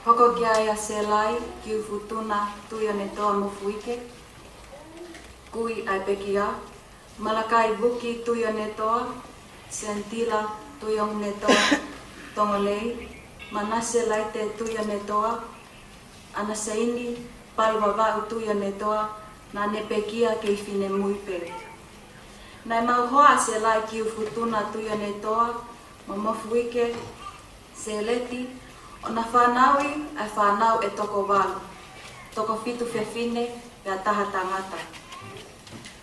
hoko ki ai ʻa Sēlai Kiufutuna Tuʻionetoa Mofuike, kui ʻa e pekia, Malakai Vuki Tuʻionetoa, Sentila Tuʻionetoa Tongolei, Manase Laite Tuʻionetoa, ʻAnaseini Paluvavaʻu Tuʻionetoa, naʻá ne pekia kei finemui pē. Naʻe maʻu hoa ʻa Sēlai Kiufutuna Tuʻionetoa mo Mofuike Sēleti, ʻo na fanauʻi ʻa e fānau ʻe toko valu, toko fitu fefine pea taha tangata.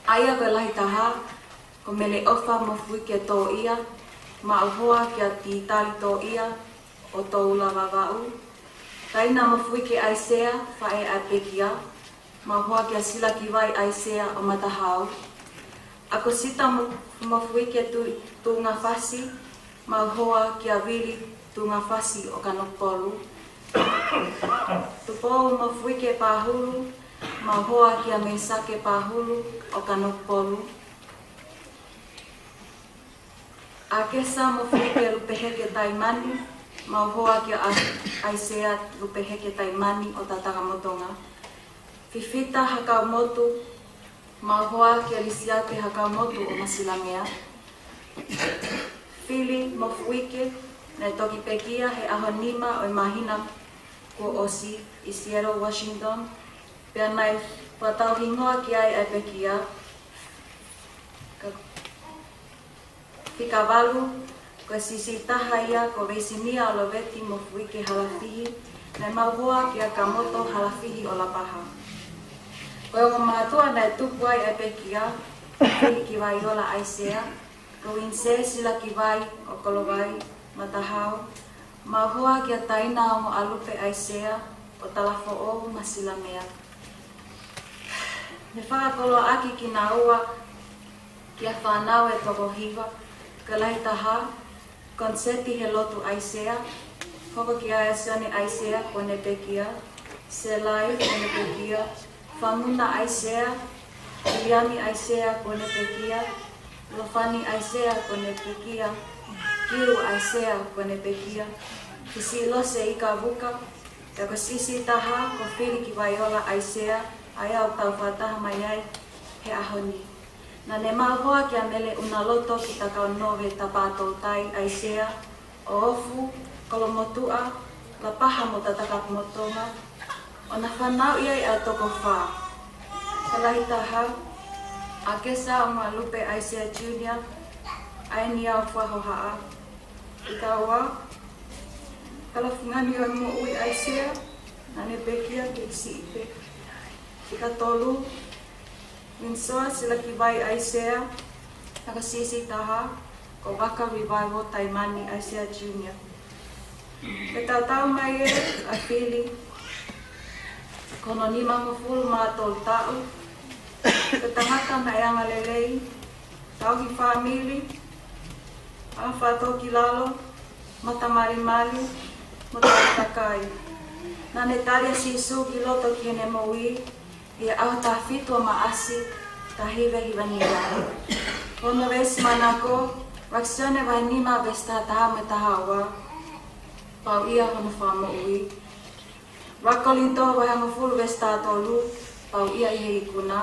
ʻA ia ko e lahi taha ko Meleʻofa Mofuike Toʻia, maʻu hoa kia Titali Toʻia ʻo Toula Vavaʻu. Taina Mofuike ʻAisea, faʻē ʻa e pekia, maʻu hoa kia Silakivai ʻAisea ʻo Matahau. ʻAkosita Mo-, Mofuike Tu-, Tuʻungafasi, maʻu hoa kia Vili Tuʻungafasi ʻo Kanokupolu. Tupou Mofuike Pahulu, maʻu hoa kia Meisake Pahulu ʻo Kanokupolu. ʻAkesa Mofuike Lupeheke Taimani, maʻu hoa kia ʻA-, ʻAisea Lupeheke Taimani ʻo Tatakamotonga. Fifita Hakaumotu, maʻu hoa kia Lisiate Hakaumotu ʻo Masilamea. Fili Mofuike, naʻe toki pekia he ʻaho nima ʻo e māhina kuo ʻosi ʻi Seattle, Washington, pea naʻe fakatau hingoa ki ai ʻa e pekia. Ka Fika valu, ko e siʻisiʻi taha ia ko Veisinia Loveti Mofuike Halafihi, naʻe maʻu hoa kia Kamoto Halafihi ʻo Lapaha. Ko e ongo mātuʻa naʻe tupu ai ʻa e pekia, fili ki Vaiola ʻAisea, ko Uinisē Silakivai ʻo Kolovai, Matahau, maʻu hoa kia Taina Ongoʻalupe ʻAisea ʻo Talafoʻou, Masilamea. Ne fakakoloaʻaki kinaua kia fānau ʻe toko hiva, ko e lahi taha, Koniseti Helotu ʻAisea, Hoko ki ai ʻa Sione ʻAisea kuo ne pekia, Selai kuo ne pekia, Famuna ʻAisea, Viliami ʻAisea kuo ne pekia, Lofani ʻAisea kuo ne pekia, Kiu ʻAisea kuo ne pekia, Kisilose Ikavuka, pea ko e siʻisiʻi taha ko Fili ki Vaiola ʻAisea, ʻa ia ʻoku tau fakataha mai ai he ʻaho ni. Naʻa ne maʻu hoa kia Mele ʻUnaloto ki Takaunove Tapatoutai ʻAisea, ʻo Ofu, Kolomotuʻa, Lapaha mo Tatakapumotonga, ʻo na fanauʻi ai ʻa e toko fā. Ko e lahi taha, ʻa Kesa ʻUngalupe ʻAisea Junior, ʻa eni ʻa Fuahohaʻa. Ika ua, Kalafungani ʻo e Moʻui ʻAisea, naʻa ne pekia ke siʻi pē. Ika tolu, Minsoa Silakivai ʻAisea, pea ko e siʻisiʻi taha ko Vaka Revival Taimani ʻAisea Junior. Ke tatau mai ē ʻa Fili, ko hono nimangofulu mā tolu taʻu, ko e tangata naʻe angalelei, tauhi fāmili, ʻa fato ki lalo, mata malimali, mo tauhi kakai. Naʻa ne tali ʻa Sīsū ki loto ki heʻene moʻui, ʻi he ʻaho taha fitu ʻo Maʻasi, taha hiva hiva nima. Ko hono veesi manako, ʻuluaki Sione vahe nima veesi taha taha mo e taha ua, pau ia hono fakamoʻui. ʻUluaki Kolinitō vahe hongofulu veesi taha tolu, pau ia ʻi he ikuna.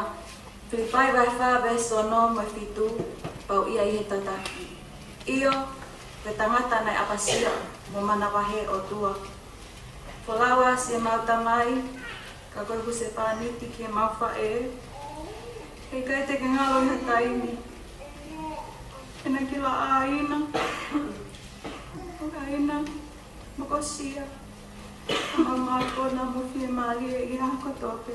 Filipai vahe fā veesi ono mo e fitu, pau ia ʻi he tataki. ʻIo, ko e tangata naʻe ʻapasia mo manavahē ʻOtua. Folau ʻa siʻemau tamai, ka ko e husepāniti ki heʻemau faʻē. He ʻikai te ke ngalo ʻi ha taimi. He naʻa ke laʻā ʻaʻana, ʻaʻana, mo ko Sia. Mau mākona mo fiemālie ʻi he ʻaho kotoa pē.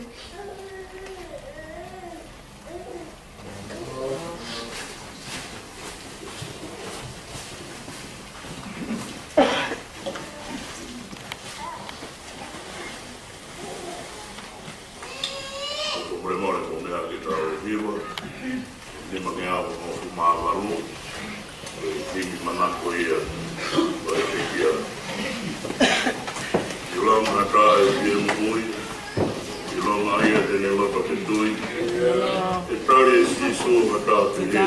Ko e molemole ko e meʻa ke tau hiva. Nima ngeau hongofulu mā valu, ko e himi manako ia, ko e pekia. ʻIlonga ha taha ʻe fie moʻui, ʻilonga ia te ne loto ke tui. ʻE tali ʻe Sīsū ha taha pehē,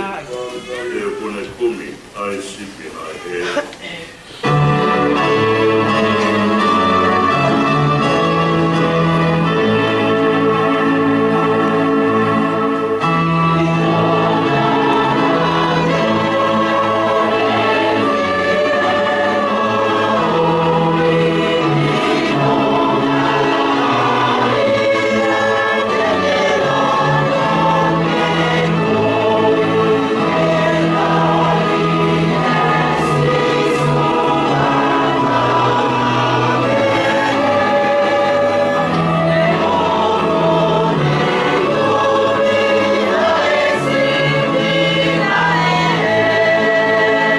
he ʻoku ne kumi ʻa e sipi naʻe hē.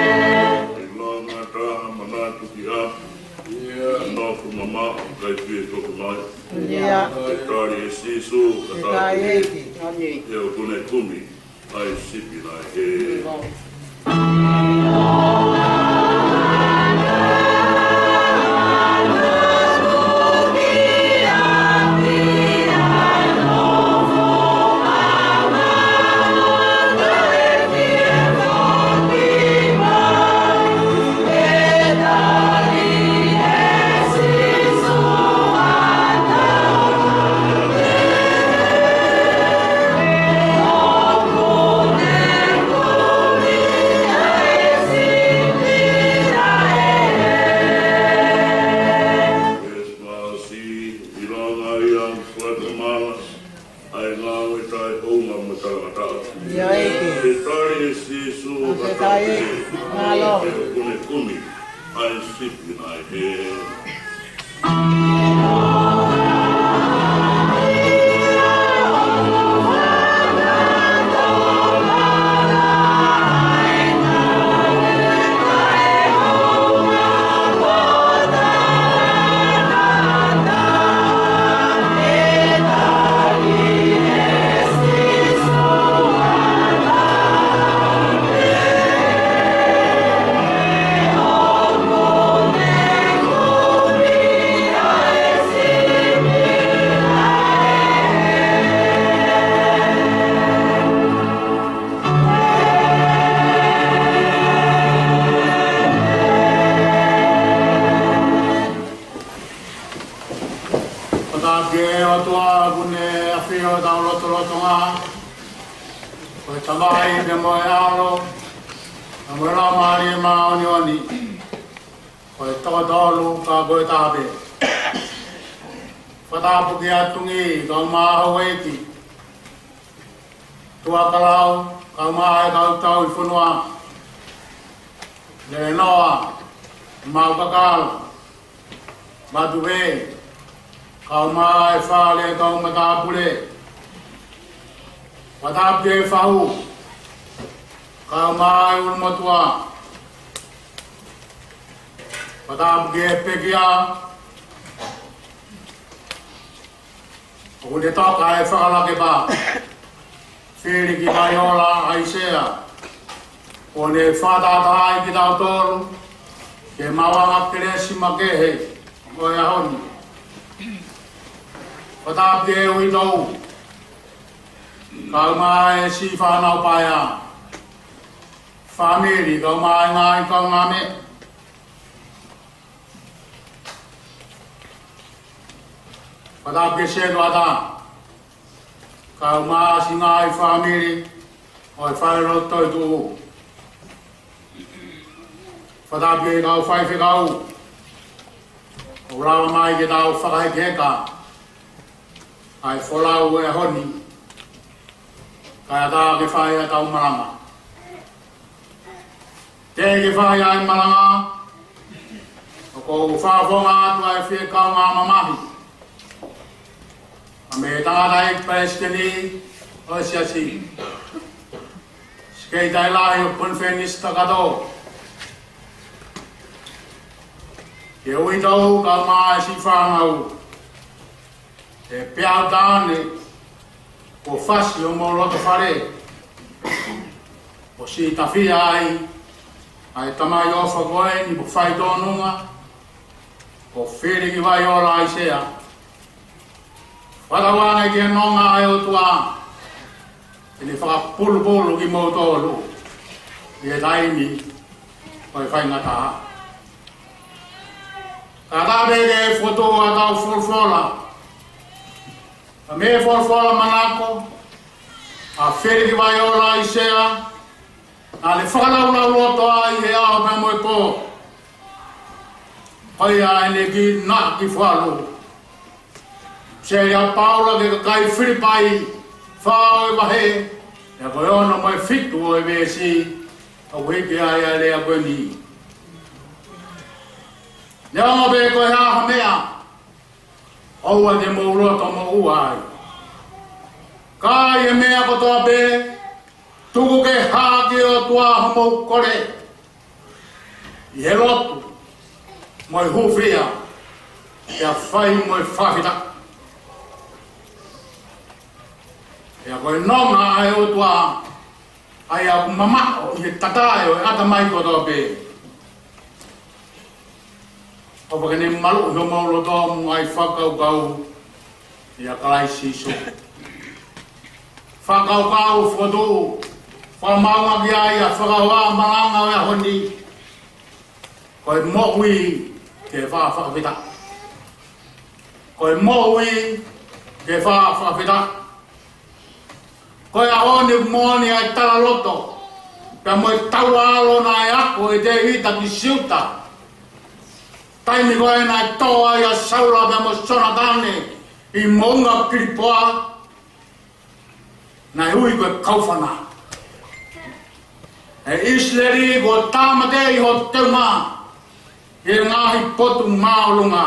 ʻIlonga ha taha manatu ki ʻapi, ʻia, nofo mamaʻo, kae fie toki mai. ʻIa. ʻE tali ʻe Sīsū ha taha pehē, he ʻoku ne kumi ʻa e sipi naʻe hē. Christmas, ʻilonga ia ʻoku fakatomala, ʻa e ngāue taʻehounga mo talangataʻa. ʻIa ʻEiki. ʻE tali ʻe Sīsū ha taha pehē, he ʻoku ne kumi ʻa e sipi naʻe hē. Tamai pea mo e ʻAlo, pea mo e Laumālie Māʻoniʻoni, ko e toko tolu ka ko e taha pē. Fakatapu ki he Atungi, kae ʻumaʻā houʻeiki, Tuʻa Kalau, kae ʻumaʻā e kau tauhi fonua, Lelenoa, Maukakala, Matuvei, kae ʻumaʻā e fale kau matāpule. Fakatapu ki he fahu, kae ʻumaʻā e ʻulumotuʻa. Fakatapu ki he pekia, ʻoku ne toka e fakalakepa, Filikivaiola ʻAisea, ʻo ne fakatātā ai kitautolu ke mau ʻanga kelesi makehe ʻo e ʻaho ni. Fakatapu ki he uitou, kae ʻumaʻā e siʻi fānau paea, fāmili, kae ʻumaʻā e ngaahi kaungāmeʻa. Fakatapu ki he setuata, kae ʻumaʻā siʻi ngaahi fāmili ʻo e falelotu toetuʻu. Fakatapu ki he kau faifekau ʻoku lava mai ke tau fakahekeheka ʻa e folau ʻo e ʻaho ni, kae ʻatā ke fai ʻetau malanga. Teʻeki ke fai ʻa e malanga, ʻoku ou fakafofonga atu ʻa e fie kaungā mamahi ʻa e tangataʻeiki palesiteni ʻo e siasi, Sekelitali Lahi ʻo e Konifelenisi Kakato, ki he uitou kae ʻumaʻā e siʻi fānau, ʻe peau tāne, kuo fasi homou loto fale, ʻo siʻi tafia ai ʻa e tamaioʻofa ko eni mo faitōnunga, ko Filikivaiola ʻAisea. Fakatauange ki he nonga ʻa e ʻOtua, ke ne fakapulupulu kimoutolu ʻi he taimi ʻo e faingataʻa. Kae ʻatā pē ke fokotuʻu ʻetau folofola, ka mei he folofola manako ʻa Filikivaiola ʻAisea, naʻa ne fakalaulauloto ai he ʻaho pea mo e pō. Ko ia ʻene kiʻi naʻa ki falu. Sēlia Paula ki he kakai Filipai, fā ʻo e vahe, ʻa ia ko e ono mo e fitu ʻo e veesi, ʻoku hiki ai ʻa e lea ko eni. Neongo pē ko e hā ha meʻa, ʻoua te mou loto moʻua ai. Ka ʻi he meʻa kotoa pē, tuku ke hā ki he ʻOtua hoʻomou kole ʻi he lotu mo e hūfia, pea fai mo e fakafetaʻi. Pea ko e nonga ʻa e ʻOtua, ʻa ia ʻoku mamaʻo ʻi he tatae ʻo e ʻatamai kotoa pē, ʻofa ke ne maluʻi homou loto mo e ngaahi fakakaukau ʻia Kalaisi Sīsū. Fakakaukau, fokotuʻu, fakamaauʻanga ki ai ʻa e fakahoa malanga ʻo e ʻaho ni. Ko e moʻui ke faʻa fakafetaʻi. Ko e moʻui ke faʻa fakafetaʻi. Ko e ʻaho ni ʻoku moʻoni ʻa e talaloto pea mo e taulaʻalo naʻe ako ʻe Tēvita ki Siuta, taimi ko ē naʻe tō ai ʻa Saula pea mo Sonatane ʻi Moʻunga Kilipoa, naʻe ui ko e kaufana. ʻE ʻIsileli, kuo tāmateʻi ho teunga ʻi he ngaahi potu māʻolunga,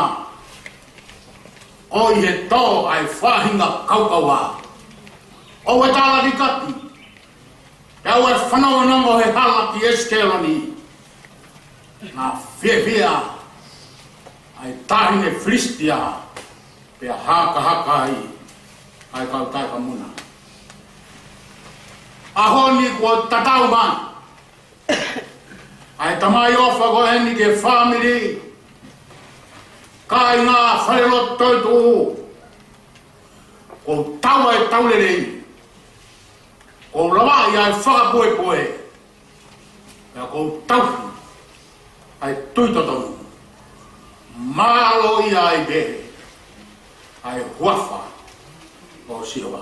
ʻo ʻi he tō ʻa e faʻahinga kaukaua. ʻOua ʻe tālakikaki, pea ʻoua ʻe fanongonongo he hala ki ʻEsikeloni. Naʻa fiefia ʻa e taʻahine Filisitia, pea hakahaka ai ʻa e kau taʻekamuna. ʻAho ni kuo tatau mai ʻa e tamaioʻofa ko eni ki he fāmili, kāinga, falelotu toetuʻu. Kuo tau ʻa e tau lelei, kuo lava ʻa e fakapuepue, pea kuo tauhi ʻa e tui totonu. Mālō ia ai pē ʻa e huafa ʻo Sihova.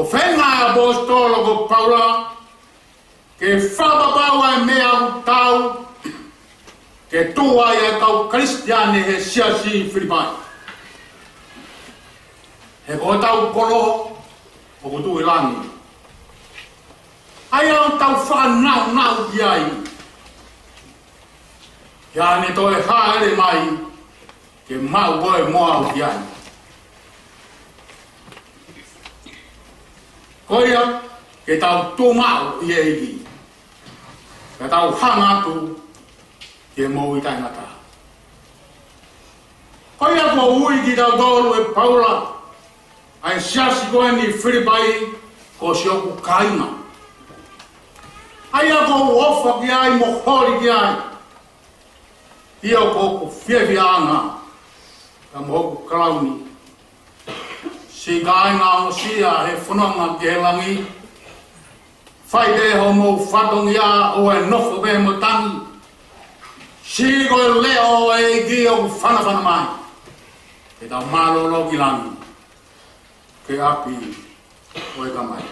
ʻO feinga ʻa e ʻaposetolo ko Paula ke fakapapauʻi ʻa e meʻa ʻoku tau ke tuʻu ai ʻa e kau Kalisitiane he siasi Filipai. He ko hotau kolo ʻoku tuʻu ʻi langi, ʻa ia ʻoku tau fakanaunau ki ai, ʻi heʻene toe hāʻele mai ke maʻu ko e moa ʻoku ʻi ai. Ko ia, ke tau tuʻu maʻu ʻi he ʻEiki, ka tau hanga atu ki he moʻui taʻengata. Ko ia kuo ui kitautolu ʻe Paula ʻa e siasi ko eni Filipai ko siʻoku kāinga, ʻa ia ʻoku ou ʻofa ki ai mo holi ki ai, ʻio, ko hoku fiefiaʻanga pea mo hoku kalauni. Siʻi kāinga ʻoku ʻosi ʻi he fononga ki he langi, fai pē hoʻomou fatongia ʻo e nofo pē mo tangi. Siʻi ko e leʻo ʻo e ʻEiki ʻoku fanafana mai, ke tau mālōlō ki langi, ki he ʻapi ʻo e Tamai.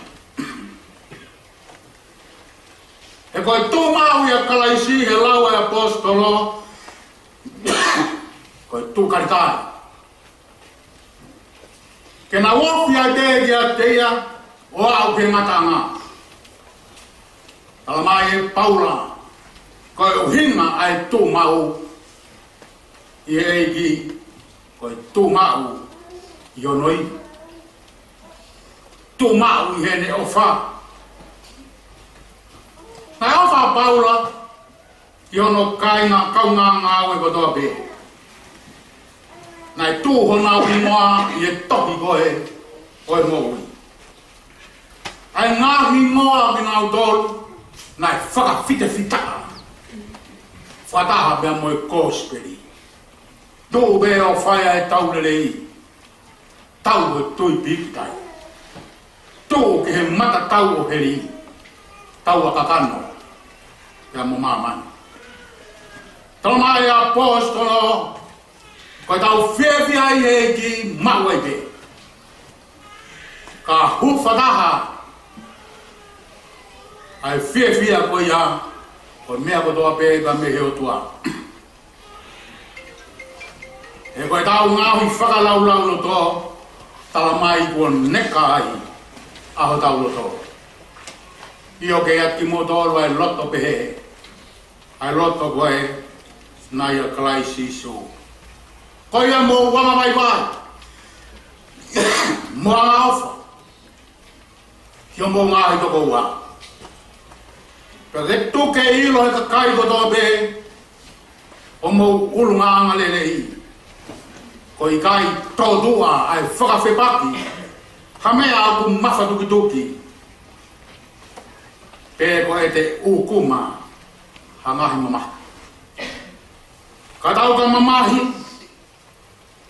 He ko e tuʻu maʻu ʻia Kalaisi he lau ʻa e ʻaposetolo, ko e tuʻu kalikali. Ke nau ofi ai pē kiate ia ʻo aʻu ki he ngataʻanga. Talamai ʻe Paula, ko e ʻuhinga ʻa e tuʻu maʻu ʻi he ʻEiki, ko e tuʻu maʻu ʻi hono ivi, tuʻu maʻu ʻi heʻene ʻofa. Naʻe ʻofa ʻa Paula ki hono kāinga kaungāngāue kotoa pē. Naʻe tuʻu honau hingoa ʻi he tohi ko ē ʻo e moʻui. ʻA e ngaahi hingoa ʻo kinautolu naʻe fakafitefitaʻa fakataha pea mo e kosipeli. Tuʻu pē ʻo fai ʻa e tau lelei, tau ʻo e tui pīkitai, tuʻu ki he matatau ʻo heli, tau ʻa kakano pea mo māmani. Talamai ʻe he ʻaposetolo, ko ʻetau fiefia ʻi he ʻEiki maʻu ai pē. Ka hū fakataha ʻa e fiefia ko ia ʻo e meʻa kotoa pē pea mei he ʻOtua. He ko ʻetau ngaohi fakalaulauloto, talamai kuo neka ai ʻa hotau loto. ʻIo, ke ʻiate kimoutolu ʻa e loto pehē, ʻa e loto ko ē naʻe ʻia Kalaisi Sīsū. Ko ia mou anga vaivai, mou anga ʻofa ki hoʻomou ngaahi tokoua. Pea ke tuku ke ʻilo ʻe he kakai kotoa pē hoʻomou ʻulungaanga lelei. Ko e ʻikai tōtuʻa ʻa e fakafepaki ha meʻa ʻoku mafatukituki, pe ko ʻete ʻūkuma ha ngaahi mamahi. Ka tau ka mamahi,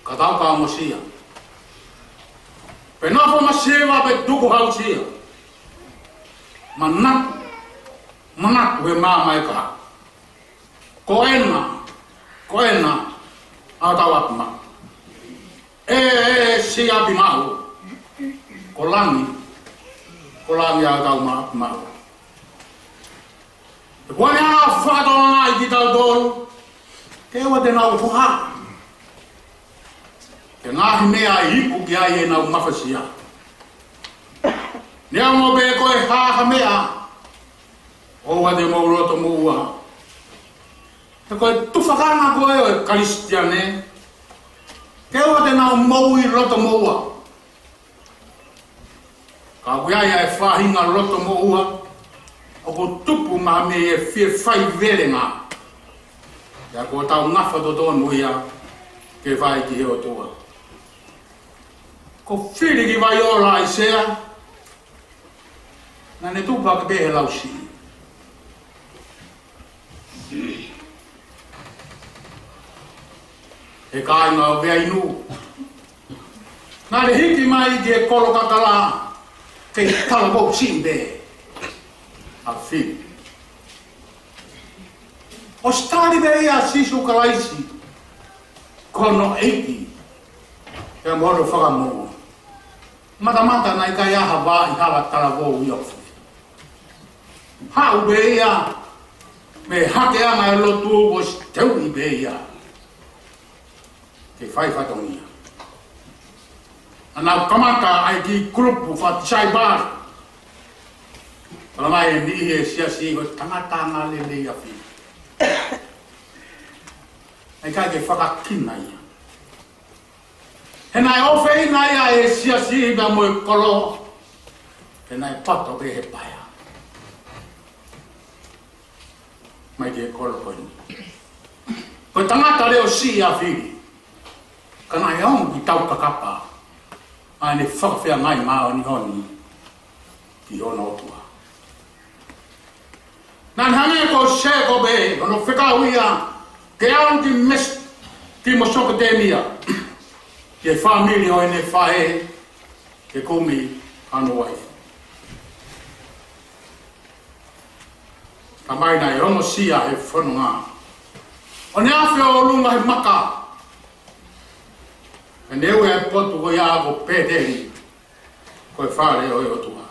ka tau ka ongosia. Pe nofo masiva pe tukuhausia, manatu, manatu he maama ʻe kahaʻu. Ko ena, ko ena ʻa hotau ʻapi maʻu. ʻE, ʻe, siʻi ʻapi maʻu, ko langi, ko langi ʻa hotau ma-, ʻapi maʻu. He ko ʻene ʻalu ʻo fakatokangaʻi kitautolu, ke ʻoua te nau hoha ki he ngaahi meʻa ʻe iku ki ai ʻenau mafasia. Neongo pe ko e hā ha meʻa, ʻoua te mou loto moʻua. He ko e tufakanga ko ē ʻo e Kalisitiane, ke ʻoua te nau moʻui loto moʻua. Ka ʻoku ʻi ai ʻa e faʻahinga loto moʻua ʻoku tupu mai mei he fie faivelenga. Pea ko hotau ngafa totonu ia ke fai ki he ʻOtua. Ko Filiki Vaiola ʻAisea, naʻa ne tupu hake pē he lausiʻi. He kāinga ʻo Veainu, naʻa ne hiki mai ki he kolo kakala, kei talavou siʻi pē ʻa Filipi. ʻOsi tali pē ia ʻa Sīsū Kalaisi ko hono ʻEiki pea mo hono Fakamoʻui. Matamata naʻe ʻikai ha vā ʻi hala talavou ʻi ʻapi. Haʻu pē ia mei he hakeʻanga ʻo e lotu, ʻosi teuʻi pē ia ke fai fatongia. Naʻa nau kamata ai e kiʻi kulupu fakatisaipale. Talamai ʻe he niʻihi he siasi, ko e tangata angalelei ʻa Fili. Naʻe ʻikai ke fakakina ia. He naʻe ʻofeina ia ʻe he siasi pea mo e kolo, he naʻe poto pē he paea mai ki he kolo ko eni. Ko e tangata leʻo siʻi ʻa Fili, ka naʻe ongo ki taukakapa ʻa ʻene fakafeangai māʻoniʻoni ki hono ʻOtua. Naʻe hangē ko Sēkope, hono fekau ia ke ʻalu ki Mes-, ki Mesopotemia, ki he fāmili ʻo ʻene faʻē, ke kumi hano uaifi. Talamai naʻe ongosia he fononga, ʻo ne afe ʻo ʻolunga he maka, ʻo ne ui e potu ko ia ko Pēteli, ko e fale ʻo e ʻOtua.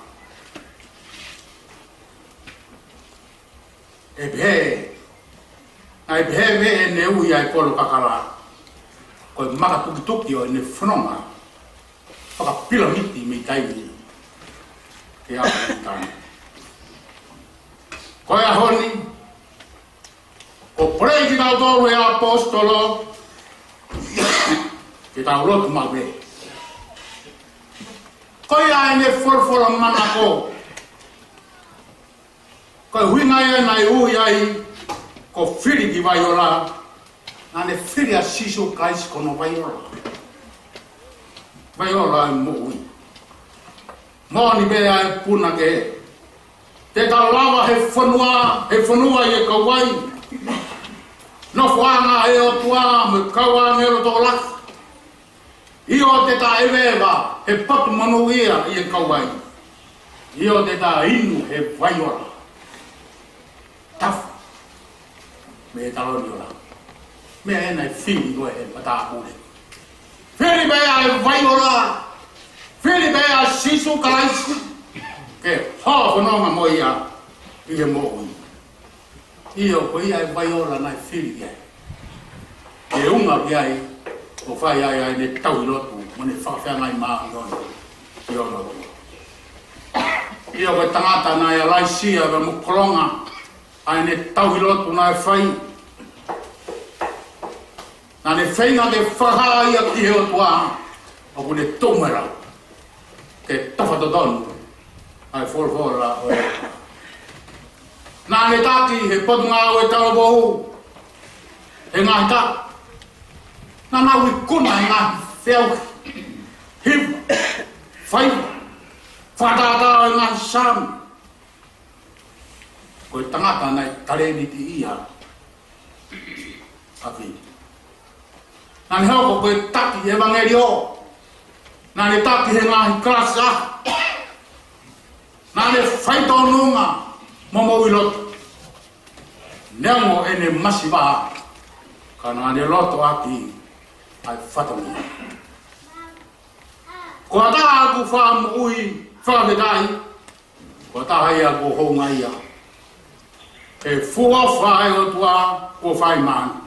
ʻE pehē, naʻe pehē mei heʻene ui ʻa e kolo kakala, ko e maka tukituki ʻo ʻene fononga fakapilamiti mei taimi ni ki he ʻaho ni. Ko e ʻaho ni, ʻoku pule kitautolu ʻe he ʻaposetolo ke tau lotu maʻu pē. Ko ia ʻene folofola manako, ko e ʻuhinga ia naʻe ui ai ko Fili ki Vaiola. Naʻa ne fili ʻa Sīsū Kalaisi ko hono vaiola. Vaiola ʻo e moʻui. Moʻoni pē ʻa e punake. Te ta lava he fonua, he fonua ʻi he kauai. Nofoʻanga ʻo e ʻOtua mo e kau ʻāngelo tokolahi. ʻIo, te ta ʻeveʻeva he potu monūʻia ʻi he kauai. ʻIo, te ta inu he vaiola tafu mei he taloni ʻo e lao. Meʻa ena ʻe fili ko ē he matāpule. Fili pē ʻa e vaiola. Fili pē ʻa Sīsū Kalaisi ke hoko fononga mo ia ʻi he moʻui. ʻIo, ko ia e vaiola naʻe fili ai. ʻE unga ki ai, ʻo fai ai ʻa ʻene tauhi lotu mo ʻene fakafeangai māʻoniʻoni ki hono ʻOtua. ʻIo, ko e tangata naʻe ʻalaisia pea mo kolonga ʻa ʻene tauhi lotu naʻe fai. Naʻa ne feinga ke fakahā ia ki he ʻOtua, ʻoku ne tuʻu mo e lau ke tafa totonu ʻa e folofola ʻo e ʻOtua. Naʻa ne taki he potungāue talavou he ngaahi taʻu. Naʻa nau ikuna e ngaahi feʻauhi, hiva, faiva, fakatātā ʻo e ngaahi Saame. Ko e tangata naʻe talēniti ia ʻa Fili. Naʻa ne hoko ko e taki ʻevangeliō. Naʻa ne taki he ngaahi kalasi. Naʻa ne faitōnunga mo moʻui lotu. Neongo ʻene masiva, ka naʻa ne loto ʻaki ʻa e fatongia. Ko ha taha ʻoku fakamoʻui fakafetaʻi, ko ha taha ia kuo houngaʻia he fuʻu ʻofa ʻa e ʻOtua kuo fai maʻana.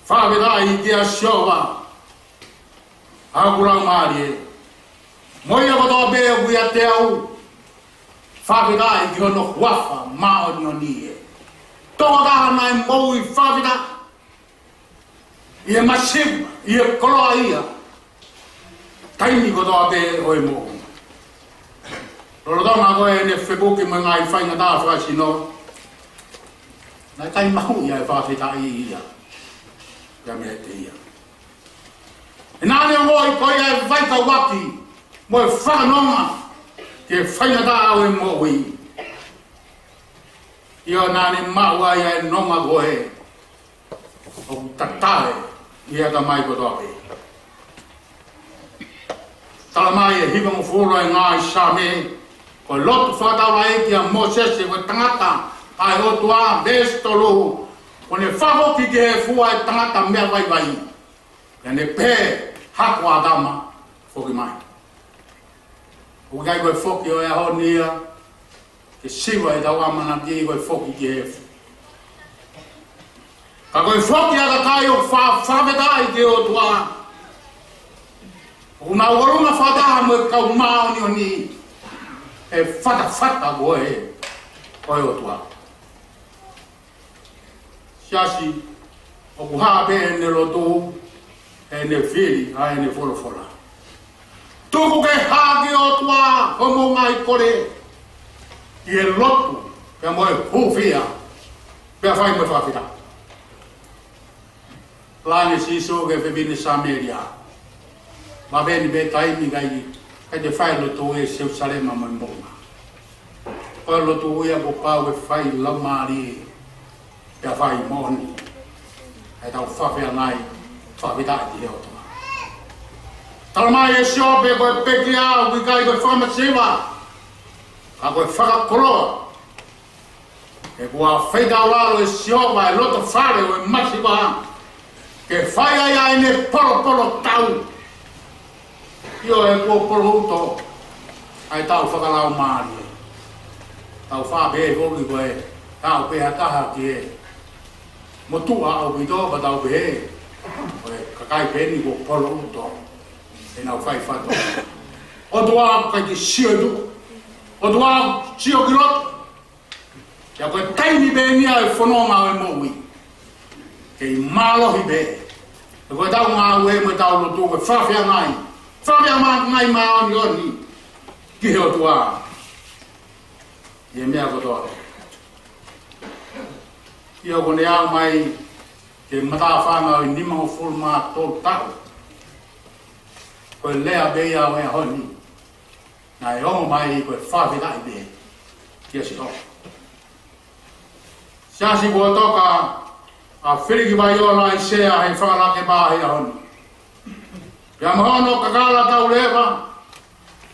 Fakafetaʻi kia Sihova, ʻa hoku laumālie, mo ia kotoa pē ʻoku ʻiate au, fakafetaʻi ki hono huafa māʻoniʻoni ē. Tokotaha naʻe moʻui fakafetaʻi ʻi he masiva, ʻi he koloaʻia, taimi kotoa pē ʻo e moʻui. Lolotonga ko ē ʻene fekuki mo e ngaahi faingataʻa fakasino, naʻe ʻikai mahuʻi ʻa e fakafetaʻi ia ia meiate ia. He naʻa ne ongoʻi ko ia e vaikauʻaki mo e fakanonga ki he faingataʻa ʻo e moʻui. ʻIo, naʻa ne maʻu ai ʻa e nonga ko ē ʻoku tatale ʻi he ʻatamai kotoa pē. Talamai ʻe he hivangofulu ʻo e ngaahi Saame, ko e lotu fakataulaʻeiki ʻa Mōsese ko e tangata ʻa e ʻOtua, veesi tolu, ko ʻene fakafoki ki he fua ʻo e tangata meʻa vaivai, pea ne pehē, Haku ʻo ʻĀtama, foki mai. ʻOku ʻikai ko e foki ʻo e ʻaho ni ia ke siva ʻetau ʻamanaki ko e foki ki he efu. Ka ko e foki ʻa e kakai ʻoku fa-, fakafetaʻi ki he ʻOtua. ʻOku nau ʻolunga fakataha mo e kau māʻoniʻoni he fatafata ko ē ʻo e ʻOtua. Siasi, ʻoku hā pē ʻene lotu, ʻene fili ʻa ʻene folofola. Tuku ke hā ki he ʻOtua hoʻomou ngaahi kole ʻi he lotu pea mo e hūfia, pea fai mo e fakafetaʻi. Langa ʻe Sīsū ki he fefine Samēlia. Maveni pē taimi ʻikai, ʻikai te fai lotu ʻi Selusalema mo e moʻunga. Ko e lotu ia kuo pau ke fai laumālie, pea fai moʻoni ʻetau fakafeangai, fakafetaʻi ki he ʻOtua. Talamai ʻe Siope ko e pekia ʻoku ʻikai ko e fakamasiva, ka ko e fakakoloa. He kuo feitaulalo ʻe Sihova e loto fale ʻo e masiva, ke fai ai ʻa ʻene polopolo tau. ʻIo, he kuo polouto ʻa ʻetau fakalaumālie. Tau faʻa pehē foki ko e tau pehē ha taha ki he motuʻa ʻaupito, ka tau pehē ko e kakai pē eni kuo polouto ʻenau fai fatongia. ʻOtua ʻoku ʻikai ke sio atu. ʻOtua ʻoku sio ki loto. Pea ko e taimi pē eni ʻa e fononga ʻo e moʻui. Kei mālohi pē. He ko ʻetau ngāue mo ʻetau lotu ko e fakafeangai, fakafeangai māʻoniʻoni ki he ʻOtua ʻi he meʻa kotoa. ʻIo, ko ʻene aʻu mai ki he matāfanga ʻo e nimangofulu mā tolu taʻu, ko e lea pē ia ʻo e ʻaho ni naʻe ongo mai ko e fakafetaʻi pē kia Sihova. Siasi, kuo toka ʻa Filikivaiola ʻAisea he fakalake pā he ʻaho ni. Pea mo hono kakala tau leva,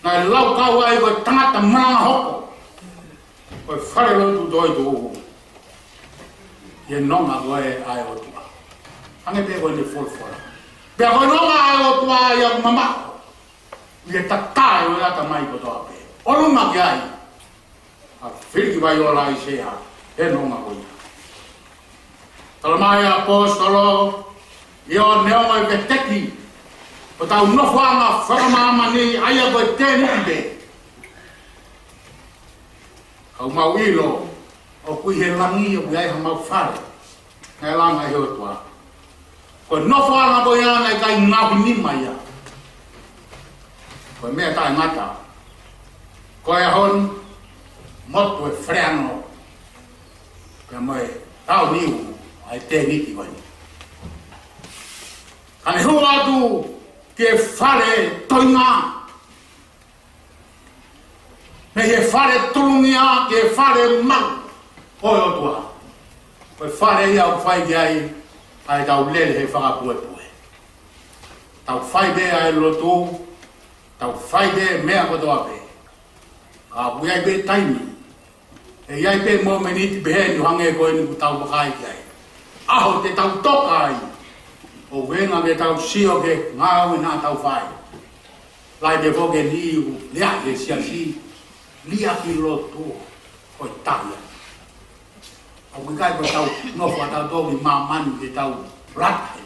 naʻe laukau ai ko e tangata malanga hoko, ko e fale lotu toetuʻu ʻi he nonga ko ē ʻa e ʻOtua. Hangē pē ko ʻene folofola. Pea ko e nonga ʻa e ʻOtua ia ʻoku mamaʻo ʻi he tatae ʻo e ʻatamai kotoa pē. ʻOlunga ki ai ʻa Filikivaiola ʻAisea he nonga ko ia. Talamai ʻe he ʻaposetolo, ʻio, neongo e veteki ʻo ʻetau nofoʻanga fakamāmani, ʻa ia ko e tēniti pē, ka ʻoku mau ʻilo ʻoku ʻi he langi ʻoku ʻi ai hamau fale naʻe langa ʻe he ʻOtua. Ko e nofoʻanga ko ia naʻe ʻikai ngaohi nima ia. Ko e meʻa taʻengata, ko e ʻaho ni, motu e fale ʻo e ʻOtua, pea mo e taʻu niu ʻa e tēniti ko eni. Ka ne hū atu ki he fale toenga, mei he fale tulungia ki he fale maʻu ʻo e ʻOtua. Ko e fale ia ʻoku fai ki ai ʻa ʻetau lele he fakapuepue. Tau fai pē ʻa e lotu, tau fai pē meʻa kotoa pē. Ka ʻoku ʻi ai pē taimi, ʻe ʻi ai pē mōmeniti pehē ni ʻo hangē ko eni ʻoku tau vakai ki ai. ʻAho te tau toka ai, ʻo venga ke tau sio ki he ngāue naʻa tau fai. Lahi pē foki e niʻihi ʻoku liʻaki e siasi, liʻaki e lotu, ko e tahi ia. ʻOku ʻikai ko ʻetau nofo ʻatautolu ʻi māmani ke tau lata ai.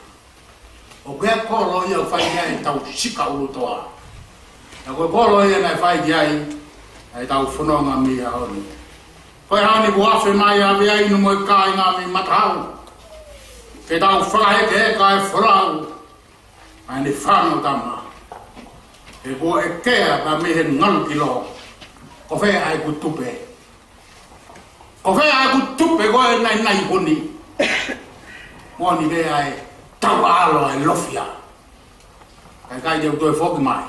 ʻOku ʻi ai e kolo ia ʻoku fai ki ai ʻetau sika ʻulutoa. Pea ko e kolo ia naʻe fai ki ai ʻetau fononga mei he ʻaho ni. Ko e ʻaho ni kuo afe mai ʻa e ʻave inu mo e kāinga mei Matahau, ke tau fakahekeheka e folau ʻa ʻene fānau tama. He kuo ʻekea pē mei he ngalu kilo, ko fē ʻa ʻeku tupe? Ko fē ʻa ʻeku tupe ko e naʻinaʻi ko eni? Moʻoni pē ʻa e tauʻalo ʻa e lofia. Kae ʻikai te u toe foki mai.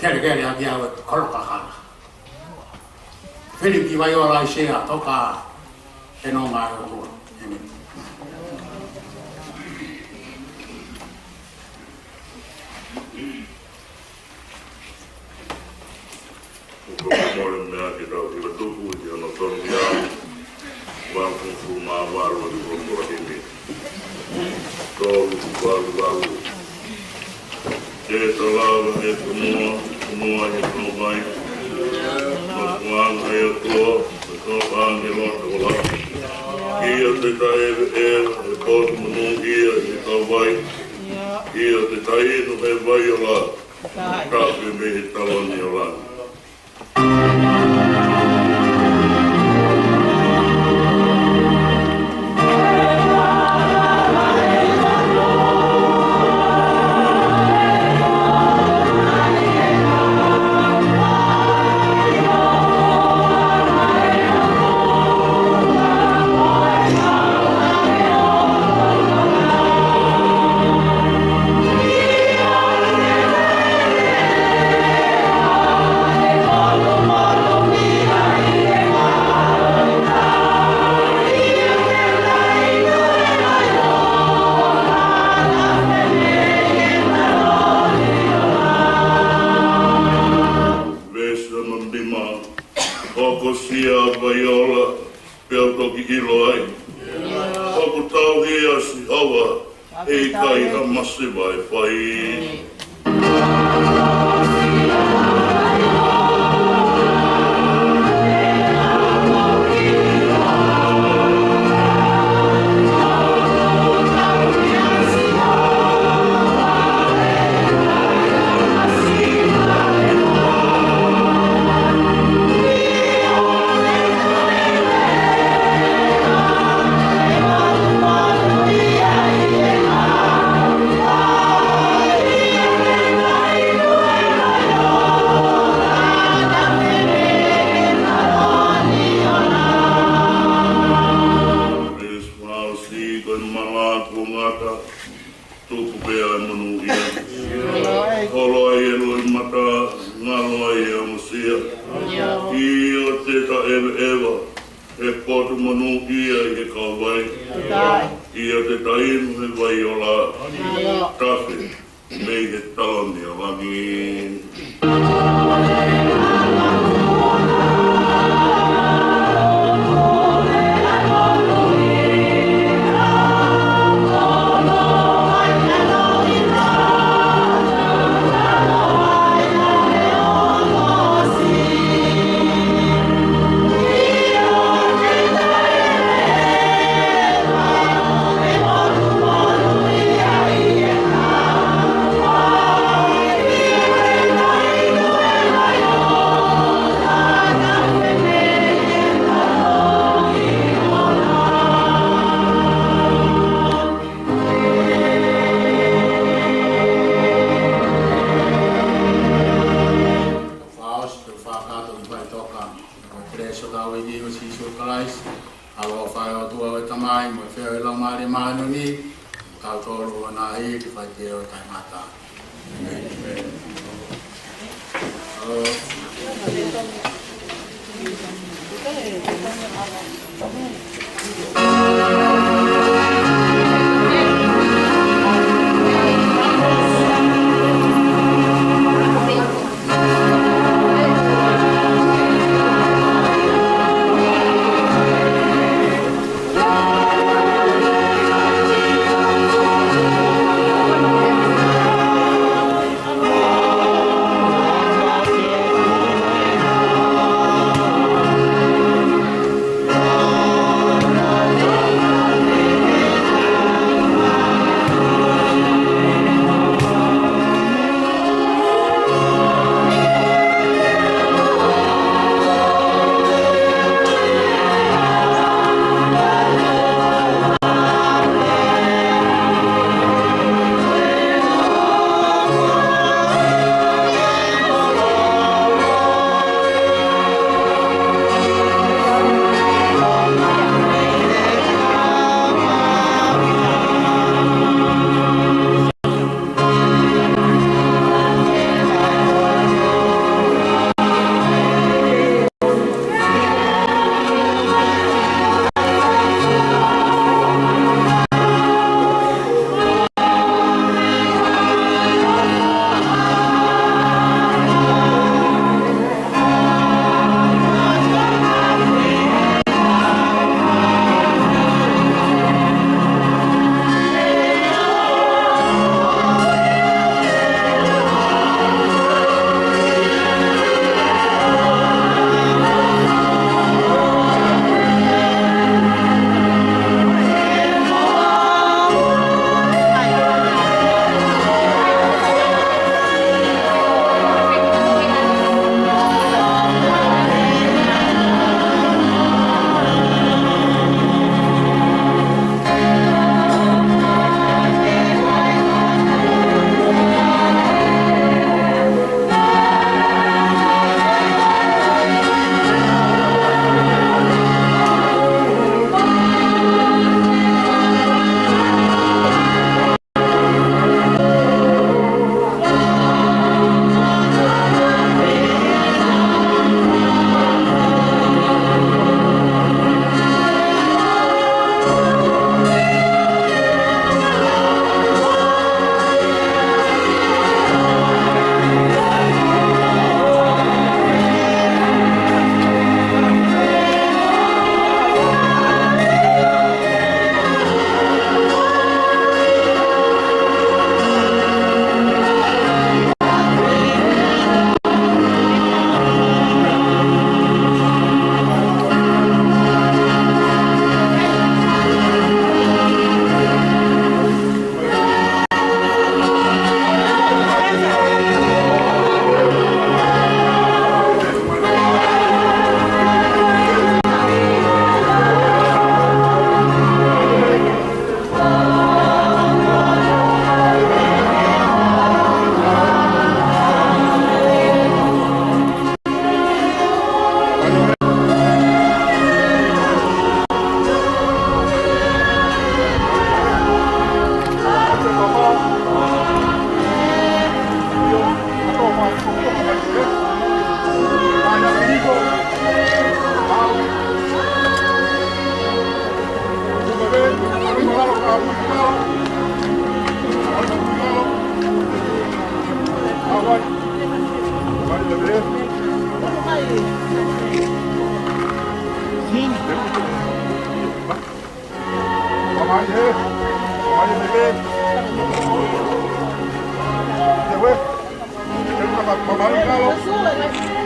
Kelekele ʻaki au e kolo kakala. Filikivaiola ʻAisea, toka he nonga ʻo e ʻOtua. ʻĒmeni. ʻOku ou kole meʻa ke tau fakatupu ʻi hono tolu ia. Valu hongofulu mā valu ʻi he koloa himi. Tolu valu valu. Ke tau lava he Tomoa. Mua ʻi he kau vai. Makuanga ʻa e ʻOtua, ʻa e kau ʻāngelo ʻo e ʻOtua. ʻIo te ta ʻeveʻeva he potu monūʻia ʻi he kau vai. ʻIo te ta inu he vai ola. Tafe mei he taloni ʻo langi. Veesi hono nima. Hokosia ʻa e vai ola, pea u toki ʻilo ai. ʻOku tauhi ʻa Sihova, ʻe ʻikai ha masiva ʻe fai. Veesi fāsiʻi. Ko e mana kuo ngata, tupu pē ʻa e monūʻia. Holo ai e loʻimata, ngalo ai e ongosia. ʻIo te ta ʻeveʻeva he potu monūʻia ʻi he kau vai. ʻIo te ta inu he vai ola. Tafe mei he taloni ʻo langi. Fakaʻosi, tau fakataha ʻi he faʻitoka. Ko e kelesi ʻa hotau ʻEiki ko Sīsū Kalaisi, ʻaloʻofa ʻa e ʻOtua ko e Tamai, mo e feohi ʻa e Laumālie Māʻoniʻoni, kau tolu ʻo na i ki fai ke o taimata. ʻĒmeni. Mai, ē. Mai, ē, ē. Te ue. Te ue, ma-, mamalu kalo.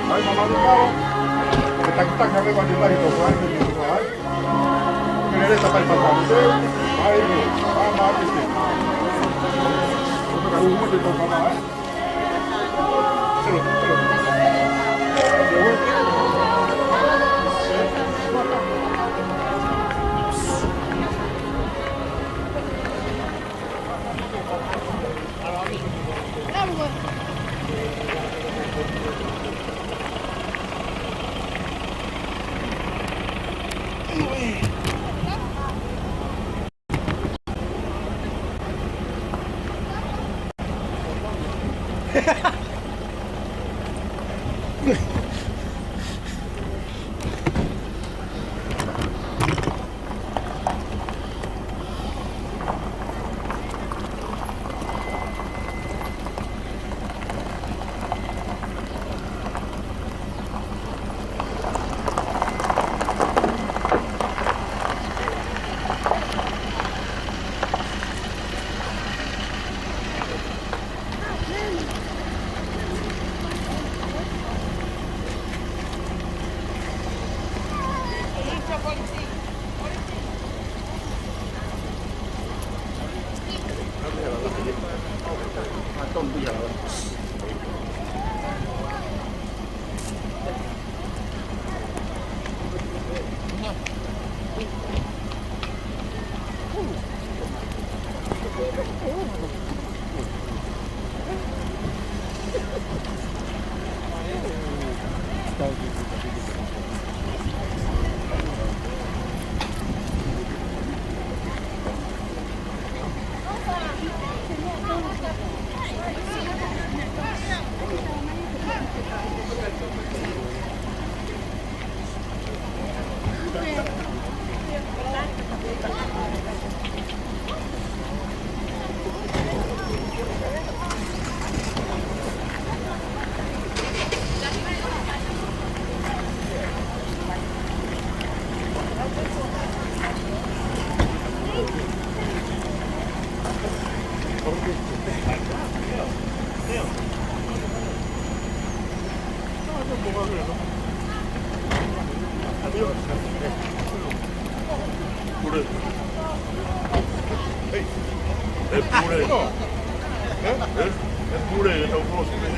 Mai, mamalu kalo. Ke takitaki ʻa e mea ni lahi tō fai, ke tō fai. Ke lele sa pai papau. Mai, ē. Mai, mai, ē. Ke tō fai, ke tō fai. Pule. Hei. E pule. E? E pule, e tau kolosi pē.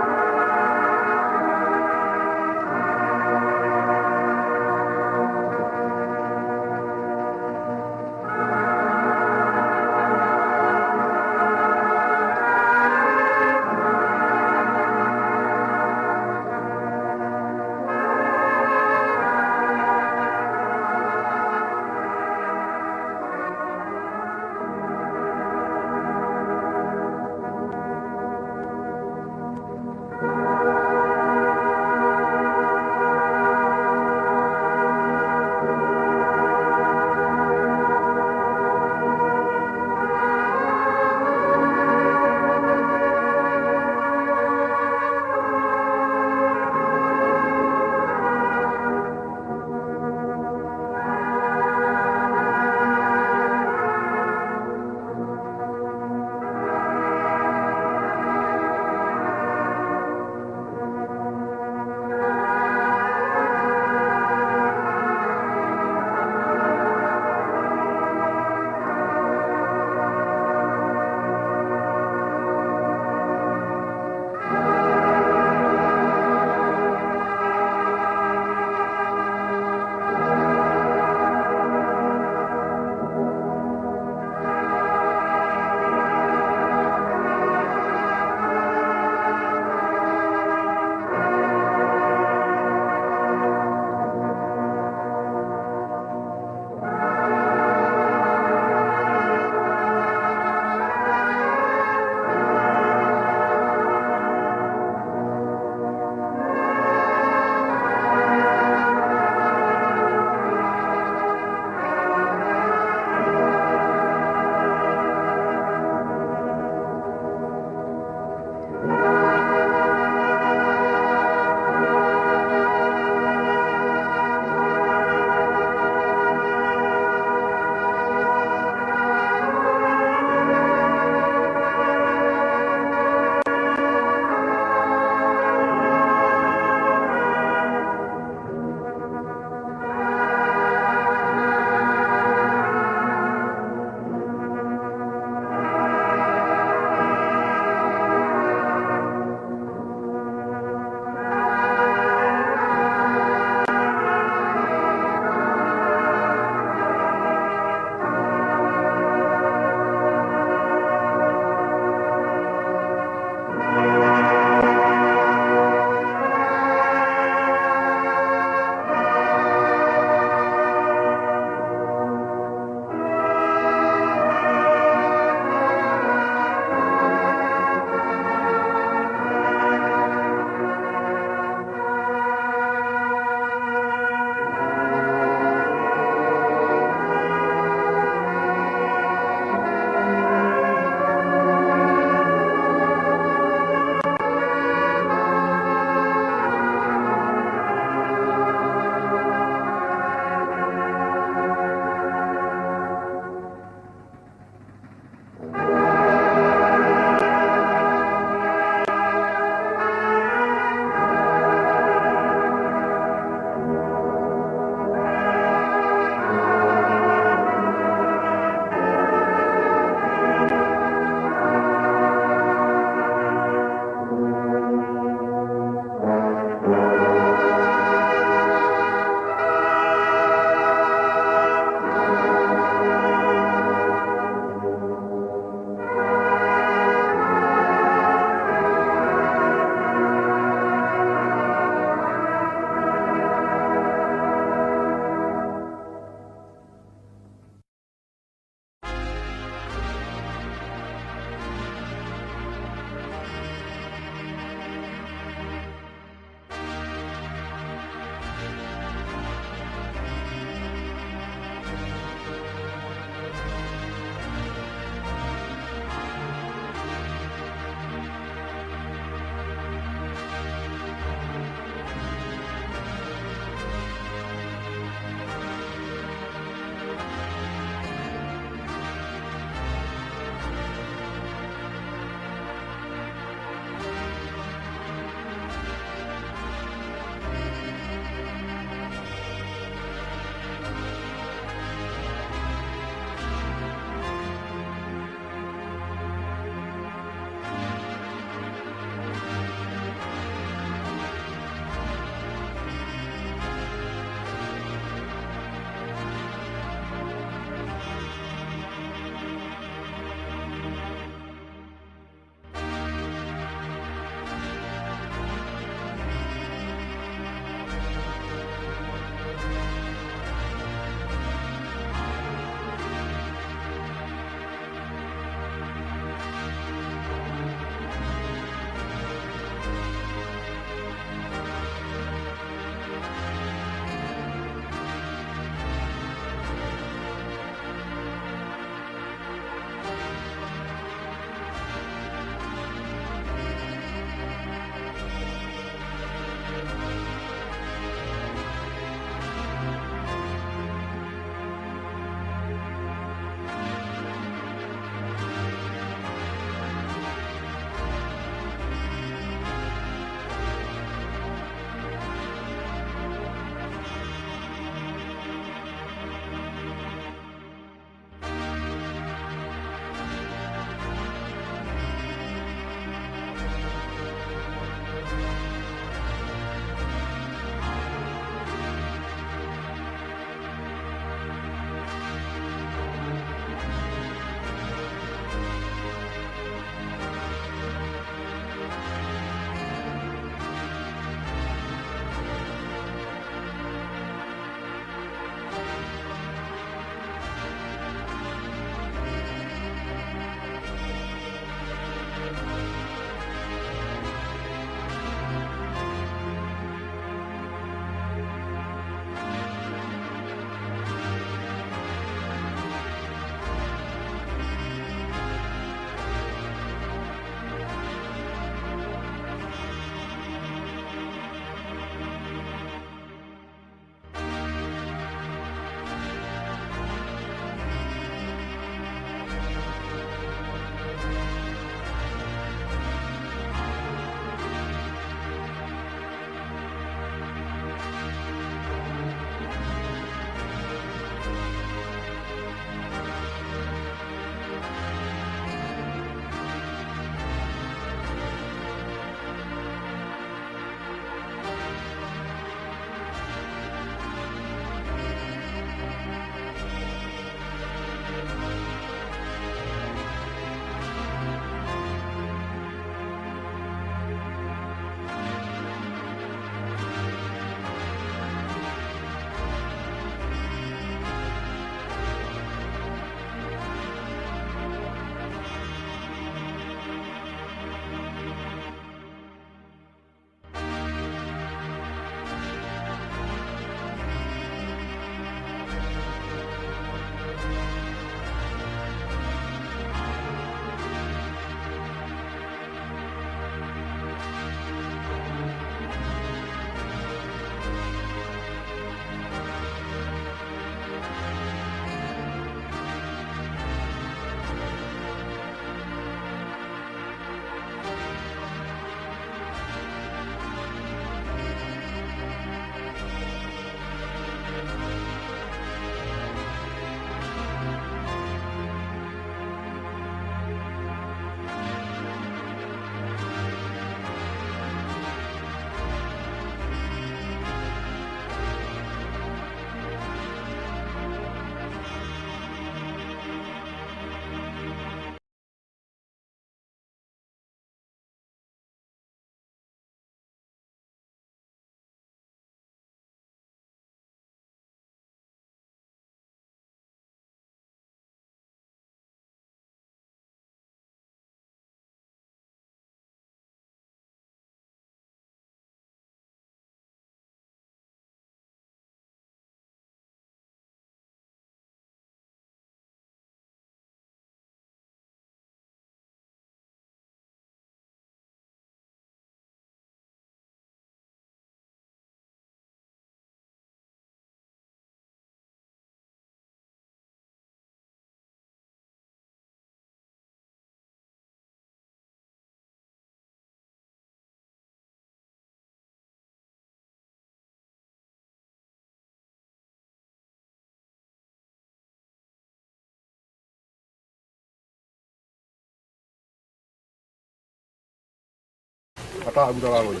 Taha ʻuta lalo ia.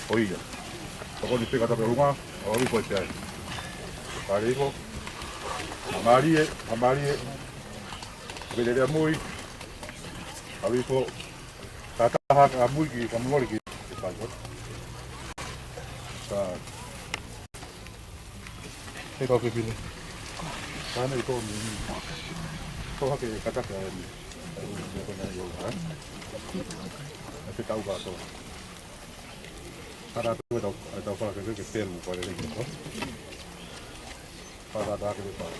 ʻO ia. Tokoni pē ka tape lunga, ʻo ʻalu ko e pea. Pale iko. Mālie, mālie. Pele lea mui. ʻAlu iko. Tataha ka mui ki, ka mui ki. Ka. He kau fefine. Ka ne i tō mi. Tō hake kakaka e mi. E ko na i o, ha? E te tau ka tō. Ka rā tō e tau, e tau whara ke ke pelu kua le le ki tō. Ka rā tā ke le pā.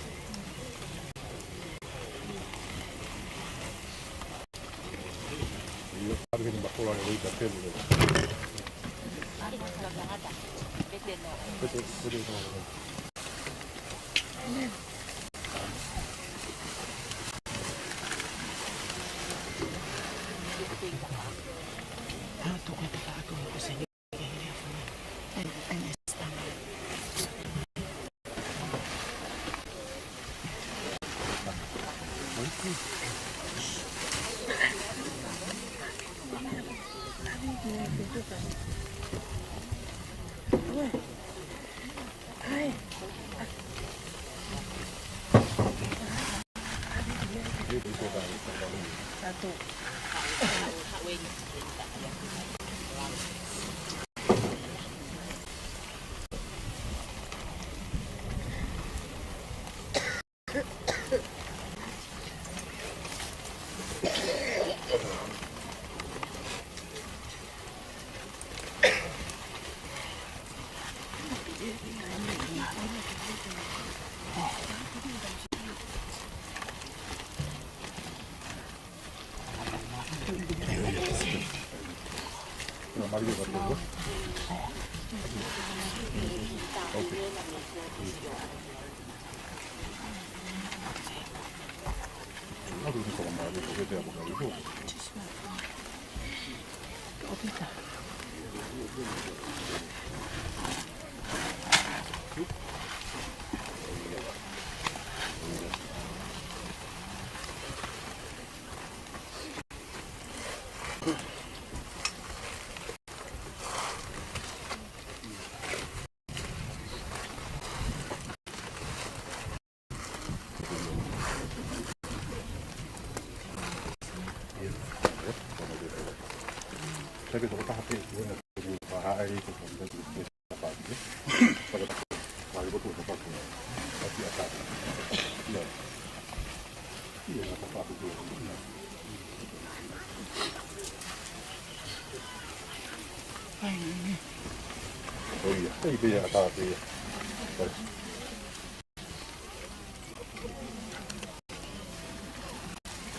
ʻO ia, ʻe pē ia ʻatā pē ia.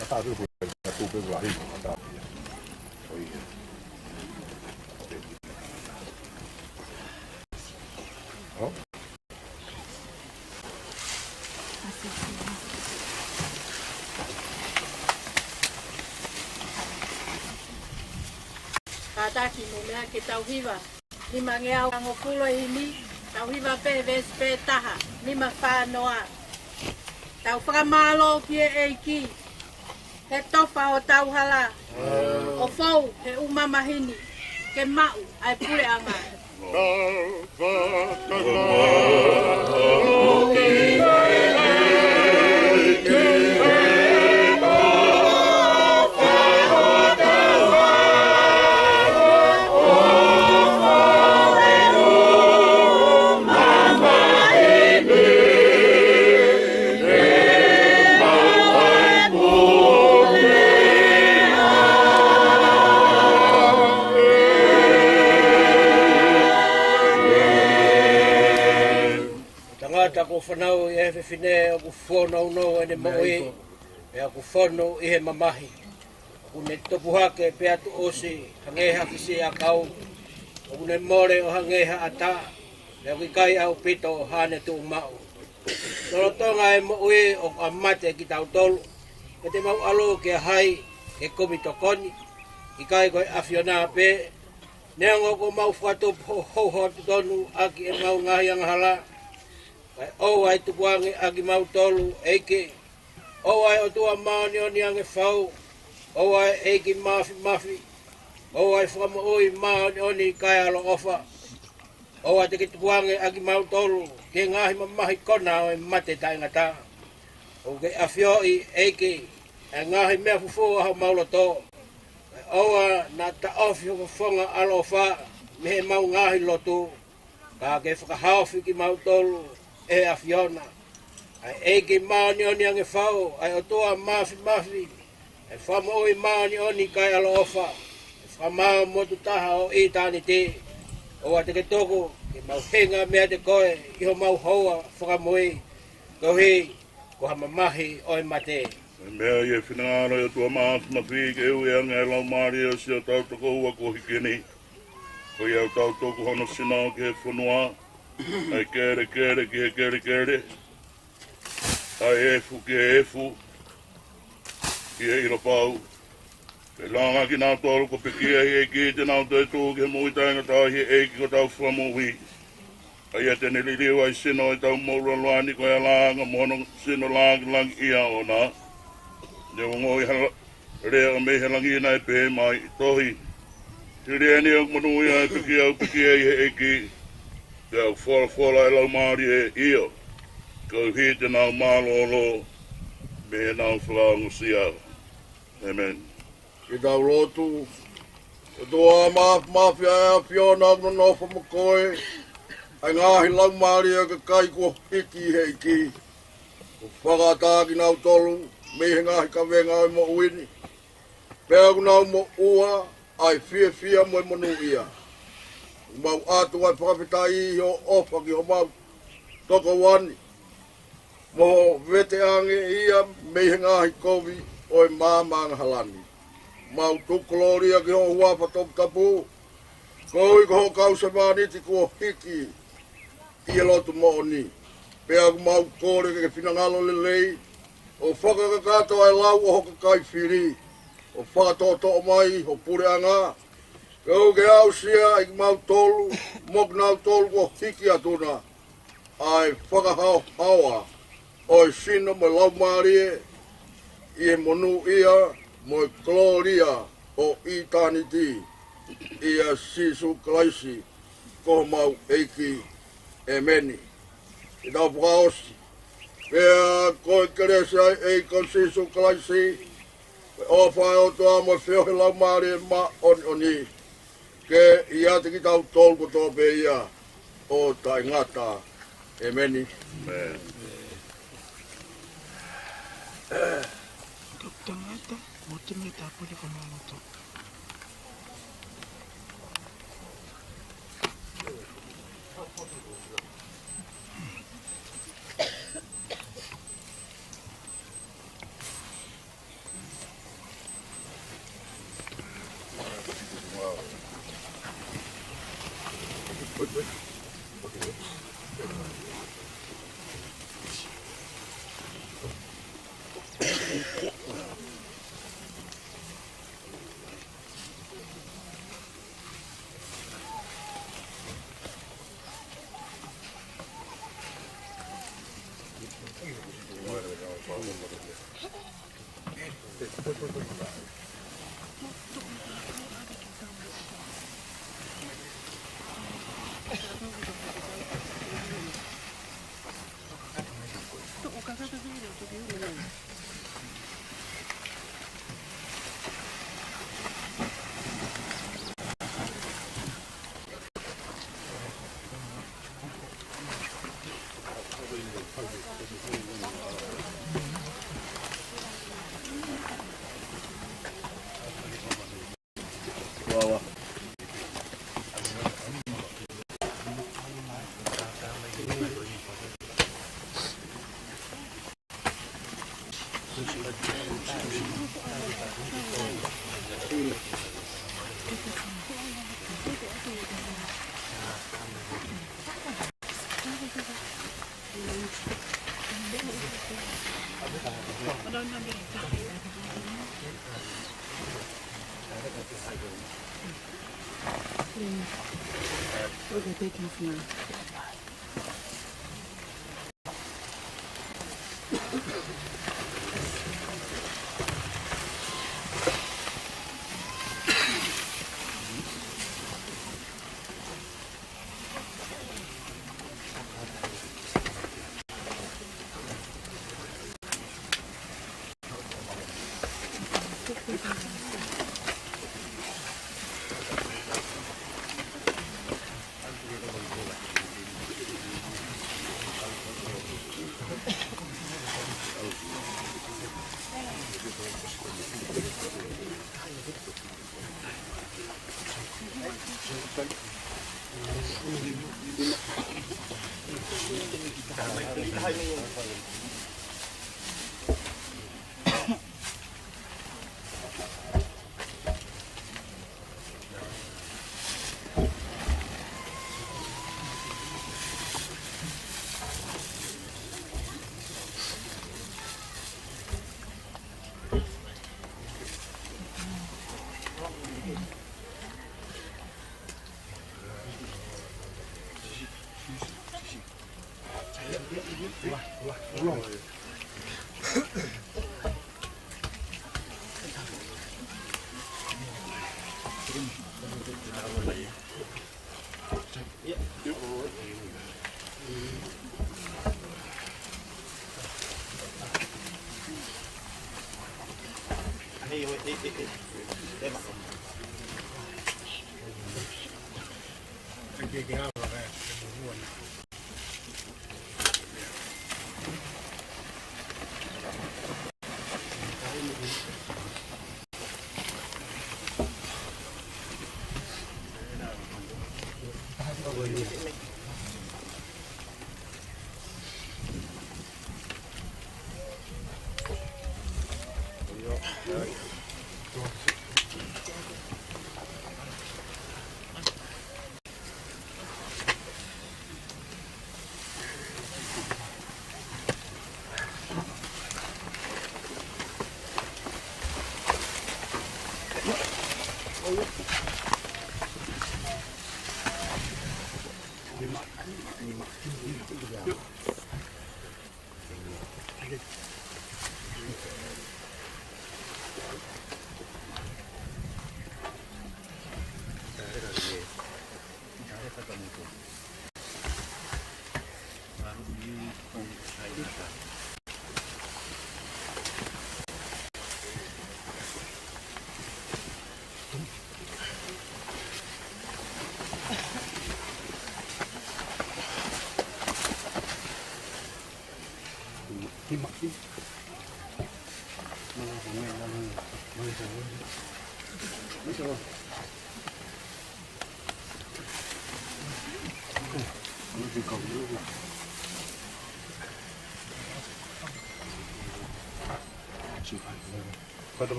ʻAtā pē ia, ʻatā pē ia, ʻatā pē ia. ʻO ia. ʻO? Kātaki mo meʻa ke tau hiva. Nimangeau ango kulo ʻi himi, tau hiva pē veesi pē taha, nima fā noa. Tau fakamālō ki he ʻEiki, he tofa hotau hala, ʻo fou he ʻū mamahi ni, ke maʻu ʻa e puleʻanga. Tangata kuo fanauʻi ʻe he fefine ʻoku fōnounou ʻene moʻui, pea ʻoku fonu ʻi he mamahi. ʻOku ne tupu hake pea tuʻusi, hangē ha fisiʻiʻakau. ʻOku ne mole ʻo hangē ha ʻatā, pea ʻoku ʻikai ʻaupito haʻane tuʻumaʻu. Lolotonga e moʻui ʻoku ʻa mate kitautolu, pea te mau ʻalu kia hai ke kumi tokoni? ʻIkai ko e ʻAfiona pē? Neongo kuo mau fakatupu houhau tonu ʻaki ʻemau ngaahi angahala, kae ʻoua ʻe tukuange ʻa kimautolu, ʻEiki. ʻOua ʻe ʻOtua māʻoniʻoni ange fau, ʻoua ʻe ʻEiki Māfimafi, ʻOua ʻe fakamoʻui māʻoniʻoni kae ʻaloʻofa. ʻOua te ke tukuange ʻa kimautolu ki he ngaahi mamahi kona ʻo e mate taʻengata. ʻOku ke ʻafioʻi, ʻEiki, ʻa e ngaahi meʻa fufū ʻo homau loto. ʻOua naʻa taʻofi ho fofonga ʻaloʻofa mei heʻemau ngaahi lotu, ka ke fakahaofi kimautolu ʻe he ʻAfiona, ʻa e ʻEiki māʻoniʻoni ange fau, ʻa e ʻOtua Māfimafi, ʻa e Fakamoʻui māʻoniʻoni kae ʻaloʻofa, ʻa e Fakamaau motu taha ʻo ʻitāniti. ʻOua te ke tuku ke mau hinga meiate koe ʻi homau houa fakamui, koeʻuhi ko ha mamahi ʻo e mate. Ko e meʻa ʻi he finangalo ʻo e ʻOtua Māfimafi ke ui ange ʻa e laumālie ʻo siʻotau tokoua kuo hiki ni. Ko ia ʻoku tau tuku hono sino ki he fonua, ʻa e kelekele ki he kelekele, ʻa e efu ki he efu, ki he ʻilo pau. Ke langa kinautolu kuo pekia ʻe he ʻEiki te nau toetuʻu ki he moʻui taʻengata ʻi he ʻEiki ko hotau Fakamoʻui. ʻA ia te ne liliu ʻa e sino ʻo ʻetau moʻui lolotonga ni ko e ʻalanga mo hono sino lāngilangiʻia ʻoʻona. Ne u ongoʻi ha lea mei he langi naʻe pehē mai, Tohi, hili eni ʻoku monūʻia ʻa e pekia ʻoku pekia ʻi he ʻEiki. Pea ʻoku folofola ʻa e Laumālie, ʻIo, koeʻuhi te nau mālōlō mei heʻenau fakaongosia. ʻĒmeni. Ke tau lotu. ʻOtua Māfimafi, ʻa e ʻAfiona, ʻoku nonofo mo koe ʻa e ngaahi laumālie ʻo e kakai kuo hiki ʻi he ʻEiki. ʻOku fakaʻatā kinautolu mei he ngaahi kavenga ʻo e moʻui ni, pea ʻoku nau moʻua ʻa e fiefia mo e monūʻia. ʻOku mau ʻoatu ʻa e fakafetaʻi ʻi hoʻo ʻofa ki homau tokoua ni, mo hoʻo vete ange ia mei he ngaahi kovi ʻo e maama angahala ni. Mau tuku kolōlia ki ho huafa toputapu, koeʻuhi ko hoʻo kau sevāniti kuo hiki ʻi he lotu moʻoni. Pea ʻoku mau kole ke ke finangalo lelei, ʻo fakakakato ʻa e lau ʻo ho kakai fili, ʻo fakatoʻotoʻo mai ho puleʻanga, koeʻuhi ke aʻusia ʻe kimautolu mo kinautolu kuo hiki atu na ʻa e fakahaohaoa ʻo e sino mo e laumālie ʻi he monūʻia mo e kolōlia ʻo ʻitāniti, ʻia Sīsū Kalaisi ko homau ʻEiki. ʻĒmeni. Ke tau fakaʻosi. Pea ko e kelesi ʻa e ʻEiki ko Sīsū Kalaisi, ko e ʻofa ʻa e ʻOtua mo e feohi ʻa e Laumālie Māʻoniʻoni, ke ʻiate kitautolu kotoa pē ia ʻo taʻengata. ʻĒmeni. ʻĒmeni. Tangata, mo tangata pole ka maloto.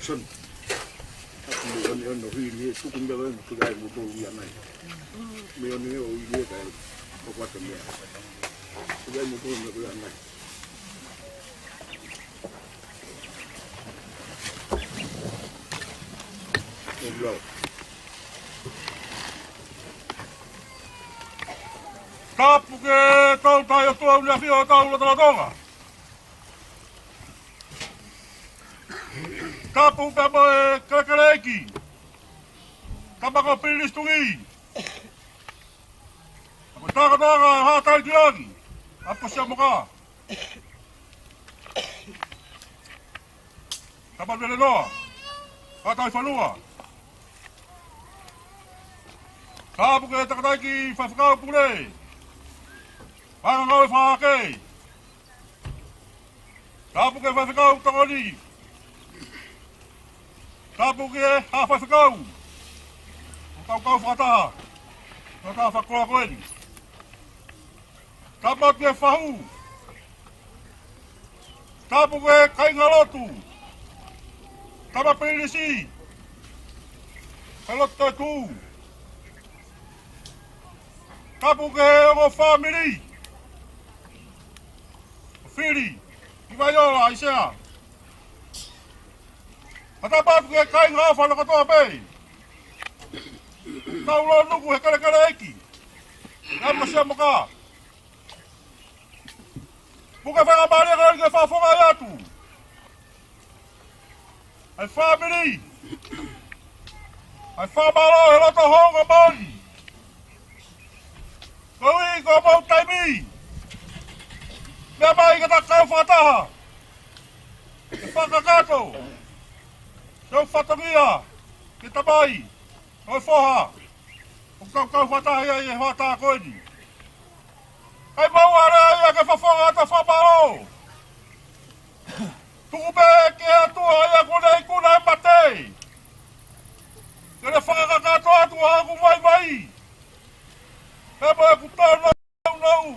Son. Mei ʻoneʻone ʻo hili e tuku mea ʻo e tuku ai mo tolu ia nai. Mei ʻoneʻone ʻo hili e kai o kuata mea. Tuku ai mo tolu mea ko ia nai. ʻO lau. Tapu ke tau tai o tua uli afi o tau la tala tonga. Tapu pea mo e kelekeleiki. Tama ko Pilisitui. Ko takataka ha tai tiani. Apo sia moka. Tama Lelenoa, Katai Fanua. Tapu ki he tangataʻeiki faifekau pule, Faingangau e Fahake. Tapu ki he faifekau tokoni. Tapu ki he hā faifekau ʻoku tau kau fakataha, fakataha fakakoloa ko eni. Tapu atu ki he fahu. Tapu ki he kāingalotu. Tama Pilinisi, kāingalotu ʻo e tuʻi. Tapu ki he ongo fāmili, fili, ʻi Vaiola, ʻi Sea. Pea tapu atu ki he kāinga ʻofa kotoa pē. Tau lōnuku he kelekele ʻeiki, ʻa Masiamoka. Puke faingamālie ko eni ke fakafofongaʻi atu ʻa e fāmili, ʻa e fakamālō he loto houngaʻia moʻoni. Koeʻuhi ko hoʻomou taimi meʻa mai ke ta kau fakataha ke fakakakato ʻetau fatongia ki he tamai mo e foha ʻoku tau kau fakataha ai he hoʻatā ko eni. ʻIkai maʻu ʻa e lea ia ke fakafofonga ʻeta fakamālō. Tuku pē ki he ʻOtua ia kuo ne ikuna e mate ke ne fakakakato atu ʻa hoku vaivai pea mo ʻeku tōnounou.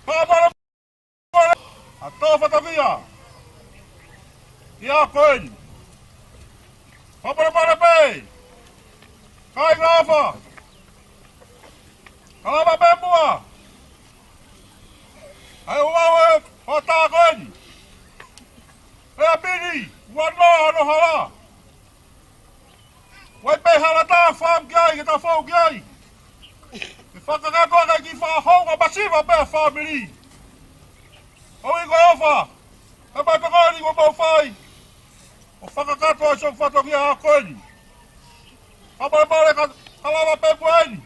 Fakamolemole ʻa e tō fatongia ʻi he ʻaho ko eni. Fakamolemole pē kāinga ʻofa. Ka lava pē muʻa ʻa e ouau ʻo e hoʻatā ko eni. Pea pili, ua noa hono hala. ʻOku ʻi ai pē hala ta fam ki ai, ke ta fou ki ai. Ke fakakakato ʻaki e kiʻi fakahounga masiva pē ʻa e fāmili. ʻOku ʻi ai ko e ʻofa, ka mai pē ko eni kuo mau fai ʻo fakakakato ʻa e sō fatongia ʻa ko eni. Fakamolemole ka, ka lava pē muʻa eni.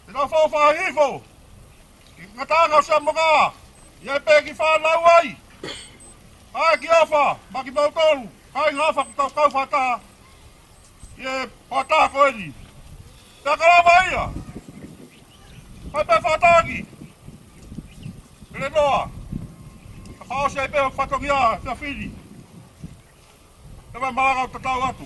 Te tau fou fakahihifo ki he ngataʻanga ʻo Siamoka, ʻi ai pē kiʻi fānau ai. ʻA e kiʻi ʻofa maʻa kimautolu kāinga ʻofa ʻoku tau kau fakataha ʻi he hoʻatā ko eni. Pea ka lava ia, fai pē fakataha ki Lelenoa, ka fakaʻosi ai pē hoku fatongia he efiafi ni. Tama malanga ʻo tatau atu.